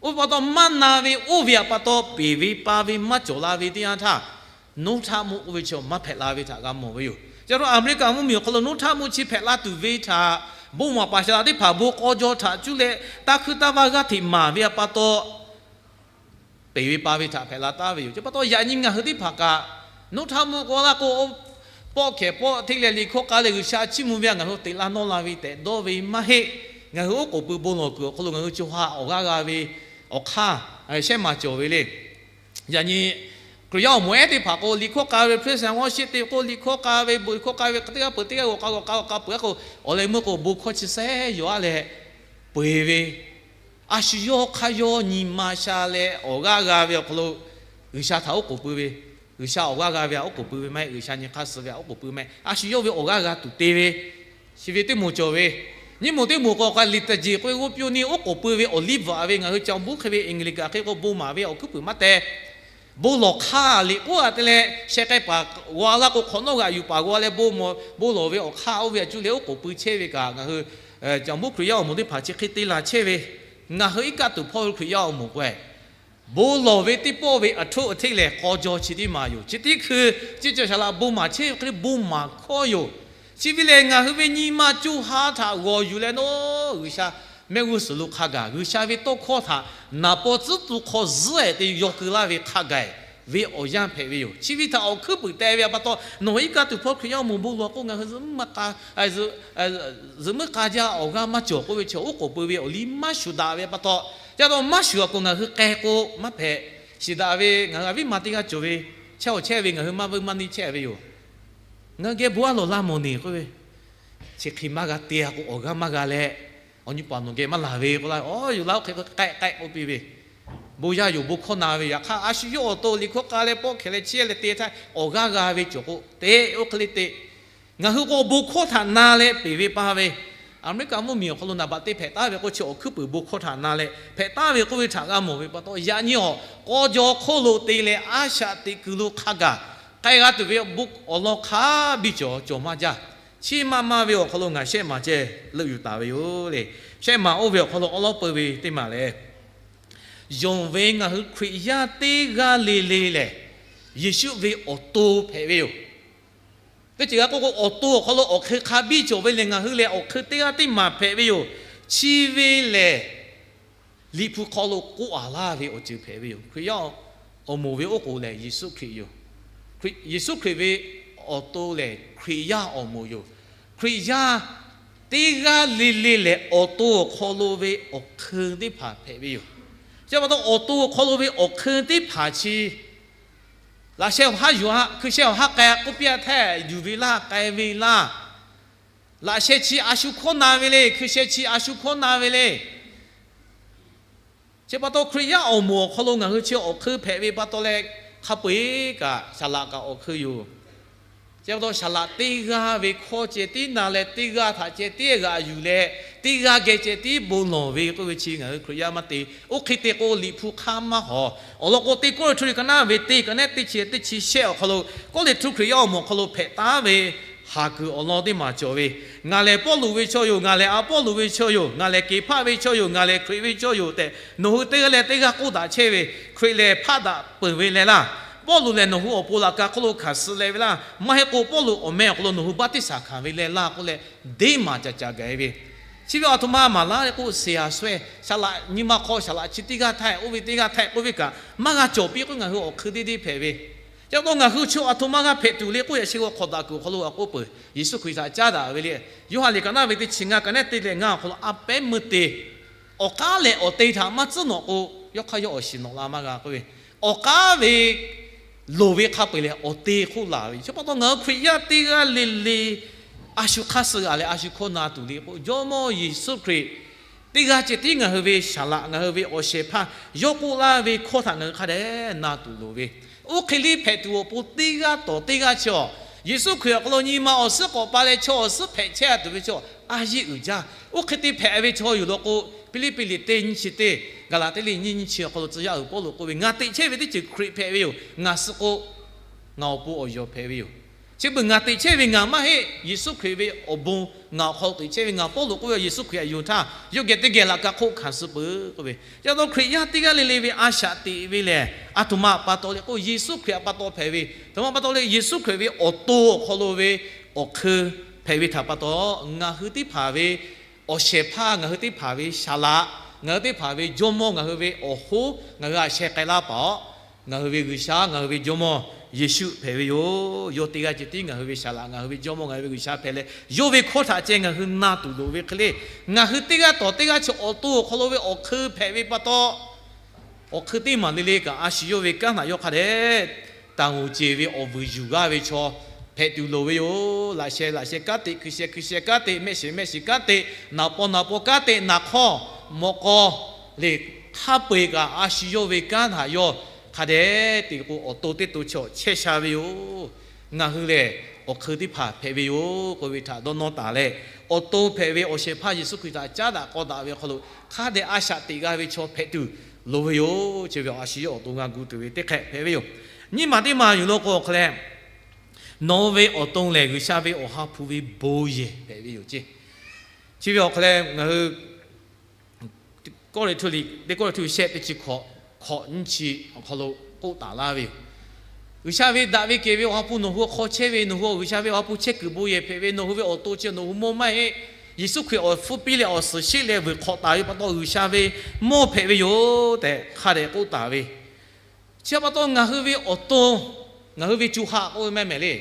Oˇ ve pa taw maˇ na ve oˇ ve pa taw peˬ ve pa ve maˇ cawˬ la ve teˇ yanˇ htaˇ, Noˉhtaˆ mvuhˇ k'oˆ ve chi maˇ hpehꞈ la ve htaꞈ g'a mawˬ ve yoˬ. Ca lo Aˍmeˍriˆkaˍ mvuhˇmiˬ awˬ hk'aw lo Noˉhtaˆ mvuhˇ chi hpehꞈ la tuˬ ve htaꞈ bon maˍ paˍ shaˍ laꞈ teˇ hpaˍ bon k'aw jaw htaꞈ cuˇ leh taˇ hkuiˇ taˇ vaˇ g'aˇ hteꞈ maˍ ve pa taw peˬ ve pa ve htaꞈ hpehꞈ la taˍ ve yoˬ. Chi pa taw yaꞈ nyi ngaˬ hui teˇ hpaˍ kaꞈ, Noˉhtaˆ mvuhˇ k'oˆ laˇ k'o, pawˆ hkehˍ pawˆ hteˇ leh liꞈ hkawˇ k'a leh G'uiˬsha chiˇ mvuh ve a ngaˬ hui teꞈ la nawˇ la ve tehꞈ dawˇ ve maˇ heˆ. Ngaˬ hui oˉ k'oˍ pui bon lawˬ kuiˬ awˬ hk'aw lo ngaˬ hui co ha awˬ g'aˇ g'a ve awˬ hk'aˇ shehˉ maˬ cawˬ ve le. Yaꞈ nyi Hkriꞈ yaˇ awˬ moˍ ehˉ teˇ hpaˍ k'o, liꞈ hkawˇ k'a ve Praise and Worship te k'o, liꞈ hkawˇ k'a ve, bon hkawˇ k'a ve, teˇ g'aˇ peuˬ teˇ g'aˇ g'awˬ k'a g'awˬ k'a g'awˬ k'a peuˬ-a k'o, awˬ leh meuˇ k'o bon hkawˇ chi sehˉ yaw-a leh peu-eˬ ve, a shu yawˇ hk'aˇ yawˇ nyi ma sha leh awˬ g'aˇ g'a ve awˬ hk'aw lo G'uiˬsha htaꞈ oˉ k'oˍ pui ve, G'uiˬsha awˬ g'aˇ g'a ve htaꞈ oˉ k'oˍ pui ve maˇ heˆ, G'uiˬsha nyi hk'aˇ suh ve htaꞈ oˉ k'oˍ pui maˇ heˆ. A shu yawˇ ve awˬ g'aˇ g'a tuˬ te ve, chi ve teˇ moˍ cawˬ ve. Nyiˇ moˍ teˇ moˍ k'awꞈ k'ai liꞈ taˍ jeˬ k'oˆ ve g'oˇ piˇ-oˆ ni, oˉ k'oˍ pui ve awˬ liˇ bvuhꞈ-a ve ngaˬ hui ca awˬ buˉ hk'e ve Eˍnˍgliˍkaˍ hk'e k'o bon maˍ ve awˬ hkuiˉ puiˍ maˇ teh. Bon lawˬ hk'aˇ liꞈ k'oˆ-a te leh sheh k'ai paˍ g'aw laˇ k'o, hk'awꞈ nawˉ g'aꞈ yuˬ paˍ g'aw leh bon bon lawˬ ve awˬ hk'aˇ oˇ ve a cuˇ leh oˉ k'oˍ pui chehˇ ve kaꞈ, ngaˬ hui Caˬ Mvuhˇ Hkriꞈ yaˇ awˬ moˍ teˇ hpaˍ chi hk'e te la chehˇ ve, ngaˬ hui iˉ kaˆ tuˬ hpawˇ ve Hkriꞈ yaˇ awˬ moˍ k'o-e, bon lawˬ ve teˇ pawˆ ve aˬ htoꞈ aˬ hteˆ lehˬ k'aw jaw chi teˇ maˬ yoˬ. Chi teˇ hkui chi cawˬ shaˍ laꞈ bon maˍ chehˇ ve hk'e le bon maˍ hkawˇ yoˬ. Chi ve lehˬ, ngaˬ hui ve nyi ma co ha htaꞈ g'awˬ yuˬ leh nawˉ G'uiˬsha mehˆ g'uˇ suhˍ lo hk'a gaˬ, G'uiˬsha ve tawˇ hkawˇ htaꞈ naˍ paw tcuhˉ tu hk'aw zuhˉ-ehˍ te yaw keu laˇ ve hk'a gaˬ ve awˬ yanˇ hpehꞈ ve yoˬ. Chi ve htaꞈ awˬ hkuiˉ puiˍ teh ve pa taw, nawˬ iˉ kaˆ tuˬ hpawˇ Hkriꞈ yaˇ awˬ moˍ bon lawˬ k'o, ngaˬ hui zuhꞈ meuˇ k'a zuhꞈ meuˇ k'a jaˇ awˬ g'aˇ maˇ cawˬ k'oˆ ve chaw oˉ k'oˍ pui ve awˬ liˇ maˇ shuˍ daꞈ ve pa taw, ca taw maˇ shuˍ-a k'o ngaˬ hui k'ai k'o maˇ hpehꞈ. Shiˍ daꞈ ve ngaˬ hui a viˉ ma teˇ g'aˇ cawˬ ve, chehˇ awˬ chehˇ ve ngaˬ hui maˇ veuˇ maˇ neˇ chehˇ ve yoˬ. Ngaˬ hui geh bon a lawˬ laˇ mawˬ neˬ k'oˆ ve, chi hk'e maˇ g'a te-a k'o awˬ g'aˇ maˇ g'a leh, awˬ nyi paˍ nawˬ geh maˇ laˬ ve k'oˆ laˇ ve, awˬ yoˬ laˇ oˇ hk'e k'ai k'ai k'oˆ piˇ ve, bon yaˇ yoˬ bon hkawˇ na ve. Yaꞈ hk'aˇ a shu yawˇ awˬ to liꞈ hkawˇ k'a leh pawˆ hkehˍ leh chehˇ leh te htaˇ awˬ g'aˇ g'a ve cawˬ k'o te, oˇ hk'e le te. Ngaˬ hui k'o bon hkawˇ htaꞈ na leh peˬ ve pa ve, Aˍmeˍriˆkaˍ mvuhˇmiˬ awˬ hk'aw lo naˍ baꞈ te hpehꞈ taˍ ve k'o chi awˬ hkuiˉ puiˍ bon hkawˇ htaꞈ na leh hpehꞈ taˍ ve k'oˆ ve htaꞈ g'a mawˬ ve pa taw, yaꞈ nyi awˬ k'aw jaw hk'oˆ lo te leh a shaꞈ teꞈ kuiˬ lo hk'a gaˬ k'ai g'a tuˬ ve awˬ lawn hk'a biˇ cawˬ cawˬ maˇ jaˇ. Chi maˇ maˇ ve awˬ hk'aw lo ngaˬ shehˆ maˬ ceh leuˆ yuˬ taˍ ve yoˬ le. Shehˆ maˬ oˇ ve awˬ hk'aw lo awˉ lawˉ peu ve teˇ maˬ lehˬ, yonˍ ve ngaˬ hui Hkriꞈ yaˇ teˇ g'aˇ le le lehˬ, Yeˍsuˆ ve awˬ to hpehꞈ ve yoˬ. Teˇ ceuˬ g'a k'oˆ k'o, awˬ to awˬ hk'aw lo awˬ hk'eun hk'a biˇ cawˬ ve lehˬ, ngaˬ hui lehˬ awˬ hk'eun teˇ g'aˇ teˇ maˬ hpehꞈ ve yoˬ. Chi ve lehˬ, Liꞈ hpu hk'aw lo k'oˆ-a laˇ ve awˬ ceuˬ hpehꞈ ve yoˬ. Hkriꞈ yaˇ awˬ moˍ ve oˉ k'oˍ lehˬ, Yeˍsuˆ Hkriꞈ yoˬ. Yeˍsuˆ Hkriꞈ ve awˬ to lehˬ, Hkriꞈ yaˇ awˬ moˍ yoˬ. Hkriꞈ yaˇ teˇ g'aˇ le le lehˬ, awˬ to awˬ hk'aw lo ve awˬ hk'eun teˇ hpaˍ hpehꞈ ve yoˬ. Chi pa taw, awˬ to awˬ hk'aw lo ve awˬ hk'eun teˇ hpaˍ chi laꞈ sheh awˬ haˉ yuˬ-a, hkui sheh awˬ haˉ k'ai k'oˆ piˇ-a hteˇ, yuˬ ve laˇ, k'ai ve laˇ. Laꞈ sheh chi a shu hkawˇ na ve le, hkui sheh chi a shu hkawˇ na ve le. Chi pa taw Hkriꞈ yaˇ awˬ moˍ awˬ hk'aw lo ngaˬ hui chi awˬ hk'eun hpehꞈ ve pa taw leh, hk'a peu-eˬ kaꞈ saˍ laꞈ kaꞈ awˬ hk'eun yoˬ. Chi pa taw saˍ laꞈ teˇ g'aˇ ve hkawˇ ceh tiˉ na leh, teˇ g'aˇ htaꞈ ceh tiˉ g'aꞈ yuˬ leh, teˇ g'aˇ geh ceh tiˉ bon lawˬ ve k'oˆ ve chi ngaˬ hui Hkriꞈ yaˇ maˇ te. Oˇ hk'e te k'o, Liꞈ hpu hk'aˇ maˇ hawˍ. Awˬ lawn k'o, Teˇ Kawˇrenˍhtuˆ liꞈ ka naˉ ve teˇ, ka naˉ teˇ chi teˇ chi shehˆ awˬ hk'aw lo, Kawˇrenˍhtuˆ Hkriꞈ yaˇ awˬ moˍ awˬ hk'aw lo hpehꞈ taˉ ve haˍ kuiˬ awˬ lawn teˇ maˬ cawˬ ve, Ngaˬ lehˬ Pawˇluꞈ ve chaw yoˬ, ngaˬ lehˬ Aˍpawˇluꞈ ve chaw yoˬ, ngaˬ lehˬ Keˍhpaˆ ve chaw yoˬ, ngaˬ lehˬ Hkriꞈ ve chaw yoˬ tehꞈ, nawˬ hui teˇ g'aˇ leh teˇ g'aˇ k'oˆ daꞈ chehˇ ve, Hkriꞈ lehˬ hpaˆ daꞈ peuˬ ve leh laˇ. Pawˇluꞈ lehˬ nawˬ hui awˬ pon laꞈ ka hk'oˆ lo hkanˍ suh leh ve laˇ. Maˇ heˆ k'o, Pawˇluꞈ awˬ meh awˬ hk'aw lo nawˬ hui baˆtiˆsaˬ hkanˍ ve leh laˇ k'oˆ leh, deˇ maˬ caˍ caˍ gaˬ e ve. Chi ve aˬ htoꞈ ma maˍ laˇ le k'o, seˍ a sawehˇ saˍ laꞈ nyi ma hk'aw saˍ laꞈ chi teˇ g'aˇ htaˇ, oˇ ve teˇ g'aˇ htaˇ k'oˆ ve kaꞈ maˇ g'a cawˬ piˇ k'o, ngaˬ hui awˬ hk'eun deˇ deˇ hpehꞈ ve. Chi pa taw ngaˬ hui chaw aˬ htoꞈ ma g'a hpehꞈ tuˬ le k'oˆ, yaꞈ sheh g'aw hk'awꞈ daꞈ kuiˬ awˬ hk'aw lo a k'oˆ peuˬ, Yeˍsuˆ Hkriꞈ htaꞈ caˉ daꞈ ve le. Yoˇhanˬ liꞈ ka naˉ ve teˇ chi ngaˇ, ka naˉ teˇ leh ngaˇ awˬ hk'aw lo a pehˉ meuˇ te, awˬ k'aˉ leh awˬ te htaꞈ maˇ tcuhˉ nawꞈ k'o, yawˇ hk'aˇ yawˇ awˬ shiˍ nawꞈ la maˇ g'a k'oˆ ve, awˬ k'aˉ ve loˍ ve hk'a peu-eˬ lehˬ, awˬ te hk'oˆ laˬ ve. Chi pa taw ngaˬ hui Hkriꞈ yaˇ teˇ g'aˇ le le a shu hk'aˇ suh g'aꞈ leh a shu hkawˇ na tuˬ le k'o, Jawˇmawˇ Yeˍsuˆ Hkriꞈ teˇ g'aˇ ceh tiˉ ngaˬ hui ve saˍ laꞈ, ngaˬ hui ve awˬ shehˍ hpaˇ, yawˇ k'oˆ laˇ ve hkawˇ htaꞈ ngaˬ hui hk'a dehꞈ na tuˬ loˍ ve. Oˇ hk'e liˇ hpehꞈ tuˬ awˬ pon teˇ g'aˇ tawˍ teˇ g'aˇ chi awˬ, Yeˍsuˆ Hkriꞈ awˬ hk'aw lo nyi ma awˬ suhˉ k'awꞈ pa leh chaw awˬ suhˉ hpehꞈ chehˇ a tuˬ ve chaw, a yeˇ uiˍ jaˇ. Oˇ hk'e te hpehꞈ ve chaw yoˬ law k'o, Hpiˇliˇpiˆ liꞈ teˇ nyiˇ chi teˇ, Gaˍlaˍtiˆ liꞈ nyiˇ nyiˇ chi awˬ hk'aw lo tcuh yaˇ uiˍ Pawˇluꞈ k'oˆ ve, Ngaˬ teꞈ chehˇ ve teˇ ceuˬ Hkriꞈ hpehꞈ ve yoˬ. Ngaˬ suh k'o, ngaˬ awˬ pon awˬ yawˬ hpehꞈ ve yoˬ. Chi beuꞈ ngaˬ teꞈ chehˇ ve ngaˬ maˇ heˆ, Yeˍsuˆ Hkriꞈ ve awˬ bon ngaˬ awˬ hk'aw lo teꞈ chehˇ ve ngaˬ Pawˇluꞈ k'oˆ ve, Yeˍsuˆ Hkriꞈ htaꞈ yonˍ htaˇ, yawˇ geh teˇ geh laꞈ ka hk'oˆ hkanˍ suh peuˬ k'oˆ ve. Chi pa taw Hkriꞈ yaˇ teˇ g'aˇ le le ve a shaꞈ teꞈ ve lehˬ, aˬ htoꞈ ma pa taw le k'o, Yeˍsuˆ Hkriꞈ htaꞈ pa taw hpehꞈ ve, aˬ htoꞈ ma pa taw le, Yeˍsuˆ Hkriꞈ ve awˬ to awˬ hk'aw lo ve awˬ hk'eun hpehꞈ ve htaꞈ pa taw, ngaˬ hui teˇ hpaˍ ve awˬ shehˍ hpaˇ, ngaˬ hui teˇ hpaˍ ve saˍ laꞈ, ngaˬ hui teˇ hpaˍ ve jawˇmawˇ, ngaˬ hui ve awˬ hoˉ, ngaˬ hui a sheh k'ai laˇ paˍ aw, ngaˬ hui ve G'uiˬsha, ngaˬ hui ve jawˇmawˇ Yeˍsuˆ hpehꞈ ve yoˬ. Yawˇ teˇ g'aˇ ceh tiˉ ngaˬ hui ve saˍ laꞈ, ngaˬ hui ve jawˇmawˇ, ngaˬ hui ve G'uiˬsha hpehꞈ leh, yawˇ ve hkawˇ htaꞈ ceh ngaˬ hui na tuˬ loˍ ve hk'e le. Ngaˬ hui teˇ g'aˇ tawˍ teˇ g'aˇ chi awˬ to awˬ hk'aw lo ve awˬ hk'eun hpehꞈ ve pa taw, awˬ hk'eun teˇ maˬ le le kaꞈ, a shu yawˇ ve kanˉ htaꞈ yawˇ hk'a dehꞈ taˍ ngoˍ ceˬ ve awˬ vuiˬ yuˬ g'aˇ ve chaw hpehꞈ tuˬ loˍ ve yoˬ. Laꞈ sheh laꞈ sheh kanˉ te, hkui sheh hkui sheh kanˉ te, mehˆ shiˍ mehˆ shiˍ kanˉ te, naˍ paw naˍ paw kanˉ te, naˍ hk'awˇ mawꞈ k'aw le, hk'a peu-eˬ kaꞈ a shu yawˇ ve kanˉ htaꞈ yawˇ hk'a dehꞈ te k'o, awˬ to teˇ to chaw chehˇ sha ve yoˬ. Ngaˬ hui lehˬ, awˬ hk'eun teˇ hpaˍ hpehꞈ ve yoˬ k'oˆ ve htaꞈ dawˇ nawˇ taˍ leh, awˬ to hpehꞈ ve awˬ shehˍ hpaˇ Yeˍsuˆ Hkriꞈ htaꞈ caˉ daꞈ k'aw daꞈ ve awˬ hk'aw lo hk'a dehꞈ a shaꞈ teꞈ g'a ve chaw hpehꞈ tuˬ loˍ ve yoˬ. Chi ve a shu yawˇ awˬ to g'a gu tuˬ ve teˇ hk'ehꞈ hpehꞈ ve yoˬ. Nyiˇ maˬ teˇ maˬ yuˬ law k'o awˬ hk'aw leh, nawˬ ve awˬ to lehˬ G'uiˬsha ve awˬ ha hpu ve bon yehˬ hpehꞈ ve yoˬ ceˇ. Chi ve awˬ hk'aw leh ngaˬ hui Kawˇrenˍhtuˆ liꞈ, teˇ Kawˇrenˍhtuˆ shehˆ teˇ chi hkawꞈ, hkawꞈ nyiˇ chi awˬ hk'aw lo k'oˆ taˍ laˇ ve yoˬ. G'uiˬsha ve daꞈ ve kehˬ ve awˬ ha hpu nawˬ hui hk'aw chehˇ ve, nawˬ hui G'uiˬsha ve awˬ ha hpu chehˇ kuiˬ bon yehˬ hpehꞈ ve, nawˬ hui ve awˬ to chi nawˬ hui mawˇ maˇ heˆ. Yeˍsuˆ Hkriꞈ awˬ hpfuhˇ piˇ leh awˬ suhˍ sheˆ leh vuiˬ hk'awꞈ taˍ ve pa taw G'uiˬsha ve mawˇ hpehꞈ ve yoˬ tehꞈ hk'a dehꞈ k'oˆ taˍ ve. Chi pa taw ngaˬ hui ve awˬ to, ngaˬ hui ve co ha k'oˆ ve mehˆ mehˍ le.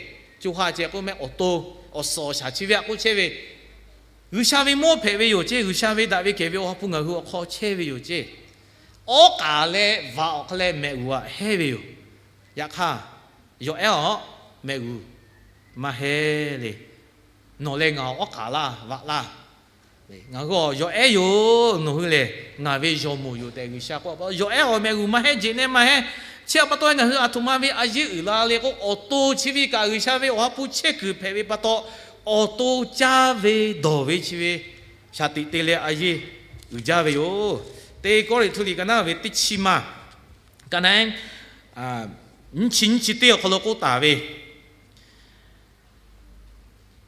Co ha ceh k'oˆ mehˆ, awˬ to, awˬ suhˍ awˬ shaˍ chi ve a k'oˆ chehˇ ve, G'uiˬsha ve mawˇ hpehꞈ ve yoˬ ceˇ. G'uiˬsha ve daꞈ ve kehˬ ve awˬ ha hpu ngaˬ hui awˬ hk'aw chehˇ ve yoˬ ceˇ. Awˉ k'aˍ leh vaꞈ awˬ hk'aw leh mehꞈ g'uˬ aꞈ hehˉ ve yoˬ. Yaꞈ hk'aˇ, yawˬ ehˉ awˬ mehꞈ g'uˬ maˇ hehˉ le. Nawˬ leh ngaˬ awˉ k'aˍ laˇ vaꞈ laˇ. Ngaˬ hui awˬ yawˬ ehˉ yoˬ. Nawˬ hui lehˬ ngaˬ ve yawˬ moˍ yoˬ tehꞈ G'uiˬsha k'oˆ pa taw, yawˬ ehˉ awˬ mehꞈ g'uˬ maˇ hehˉ jeꞈ neh maˇ hehˉ. Chi pa taw ngaˬ hui aˬ htoꞈ ma ve a yeˇ uiˍ la le k'o, awˬ to chi ve kaꞈ G'uiˬsha ve awˬ ha hpu chehˇ kuiˬ hpehꞈ ve pa taw, awˬ to caˇ ve dawˬ ve chi ve shaˍ tiꞈ te leh a yeˇ uiˍ jaˇ ve yoˬ. Teˇ Kawˇrenˍhtuˆ liꞈ ka naˉ ve teˇ chi maˬ, ka naˉ nyiˇ chi nyiˇ chi teˇ awˬ hk'aw lo k'oˆ taˍ ve,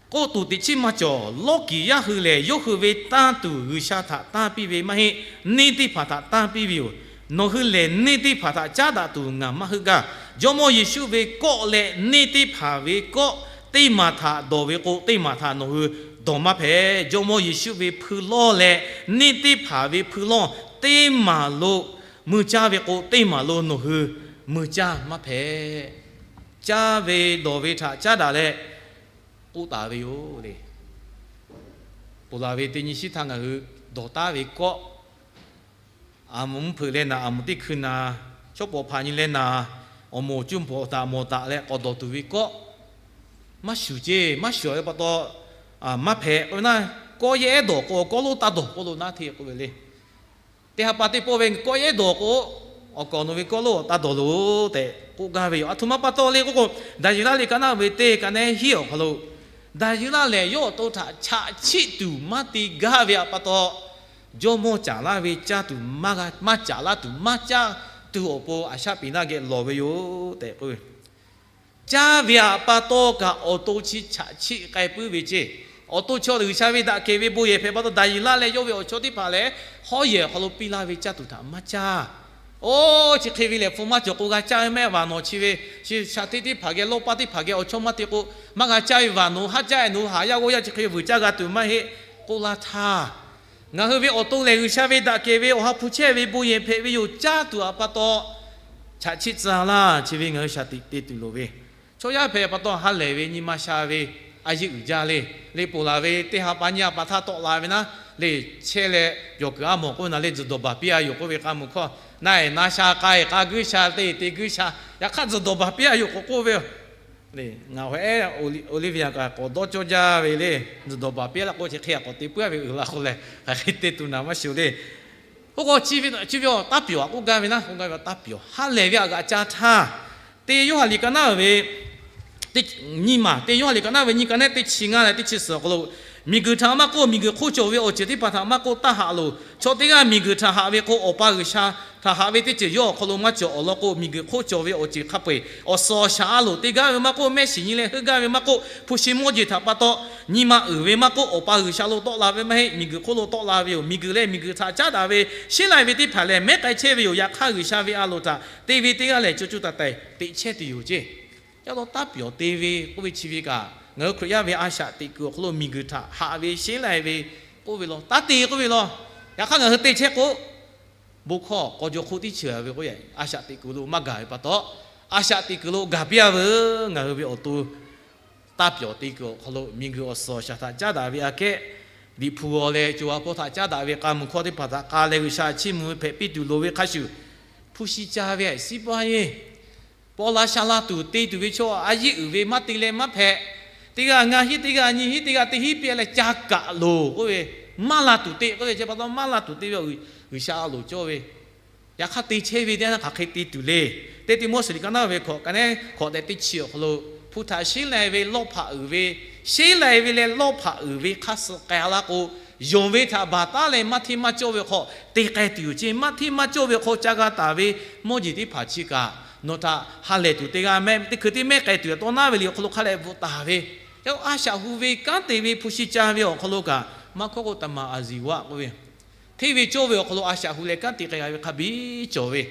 k'oˆ tuˬ teꞈ chiˉ maˇ cawˬ. Lawˇkiˍ yaˇ hui lehˬ, yawˇ hui ve tanˇ tuˬ G'uiˬsha htaꞈ tanˇ piˇ ve maˇ heˆ, neˇ teˇ hpaˍ htaꞈ tanˇ piˇ ve yoˬ. Nawˬ hui lehˬ, neˇ teˇ hpaˍ htaꞈ caˉ daꞈ tuˬ ngaˬ maˇ heuˆ gaˇ. Jawˇmawˇ Yeˍsuˆ ve kawˆ leh neˇ teˇ hpaˍ ve kawˆ teˇ maˬ htaꞈ dawˬ ve k'o, teˇ maˬ htaꞈ nawˬ hui dawˬ maˇ hpehꞈ. Jawˇmawˇ Yeˍsuˆ ve hpui lawˇ leh neˇ teˇ hpaˍ ve hpui lawˇ teˇ maˬ lo mui caˇ ve k'o, teˇ maˬ lo nawˬ hui mui caˇ maˇ hpehꞈ. Caˇ ve dawˬ ve htaꞈ caˉ daꞈ leh k'oˆ taˍ ve yoˬ le. Ponˬ laˬ ve teˇ nyi shiˉ htaˇ ngaˬ hui dawˬ taˉ ve kawˆ, aˬ moˍ mvuhˇ hpeuꞈ leh naˍ, aˬ moˍ teˇ hkui naˍ, shawˉ pawˍ hpaꞈ nyi leh naˍ, awˬ moˍ cuˇ pawˍ htaꞈ mawˬ taˍ leh k'awꞈ dawˬ tuˬ ve kawˆ, maˇ shuˍ ceˇ. Maˇ shuˍ ve pa taw, maˇ hpehꞈ k'oˆ ve naˉ, kawˆ yehˇ ehˉ dawˬ k'o, kawˆ lonˉ taˇ dawˬ k'oˆ lo naˉ hteˇ k'oˆ ve le. Teˇ ha pa teˇ pawˆ ve kawˆ yehˉ dawˬ k'o, awˬ kaˍ awˬ nu ve kawˆ lonˉ taˇ dawˬ loˬ tehꞈ k'oˆ gaˇ ve yoˬ. Aˬ htoꞈ ma pa taw le k'oˆ k'o, Daˍyeˍlaˆ liꞈ ka naˆ ve teˇ ka nehˉ hiˉ awˬ hk'aw lo, Daˍyeˍlaˆ lehˬ yawˇ awˬ to htaꞈ chaꞈ chiˆ tuˬ maˇ te gaˇ ve htaꞈ pa taw, jawˇmawˇ caˍ laˇ ve caˇ tuˬ maˇ caˍ laˇ tuˬ maˇ caˇ tuˬ awˬ pon Aˍshaˆpiˍnaˆ geh lawˬ ve yoˬ tehꞈ k'oˆ ve. Caˇ ve htaꞈ pa taw kaꞈ awˬ to chi chaꞈ chiˆ k'ai puiˉ ve ceˇ. Awˬ to chaw G'uiˬsha ve daꞈ kehˬ ve bon yehˬ hpehꞈ pa taw, Daˍyeˍlaˆ leh yawˇ ve awˬ chawˇ teˇ hpaˍ lehˬ, hawˉ yehˬ awˬ hk'aw lo piˇ laˇ ve caˇ tuˬ htaꞈ maˇ caˇ. Oˇ, chi hk'e ve lehˬ, hpu maˇ cawˬ k'o g'a caˇ ve mehˆ vaˬ nawˬ chi ve, chi shaˍ hteˇ teˇ hpaˍ geh lawˇ paˇ teˇ hpaˍ geh awˬ chawˇ maˇ te k'o, maˇ g'a caˇ ve vaˬ nawˬ haˉ caˇ, nawˬ haˍ yaˇ g'awˇ yaˇ chi hk'e vuiˬ caˇ g'a tuˬ maˇ heˆ k'oˆ laˇ htaˇ, ngaˬ hui ve awˬ to lehˬ G'uiˬsha ve daꞈ kehˬ ve Awˬ ha hpu chehˇ ve bon yehˬ hpehꞈ ve yoˬ. Caˇ tuˬ htaꞈ pa taw chaꞈ chiˆ tcuh laˇ. Chi ve ngaˬ hui shaˍ tiꞈ te tuˬ loˍ ve chaw yaˇ hpehꞈ pa taw, ha lehˬ ve nyi ma sha ve a yeˇ uiˍ jaˇ le. Liꞈ ponˬ laˬ ve teˇ ha pa nyiˇ ha pa htaˇ tawˆ la ve naˉ, le chehˇ leh yawˬ kuiˬ a mawˬ k'oˆ ve naˬ le, tzuhˬ dawˬ baˬ piˇ a yoˬ k'oˆ ve k'a muˬ hkawˇ, na eˍ na sha k'a eˍ k'a guiˇ sha te eˍ te guiˇ sha, yaꞈ hk'aˇ tzuhˬ dawˬ baˬ piˇ a yoˬ k'oˆ k'oˆ ve yoˬ. Ngaˬ hawꞈ ehˉ Olive yaꞈ kaꞈ k'awꞈ dawˇ cawˇ jaˇ ve le. Tzuhˬ dawˬ baˬ piˇ a laˇ k'o, chi hk'e a k'awꞈ te puiˉ a ve uiˍ la k'o lehˬ, hk'aˬ hk'e te tuˬ naˍ maˇ shiˍ le. K'oˆ k'o, chi ve chi ve taˇ pyawˬ a k'oˆ gaˇ ve naˉ, k'oˆ gaˇ ve taˇ pyawˬ. Ha lehˬ ve a g'aꞈ ca htaˇ, teˇ Yoˇhanˬ liꞈ ka naˉ ve nyiˇ maˬ, teˇ Yoˇhanˬ liꞈ ka naˉ ve nyiˇ ka nehˉ teˇ chi ngaˇ leh teˇ chi suhˍ awˬ hk'aw lo, miˬguiˬ htaꞈ maˇ k'oˆ, miˬguiˬ hk'oˆ cawˬ ve awˬ ceuˬ teˇ hpaˍ htaꞈ maˇ k'oˆ, taˇ haꞈ loˬ. Chaw teˇ g'aˇ miˬguiˬ htaꞈ haꞈ ve k'o, Awˬ pa G'uiˬsha htaꞈ haꞈ ve teˇ ceuˬ yawˇ awˬ hk'aw lo maˇ cawˬ. Awˬ lawn k'o, miˬguiˬ hk'oˆ cawˬ ve awˬ ceuˬ hk'a peu-eˬ awˬ suhˍ awˬ shaˍ a loˍ te gaˇ ve maˇ k'oˆ, mehˆ shiˍ nyi leh heuˆ gaˇ ve maˇ k'oˆ, hpu shi mawˇ jeˬ htaꞈ pa taw nyi ma uiˍ ve maˇ k'oˆ, Awˬ pa G'uiˬsha lo tawˆ la ve maˇ heˆ, miˬguiˬ hk'oˆ lo tawˆ la ve yoˬ. Miˬguiˬ leh miˬguiˬ htaꞈ caˉ daꞈ ve sheˉ lai ve teˇ hpaˍ lehˬ, mehˉ k'ai chehˇ ve yoˬ. Yaꞈ hk'aˇ, G'uiˬsha ve a loˍ htaꞈ te ve teˇ g'aˇ lehˬ, co co taiˍ taiˍ teꞈ chehˇ tuˬ yoˬ ceˇ. Yaˇ law taˇ pyawˬ te ve k'oˆ ve chi ve kaꞈ, ngaˬ hui Hkriꞈ yaˇ ve a shaꞈ teꞈ kuiˬ awˬ hk'aw lo miˬguiˬ htaꞈ haꞈ ve sheˉ lai ve k'oˆ ve law, taˇ te k'oˆ ve law. Yaꞈ hk'aˇ, ngaˬ hui te chehˇ k'o, bon hkawˇ k'aw jaw hk'oˆ tiˉ cheuˬ a ve k'o, a shaꞈ teꞈ kuiˬ lo maˇ gaˬ ve pa taw, a shaꞈ teꞈ kuiˬ lo gaˬ piˇ a veuˬ. Ngaˬ hui ve awˬ to taˇ pyawˬ te kuiˬ awˬ hk'aw lo miˬguiˬ awˬ suhˍ awˬ shaˍ htaꞈ caˉ daꞈ ve aꞈ kehˉ, Liꞈ hpu g'aw leh co ha hpawˇ htaꞈ caˉ daꞈ ve k'a muˬ hkawˇ teˇ hpaˍ htaꞈ k'a leh G'uiˬsha chiˇ mvuh ve hpehꞈ piˇ tuˬ loˍ ve hk'a shuˍ, hpu shi ca ve a siˉ paˇ yeˬ paw la sha la tuˬ te tuˬ ve chaw a yeˆ uiˍ ve maˇ te leh maˇ hpehꞈ. Teˇ g'aˇ ngaˇ hiˉ, teˇ g'aˇ nyiˇ hiˉ, teˇ g'aˇ teˇ hiˉ piˇ leh ca kaꞈ loˬ k'oˆ ve, maˇ la tuˬ te k'oˆ ve, chi pa taw maˇ la tuˬ te ve G'uiˬsha a loˍ cawˇ ve. Yaꞈ hk'aˇ, te chehˇ ve teˇ yanˇ htaˇ hk'aˬ hk'e te tuˬ le. Teˇ Tiˆmoˉseˍ liꞈ ka naˉ ve hkawꞈ ka nehˉ hkawꞈ tehꞈ teˇ chi awˬ hk'aw lo, hpu htaꞈ sheˉ lai ve lawˇ hpaꞈ uiˍ ve, sheˉ lai ve leh lawˇ hpaꞈ uiˍ ve hk'aˇ suh k'ai laˇ k'o, yonˍ ve htaꞈ baˬ taˉ leh maˇ hteˇ maˇ cawˇ ve hk'aw te k'ai tuˬ yoˬ ceˇ. Maˇ hteˇ maˇ cawˇ ve hk'aw ca g'a taˍ ve mawˇ jeˬ teˇ hpaˍ chi kaꞈ nawˬ htaꞈ ha lehˬ tuˬ teˇ g'aˇ mehˆ teˇ hkui teˇ mehˆ k'ai tuˬ awˬ tawˇ naˉ ve liꞈ awˬ hk'aw lo hk'a leh bvuhꞈ taˍ ve, a shaꞈ hu ve kanˉ te ve hpu shi ca ve awˬ hk'aw lo kaꞈ maˇ hkawˇ k'o, taˍ maˍ a ziˍ vaˆ k'oˆ ve, hteˇ ve cawˇ ve awˬ hk'aw lo a shaꞈ hu leh kanˉ te k'ai g'a ve hk'a biˇ cawˬ ve,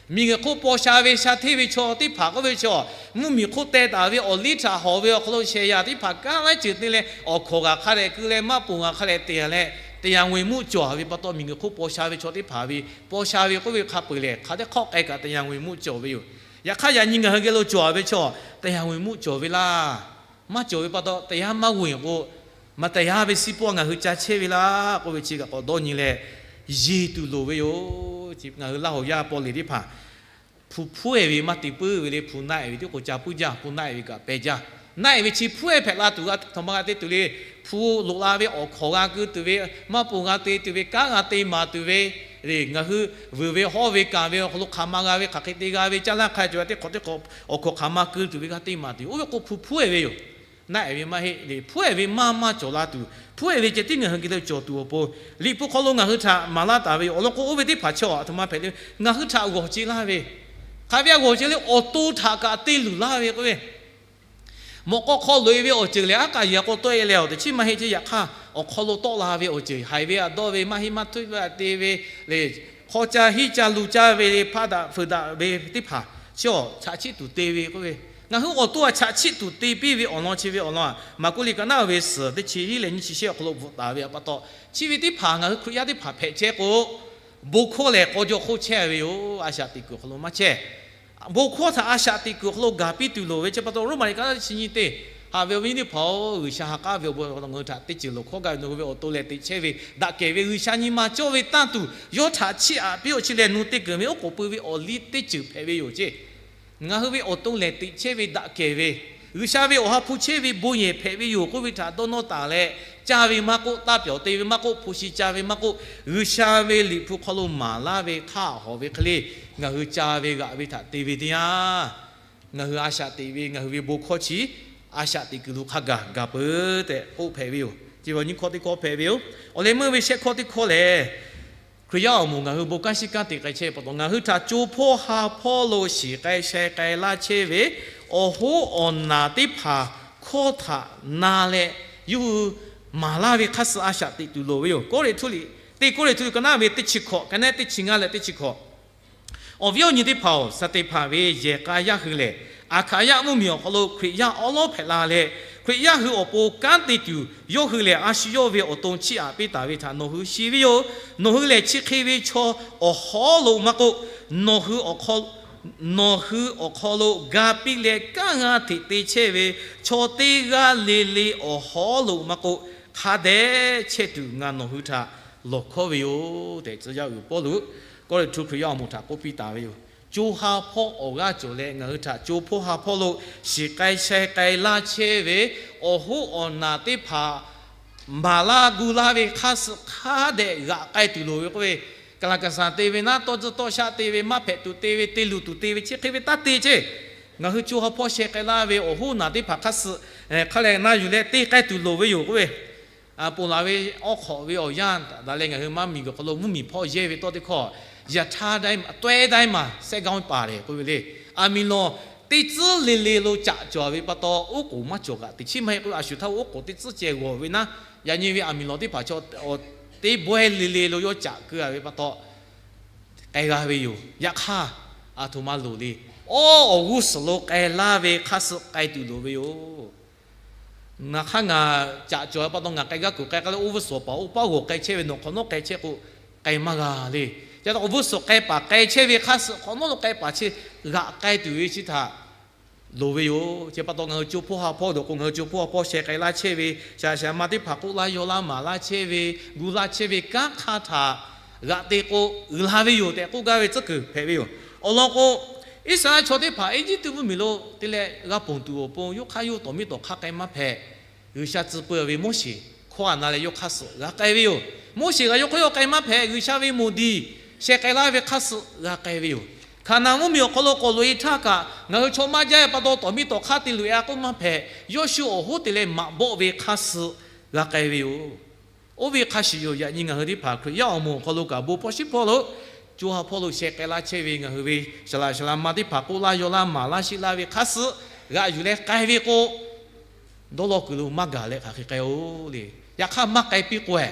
miˬguiˬ hk'oˆ paw sha ve sha hteˇ ve chaw teˇ hpaˍ k'oˆ ve chaw, mvuhˇmiˬ hk'oˆ teh taˍ ve awˬ liˇ htaꞈ hawˍ ve awˬ hk'aw lo shehˍ yaꞈ teˇ hpaˍ kanˉ laiˉ ceuˬ te leh awˬ hkawnˍ g'aꞈ hk'a dehꞈ keu leh maˇ ponˬ g'aꞈ hk'a dehꞈ te leh တရားဝင်မှု cawˬ ve pa taw, miˬguiˬ hk'oˆ paw sha ve chaw teˇ hpaˍ ve paw sha ve k'oˆ ve hk'a peu-eˬ lehˬ, hk'aˬ teˇ hk'awꞈ k'ai kaꞈ တရားဝင်မှု cawˬ ve yoˬ. Yaꞈ hk'aˇ, yaꞈ nyi ngaˬ hui geh lo cawˬ ve chaw တရားဝင်မှု cawˬ ve laˇ. Maˇ cawˬ ve pa taw, တရားမဝင် k'o, မတရား ve siˉ pawˇ ngaˬ hui ca chehˇ ve laˇ k'oˆ ve chi kaꞈ k'awꞈ dawˇ nyi leh, yeˬ tuˬ loˍ ve yoˬ. Ngaˬ hui Laˇ huˍ yaˇ paw leˬ teˇ hpaˍ hpu hpuˉ-ehˍ ve maˇ te puiˉ ve le. Hpu naˆ-ehˍ ve tiˉ k'o ca puiˉ jaˇ, hpu naˆ-ehˍ ve kaꞈ peh jaˇ. Naˆ-ehˍ ve chi hpuˉ-ehˍ hpehꞈ la tuˬ g'a htaꞈ ma g'a te tuˬ le. Hpu loꞈ la ve awˬ hkawnˍ g'a keu tuˬ ve, maˇ ponˬ g'a te tuˬ ve, kanˉ g'a te maˍ tuˬ ve, ngaˬ hui vuiˬ ve hawˇ ve kanˬ ve awˬ hk'aw lo hk'aˬ ma g'a ve, hk'aˬ hk'e te g'a ve, caˇ laˇ hk'a cawˬ ve teˇ hk'awꞈ teˇ hk'awꞈ awˬ hkawnˍ hk'aˬ ma keu tuˬ ve g'a te maˍ tuˬ, oˇ ve k'o hpu hpuˉ-ehˍ ve yoˬ. Naˆ-ehˍ ve maˇ heˆ le. Hpuˉ-ehˍ ve maˇ maˇ cawˬ la tuˬ, hpuˉ-ehˍ ve ceh tiˉ ngaˬ hui geh lo cawˬ tuˬ awˬ pon, Liꞈ hpu hk'aw lo ngaˬ hui htaꞈ maˍ laˇ taˍ ve yoˬ. Awˬ lawn k'o, oˇ ve teˇ hpaˍ chaw aˬ htoꞈ ma hpehꞈ le. Ngaˬ hui htaꞈ g'awˬ ce laˇ ve, hk'aˬ ve a g'awˬ ce le, awˬ to htaꞈ kaꞈ te luˬ laˇ ve k'oˆ ve, mawꞈ k'aw hk'aw loꞈ-e ve awˬ ceuˬ lehˬ, aˉ k'aꞈ yehˬ k'aw tawˆ-e leh awˬ teꞈ chiˉ maˇ heˆ ceˇ. Yaꞈ hk'aˇ, awˬ hk'aw lo tawˆ la ve awˬ ceuˬ, haiˬ ve aꞈ dawˇ ve, maˇ heˆ maˇ htuˆ ve aꞈ te ve le, hk'aw ca hiˉ ca lu caˇ ve le, hpaˆ daꞈ fuiˍ daꞈ ve teˇ hpaˍ chi awˬ chaꞈ chiˆ tuˬ te ve k'oˆ ve, ngaˬ hui awˬ to aꞈ chaꞈ chiˆ tuˬ te piˇ ve awˬ lawn chi ve awˬ lawn aꞈ, Maˍkuˆ liꞈ ka naˆ ve suhˍ teˇ chi hiˉ leh nyiˇ chi shehˆ awˬ hk'aw lo bvuhꞈ taˍ ve pa taw, chi ve teˇ hpaˍ ngaˬ hui Hkriꞈ yaˇ teˇ hpaˍ hpehꞈ chehˇ k'o, bon hkawˇ lehˬ k'aw jaw hk'oˆ chehˇ ve yoˬ. A shaꞈ teꞈ kuiˬ awˬ hk'aw lo maˇ chehˇ. Bon hkawˇ htaꞈ a shaꞈ teꞈ kuiˬ awˬ hk'aw lo gaˬ piˇ tuˬ loˍ ve chi pa taw, Roˉmaꞈ liꞈ ka naˆ teˇ chi nyiˇ teˇ, haꞈ ve awˬ viˉ nyi teˇ hpaˍ-oˬ, G'uiˬsha ha k'aˉ ve awˬ bon ngaˬ hui htaꞈ teˇ ceuˬ lawˬ hkawˇ gaˇ ve, nawˬ hui ve awˬ to lehˬ teꞈ chehˇ ve daꞈ kehˬ ve G'uiˬsha nyi ma cawˇ ve tanˇ tuˬ yawˇ htaꞈ chiˇ aꞈ piˇ-oˆ. Chi lehˬ nawˬ te keunˍ ve oˉ k'oˍ pui ve awˬ liˇ teˇ ceuˬ hpehꞈ ve yoˬ ceˇ. Ngaˬ hui ve awˬ to lehˬ teꞈ chehˇ ve daꞈ kehˬ ve G'uiˬsha ve Awˬ ha hpu chehˇ ve bon yehˬ hpehꞈ ve yoˬ k'oˆ ve htaꞈ dawˇ nawˇ taˍ leh, caˇ ve maˇ k'oˆ, taˇ pyawˬ te ve maˇ k'oˆ, hpu shi ca ve maˇ k'oˆ, G'uiˬsha ve Liꞈ hpu hk'aw lo maˍ laˇ ve hk'aˆ hawˍ ve hk'e le, ngaˬ hui ca ve g'aꞈ ve htaꞈ te ve teˇ yanˇ, ngaˬ hui a shaꞈ teꞈ ve ngaˬ hui ve bon hkawˇ chi a shaꞈ teꞈ kuiˬ lo hk'a gaˬ gaˬ peuˬ tehꞈ k'oˆ hpehꞈ ve yoˬ. Chi ve awˬ nyi hkawˇ teˇ hkawˇ hpehꞈ ve yoˬ. Awˬ leh meuˇ ve shehˆ hkawˇ teˇ hkawˇ lehˬ, Hkriꞈ yaˇ awˬ moˍ ngaˬ hui bon kanˉ shiˉ kanˉ te k'ai chehˇ ve pa taw, ngaˬ hui htaꞈ co hpawˇ ha hpawˇ lo shiˍ k'ai sheh k'ai laˇ chehˇ ve awˬ hoˉ awˬ naˍ teˇ hpaˍ hkawˇ htaꞈ na leh, yawˇ hui maˍ laˇ ve hk'aˇ suh a shaꞈ teꞈ tuˬ loˍ ve yoˬ. Kawˇrenˍhtuˆ liꞈ, teˇ Kawˇrenˍhtuˆ liꞈ ka naˉ ve teˇ chi hkawꞈ, ka naˉ teˇ chi ngaˇ leh teˇ chi hkawꞈ. Awˬ viˉ awˬ nyi teˇ hpaˍ-oˬ, Saˍteˍhpanˍ ve yehˬ k'a yaˇ hui lehˬ, Aˍhkaˍyaˆ mvuhˇmiˬ awˬ hk'aw lo Hkriꞈ yaˇ awˉ lawˉ hpehꞈ la leh, Hkriꞈ yaˇ hui awˬ pon kanˉ te tuˬ yawˇ hui lehˬ, a shu yawˇ ve awˬ to chiˇ aꞈ piˇ taˍ ve htaꞈ nawˬ hui shiˍ ve yoˬ. Nawˬ hui lehˬ, chi hk'e ve chaw awˬ hawˉ lo maˇ k'oˆ, nawˬ hui awˬ hk'aw lo ga piˇ leh kanˉ g'a hteꞈ te chehˇ ve chaw teˇ g'aˇ le le awˬ hawˉ lo maˇ k'oˆ, hk'a dehꞈ chehˇ tuˬ ngaˬ nawˬ hui htaꞈ lawˬ hkawˉ ve yoˬ tehꞈ, tcuh yaˇ uiˍ Pawˇluꞈ Kawˇrenˍhtuˆ Hkriꞈ yaˇ awˬ moˍ htaꞈ k'oˆ piˇ taˍ ve yoˬ. Co ha hpawˇ awˬ g'aˇ cawˬ leh, ngaˬ hui htaꞈ co hpawˇ ha hpawˇ lo shiˍ k'ai sheh k'ai laˇ chehˇ ve awˬ hoˉ awˬ naˍ teˇ hpaˍ maˍ laˇ gu laˇ ve hk'aˇ suh hk'a dehꞈ g'aꞈ k'ai tuˬ loˍ ve k'oˆ ve, kaˍ laˍ kaˍ saˍ te ve naˉ, tawˇ tcuhˇ tawˇ shaˆ te ve, maˇ hpehꞈ tuˬ te ve, te luˬ tuˬ te ve, chi hk'e ve taˇ te chehˇ. Ngaˬ hui co ha hpawˇ sheh k'ai laˇ ve awˬ hoˉ naˍ teˇ hpaˍ hk'aˇ suh hk'a lehˬ na yuˬ leh te k'ai tuˬ loˍ ve yoˬ k'oˆ ve, ponˬ laˬ ve awˉ hk'awꞈ ve awˬ yanˇ daꞈ leh ngaˬ hui maˇ miˬguiˬ hk'aw lo mvuhˇmiˬ hpawˇ yehˇ ve tawˇ teˇ hkawˇ, yaꞈ htaˇ daiˇ ma, tawehˇ daiˇ ma sehˉ gaˇ paˍ lehˬ k'oˆ ve le. Aˬ miˍ lawˬ teˇ tcuhˉ le le lo caꞈ cawˬ ve pa taw, oˉ k'oˍ maˇ cawˬ kaꞈ teꞈ chiˉ maˇ heˆ k'oˆ ve, a shu htaˇ oˉ k'oˍ teˇ tcuhˉ ceh g'awˬ ve naˉ, yaꞈ nyi ve aˬ miˍ lawˬ teˇ hpaˍ chaw teˇ bawehˇ le le lo yawˇ caꞈ keu a ve pa taw k'ai g'a ve yoˬ. Yaꞈ hk'aˇ, aˬ htoꞈ ma loˍ le. Awˉ awˬ g'uˇ suhˍ lo k'ai laˇ ve hk'aˇ suh k'ai tuˬ loˍ ve yoˬ. Ngaˬ hk'aˇ ngaˬ caꞈ cawˬ pa taw ngaˬ k'ai gaˇ kuiˬ k'ai k'ai leh, oˇ vuˇ suhˍ paˍ oˇ paˉ g'awˬ k'ai chehˇ ve nawˬ hk'awꞈ nawˉ k'ai chehˇ k'o, k'ai maˇ g'a le. Chi pa taw awˬ vuˇ suhˍ k'ai paˍ k'ai chehˇ ve hk'aˇ suh hk'awꞈ nawˉ lo k'ai paˍ chi g'aꞈ k'ai tuˬ ve chi htaꞈ loˍ ve yoˬ. Chi pa taw ngaˬ hui co hpawˇ ha hpawˇ dawˬ k'o, ngaˬ hui co hpawˇ ha hpawˇ sheh k'ai laˇ chehˇ ve, shaˍ shaˍ ma teˇ hpaˍ k'oˆ laˇ yaw laˇ maˍ laˇ chehˇ ve, gu laˇ chehˇ ve kanˉ hk'aˇ htaꞈ g'aꞈ te k'o, uiˍ la ve yoˬ tehꞈ k'oˆ gaˇ ve tcuhˉ kuiˬ hpehꞈ ve yoˬ. Awˬ lawn k'o, Iˉsaˍreˍlaˆ chaw teˇ hpaˍ Eˇjiˇtuꞈ mvuhˇmiˬ lo te leh g'a ponˬ tuˬ awˬ pon, yawˇ hk'aˇ yawˇ tawˍ miˇ tawˍ hk'aˇ k'ai maˇ hpehꞈ. G'uiˬsha tcuh peu ve Moˉseˍ hkawˇ a na leh yawˇ hk'aˇ suh g'a k'ai ve yoˬ. Moˉseˍ g'a yawˇ hk'aˇ yawˇ k'ai maˇ hpehꞈ. G'uiˬsha ve moˍ diˍ sheh k'ai laˇ ve hk'aˇ suh g'a k'ai ve yoˬ. Hkaˍnanˍ mvuhˇmiˬ awˬ hk'aw lo k'awꞈ loꞈ e htaˇ kaꞈ, ngaˬ hui chaw maˇ jaˇ ve pa taw tawˍ miˇ tawˍ hk'aˇ te loꞈ e a k'oˆ maˇ hpehꞈ. Yawˇshuˆ awˬ hoˉ te leh maꞈ bawˆ ve hk'aˇ suh g'a k'ai ve yoˬ. Oˇ ve hk'a shuˍ yoˬ. Yaꞈ nyi ngaˬ hui teˇ hpaˍ Hkriꞈ yaˇ awˬ moˍ awˬ hk'aw lo kaꞈ bon hpawˇ shiˉ hpawˇ lo co ha hpawˇ lo sheh k'ai laˇ chehˇ ve ngaˬ hui ve shaˍ laꞈ shaˍ laꞈ ma teˇ hpaˍ k'oˆ laˇ yaw laˇ maˍ laˇ shiˆ laˇ ve hk'aˇ suh g'aꞈ yuˬ leh k'ai ve k'o, dawˇ law kuiˬ lo maˇ gaˬ leh hk'aˬ hk'e k'ai-o le. Yaꞈ hk'aˇ maˇ k'ai piˇ k'o e,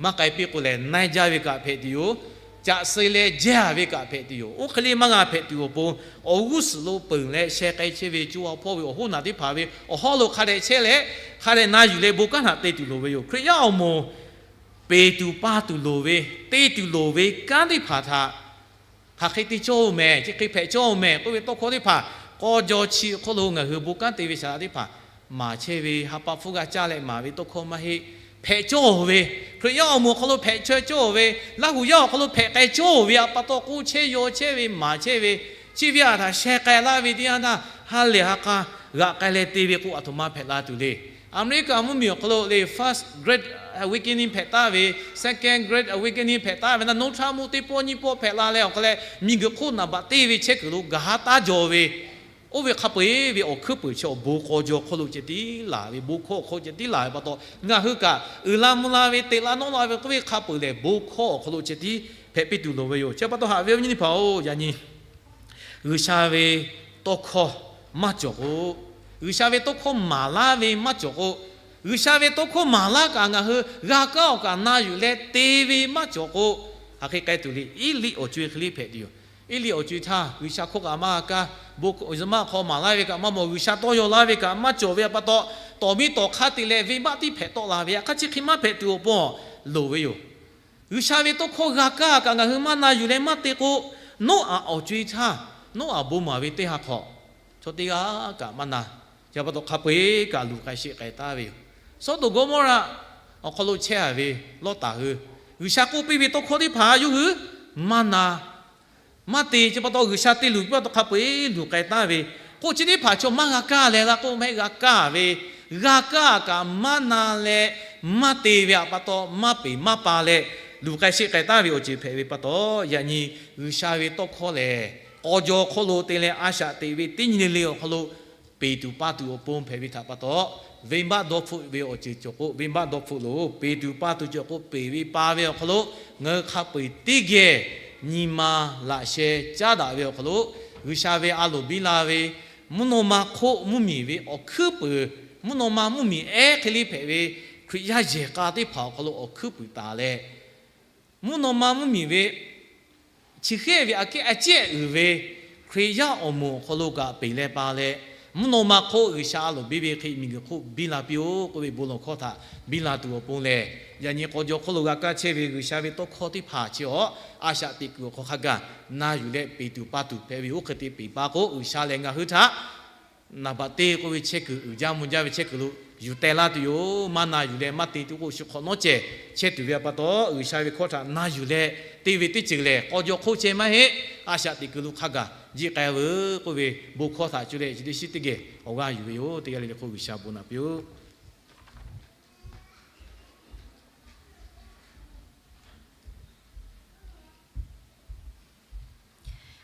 maˇ k'ai piˇ k'o lehˬ, na jaˇ ve kaꞈ hpehꞈ tuˬ yoˬ. Caꞈ suh leh jehˇ a ve kaꞈ hpehꞈ tuˬ yoˬ. Oˇ hk'e le maˇ g'a hpehꞈ tuˬ awˬ pon, awˬ g'uˇ suhˍ lo peuˬ leh sheh k'ai chehˇ ve co ha hpawˇ ve awˬ hoˉ naˍ teˇ hpaˍ ve awˬ hawˉ lo hk'a dehꞈ chehˇ leh, hk'a dehꞈ na yuˬ leh bon kanˉ htaꞈ te tuˬ loˍ ve yoˬ. Hkriꞈ yaˇ awˬ moˍ peˬ tuˬ pa tuˬ loˍ ve, te tuˬ loˍ ve kanˉ teˇ hpaˍ htaꞈ hk'aˬ hk'e te cawˇ-oˬ mehˍ, chi hk'e hpehꞈ cawˇ-oˬ mehˍ k'oˆ ve tawˇ hkawˇ teˇ hpaˍ k'aw jaw chi awˬ hk'aw lo ngaˬ hui bon kanˉ te ve shaˍ laꞈ teˇ hpaˍ maˍ chehˇ ve, ha pa hpfuhˇ g'a caˇ leh maˍ ve tawˇ hkawˇ maˇ heˆ. Hpehꞈ cawˇ-oˬ ve, Hkriꞈ yaˇ awˬ moˍ awˬ hk'aw lo hpehꞈ chaweh cawˇ-oˬ ve, Laˇhuˍ yaˇ awˬ hk'aw lo hpehꞈ k'ai cawˇ-oˬ ve, a pa taw k'oˆ chehˇ yaw chehˇ ve maˍ chehˇ ve, chi ve a htaꞈ sheh k'ai laˇ ve teˇ yanˇ htaˇ, ha lehˬ ha k'a g'aꞈ k'ai leh te ve k'o, aˬ htoꞈ ma hpehꞈ la tuˬ le. Aˍmeˍriˆkaˍ mvuhˇmiˬ awˬ hk'aw lo le first Great Awakening hpehꞈ taˍ ve, second Great Awakening hpehꞈ taˍ ve naˉ, noˉ htaˇ mvuhˇ teˇ pawˆ nyiˇ pawˆ hpehꞈ la leh awˬ hk'a leh, miˬguiˬ hk'oˆ naˍ baꞈ teˇ ve chehˇ kuiˬ lo gaˬ ha taˇ jaw ve, oˇ ve hk'a peu-eˬ ve awˬ hkuiˉ peuˬ chi awˬ bon k'aw jaw hk'aw lo ceh tiˉ laˬ ve, bon hkawˇ awˬ hk'aw lo ceh tiˉ laˬ ve pa taw, ngaˬ hui kaꞈ uiˍ la mvuh la ve, teꞈ la nawˇ la ve k'oˆ ve hk'a peu-eˬ lehˬ, bon hkawˇ awˬ hk'aw lo ceh tiˉ hpehꞈ piˇ tuˬ loˍ ve yoˬ. Chi pa taw haꞈ ve awˬ viˉ awˬ nyi teˇ hpaˍ-oˬ, yaꞈ nyi G'uiˬsha ve tawˇ hkawˇ maˇ cawˬ k'o, G'uiˬsha ve tawˇ hkawˇ maˍ laˇ ve maˇ cawˬ k'o, G'uiˬsha ve tawˇ hkawˇ maˍ laˇ kaꞈ ngaˬ hui g'a kaˇ awˬ kaꞈ na yuˬ leh te ve maˇ cawˬ k'o, hk'aˬ hk'e k'ai tuˬ le. Eˇliˆ awˬ co-e hk'e le hpehꞈ tuˬ yoˬ. Eˇliˆ awˬ co-e htaˇ G'uiˬsha hkawˇ kaꞈ maˇ g'a kaˇ, bon zuhꞈ maˆ hk'aw maˍ laˇ ve kaꞈ maˇ mawˬ, G'uiˬsha tawˇ yaw laˇ ve kaꞈ maˇ cawˬ ve pa taw, tawˍ miˇ tawˍ hk'aˇ te leh venˇbaˆ tiˉ hpehꞈ tawˆ la ve, yaꞈ hk'aˇ chi hk'e maˇ hpehꞈ tuˬ awˬ pon loˍ ve yoˬ. G'uiˬsha ve tawˇ hkawˇ g'a kaˇ kaꞈ ngaˬ hui maˇ na yuˬ leh maˇ te k'o, Noˉaꞈ awˬ co-e htaˇ, Noˉaꞈ bon maˍ ve teˇ ha hk'awꞈ, chaw teˇ g'aˇ kaꞈ maˇ na. Chi pa taw hk'a peu-eˬ kaꞈ luˬ k'ai sheˆ k'ai taˍ ve yoˬ. Sawˉdonˍ Gawˇmawˇraꞈ awˬ hk'aw lo chehˇ a ve Lawˇtaˍ hui, G'uiˬsha k'oˆ piˇ ve tawˇ hkawˇ teˇ hpaˍ yawˇ hui maˇ na maˇ te. Chi pa taw G'uiˬsha te luˬ piˇ pa taw hk'a peu-eˬ luˬ k'ai taˍ ve, K'oˆ chi teˇ hpaˍ chaw maˇ g'a kaˇ leh g'a k'oˆ maˇ heˆ, g'a kaˇ ve, g'a kaˇ kaꞈ maˇ na leh, maˇ te ve htaꞈ pa taw, maˇ peˍ maˇ pa leh, luˬ k'ai sheˆ k'ai taˍ ve awˬ ceuˬ hpehꞈ ve pa taw, yaꞈ nyi G'uiˬsha ve tawˇ hkawˇ lehˬ, k'aw jaw hk'oˆ lo te leh a shaꞈ teꞈ ve teˇ nyi le le awˬ hk'aw lo peˍ tuˬ pa tuˬ awˬ pon hpehꞈ ve htaꞈ pa taw, venˇbaˆ dawˇ hpfuhˆ ve awˬ ceuˬ cawˬ k'o, venˇbaˆ dawˇ hpfuhˆ lo peˍ tuˬ pa tuˬ cawˬ k'o, peˍ ve pa ve awˬ hk'aw lo ngaˬ hui hk'a peu-eˬ teˇ geh nyi ma laꞈ sheh caˉ daꞈ ve awˬ hk'aw lo, G'uiˬsha ve a loˍ biˇ la ve, mvuhˇ naw ma hk'oˆ mvuhˇmiˬ ve awˬ hkuiˉ puiˍ, mvuhˇ naw ma mvuhˇmiˬ ehˉ hk'e le hpehꞈ ve Hkriꞈ yaˇ yehˬ k'a teˇ hpaˍ awˬ hk'aw lo awˬ hkuiˉ puiˍ taˍ leh, mvuhˇ naw ma mvuhˇmiˬ ve chi hk'e ve aꞈ kehˉ a cehˇ uiˍ ve Hkriꞈ yaˇ awˬ moˍ awˬ hk'aw lo kaꞈ peˍ leh pa leh, mvuhˇ naw ma hk'oˆ G'uiˬsha a loˍ biˇ ve hk'e miˬguiˬ hk'oˆ biˇ la piˇ-oˆ k'oˆ ve bon lawˬ hkawˇ htaꞈ biˇ la tuˬ awˬ pon lehˬ, yaꞈ nyi k'aw jaw hk'oˆ lo g'a kaˇ chehˇ ve G'uiˬsha ve tawˇ hkawˇ teˇ hpaˍ chi awˬ a shaꞈ teꞈ kuiˬ awˬ hk'aw hk'a gaˬ na yuˬ leh peˍ tuˬ pa tuˬ hpehꞈ ve, oˇ hk'e te peˍ pa k'o, G'uiˬsha lehˬ ngaˬ hui htaꞈ naˍ baꞈ teˇ k'oˆ ve chehˇ kuiˬ, uiˍ jaˇ mvuh jaˇ ve chehˇ kuiˬ lo yuˬ teh laˇ tuˬ yoˬ. Maˇ na yuˬ leh maˇ te tuˬ k'o, shu hk'awꞈ nawˉ cehˬ chehˇ tuˬ ve pa taw, G'uiˬsha ve hkawˇ htaꞈ na yuˬ leh te ve teˇ ceuˬ lehˬ, k'aw jaw hk'oˆ chehˇ maˇ heˆ. A shaꞈ teꞈ kuiˬ lo hk'a gaˬ jiˆ k'ai veuˬ k'oˆ ve bon hkawˇ htaꞈ cuˇ leh chi teˇ shiˉ teˇ geh awˬ g'aˇ yuˬ ve yoˬ. Teˇ g'aˇ le le hk'oˆ G'uiˬsha bon naꞈ piˇ-oˆ.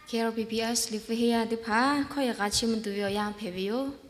K R B B S liꞈ hpu he yaˇ teˇ hpaˍ hkawˇ yaꞈ k'a chiˇ mvuh tuˬ ve awˬ yanˇ hpehꞈ ve yoˬ.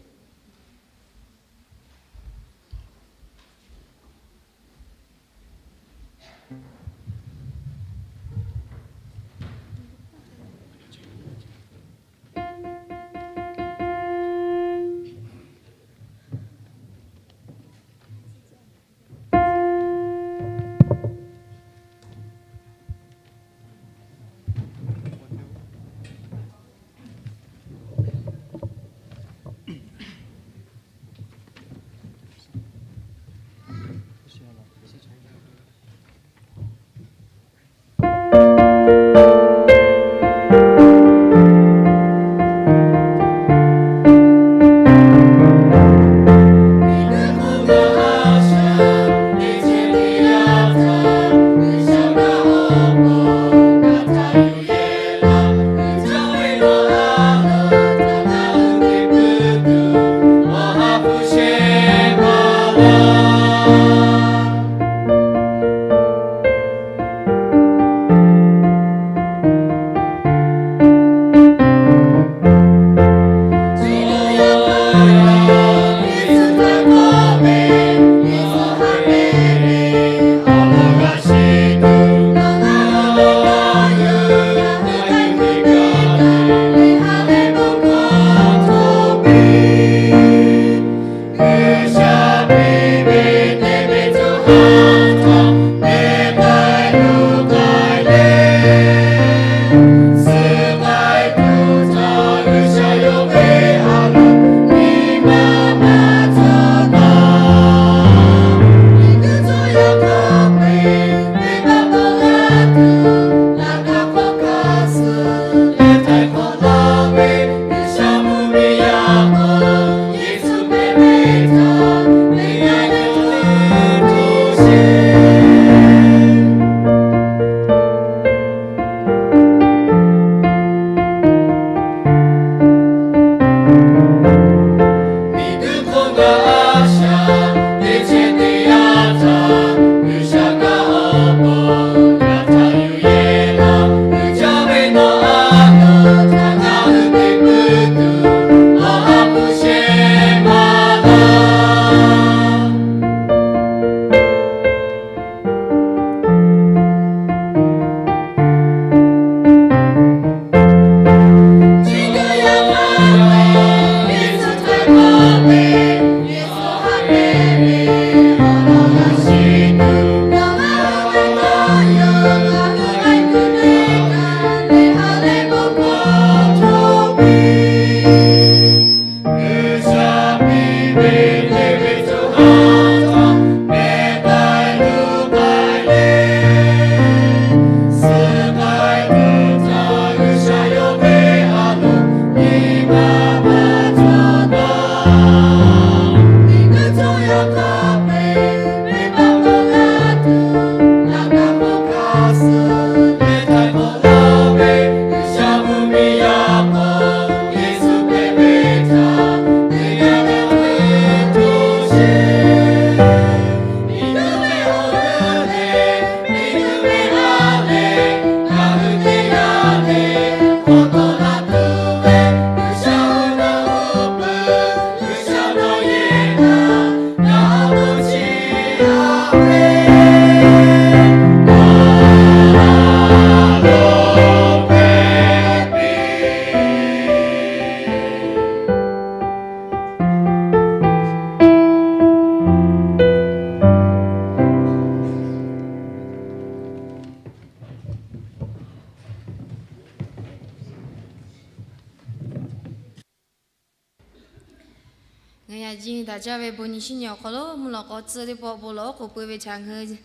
Daꞈ jaˇ ve bon nyi shinˉ nyi awˬ hk'aw lo mvuhˇ lawꞈ k'aw tcuh teˇ pawˆ bon lawˬ oˉ k'oˍ pui ve htaꞈ ngaˬ hui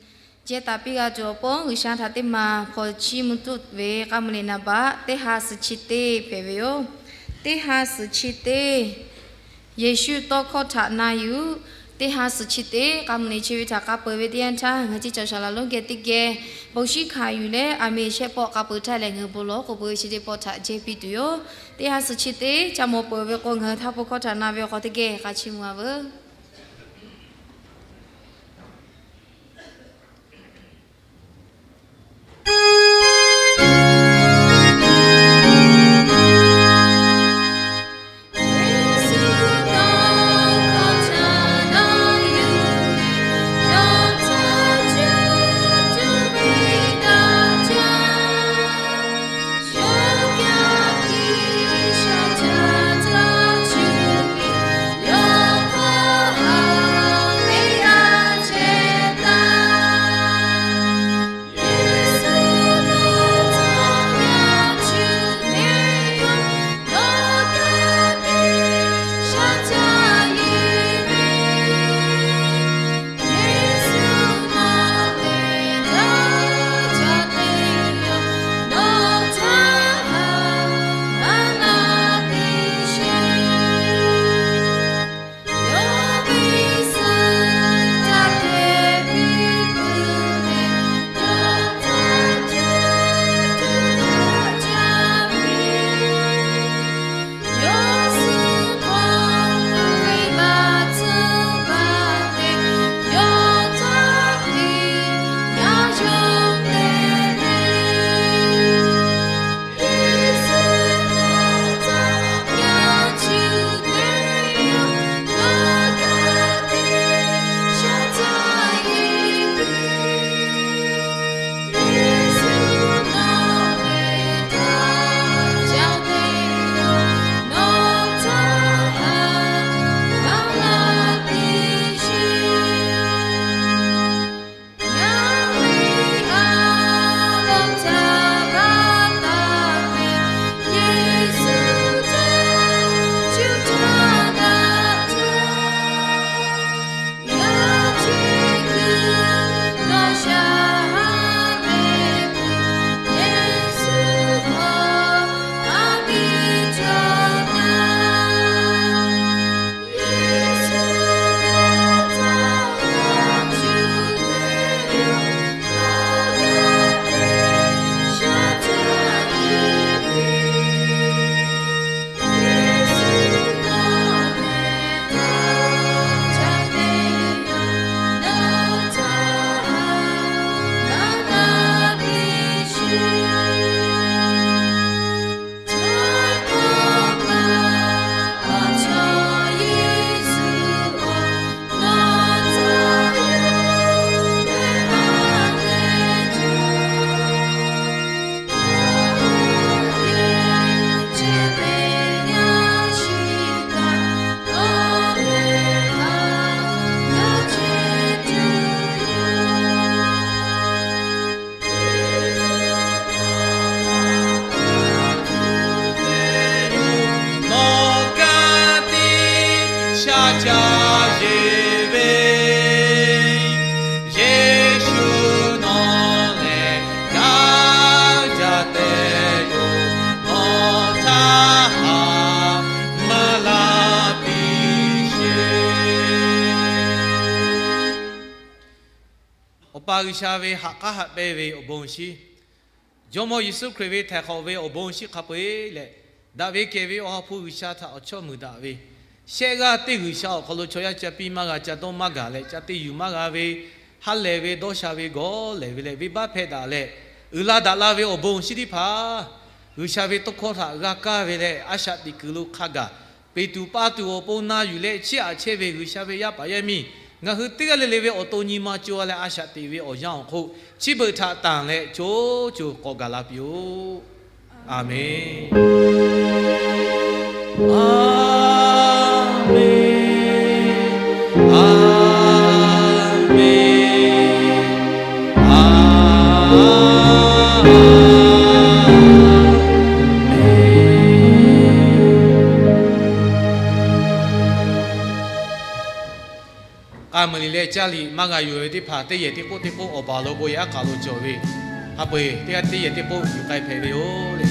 jehˇ taˍ piˇ g'a tuˬ awˬ pon, G'uiˬsha htaꞈ teˇ maˬ hk'aw chiˇ mvuh tuˬ ve k'aˉ mvuh leh naˍ baˆ teˇ ha suhˍ chi teˇ hpehꞈ ve yoˬ. Teˇ ha suhˍ chi teˇ, Yeˍsuˆ tawˇ hkawˇ htaꞈ na yuˬ. Teˇ ha suhˍ chi teˇ k'aˉ mvuh leh chi ve htaꞈ k'a peuˬ ve teˇ yanˇ htaˇ, ngaˬ hui chi cawˬ shaˍ laꞈ lonˉ geh teˇ geh bon shinˉ hkanˍ yuˬ leh, aˬ miˍ shehˆ pawˆ k'a peuˬ htaˇ lehˬ, ngaˬ hui bon lawˬ oˉ k'oˍ pui ve chi teˇ pawˆ htaꞈ jehˇ piˇ tuˬ yoˬ. Teˇ ha suhˍ chi teˇ ca mawˬ peuˬ ve k'o, ngaˬ hui htaˇ bon hkawˇ htaꞈ na ve awˬ hk'aw teˇ geh k'a chiˇ mvuh a veuˬ. Nawˬ ka tiꞈ shaˉ caˇ yeˬ ve, Yeˍsuˆ nawˬ lehˬ gaˇ jaˇ tehꞈ yoˬ. Nawˬ htaˇ haꞈ maˇ la piˇ sheˍ. Awˬ pa G'uiˬsha ve haꞈ k'aˉ haꞈ pehnˇ ve awˬ bon shinˉ, Jawˇmawˇ Yeˍsuˆ Hkriꞈ ve htaiˍ hk'awꞈ ve awˬ bon shinˉ hk'a peu-eˬ leh, daꞈ ve kehˬ ve Awˬ ha hpu G'uiˬsha htaꞈ awˬ chawˇ muiˬ daꞈ ve, shehˆ g'aˇ teˇ G'uiˬsha awˬ hk'aw lo chaw yaˇ ca piˇ maˇ g'a, ca dawˇ maˇ gaˬ leh, ca te yuˬ maˇ g'a ve, ha lehˬ ve dawˇ sha ve gawˬ lehˬ ve leh, venˇbaˆ hpehꞈ daꞈ leh, uiˍ la daꞈ la ve awˬ bon shinˉ teˇ hpaˍ G'uiˬsha ve tawˇ hkawˇ htaꞈ g'a kaˇ ve leh, a shaꞈ teꞈ kuiˬ lo hk'a gaˬ peˍ tuˬ pa tuˬ awˬ pon na yuˬ leh chiˇ aꞈ chehˇ ve G'uiˬsha ve yaˇ paˍ yaˇ miˇ, ngaˬ hui teˇ g'aˇ le le ve awˬ to nyi ma co a leh a shaꞈ teꞈ ve awˬ yanˇ awˬ hk'oˆ, chi beuꞈ htaꞈ tanˬ leh co co k'awꞈ gaˬ la piˇ-oˆ. Aˍmenˍ. Aˍmenˍ. Aˍmenˍ. Aˍmenˍ. Caˇ liꞈ maˇ g'a yuˬ ve teˇ hpaˍ teˇ yehˬ teˇ k'oˆ teˇ k'oˆ awˬ baˬ lo bon yaꞈ aˉ k'aˬ lo cawˬ ve, ha peu-eˬ teˇ g'aˇ teˇ yehˬ teˇ k'oˆ yuˬ k'ai hpehꞈ ve yoˬ le.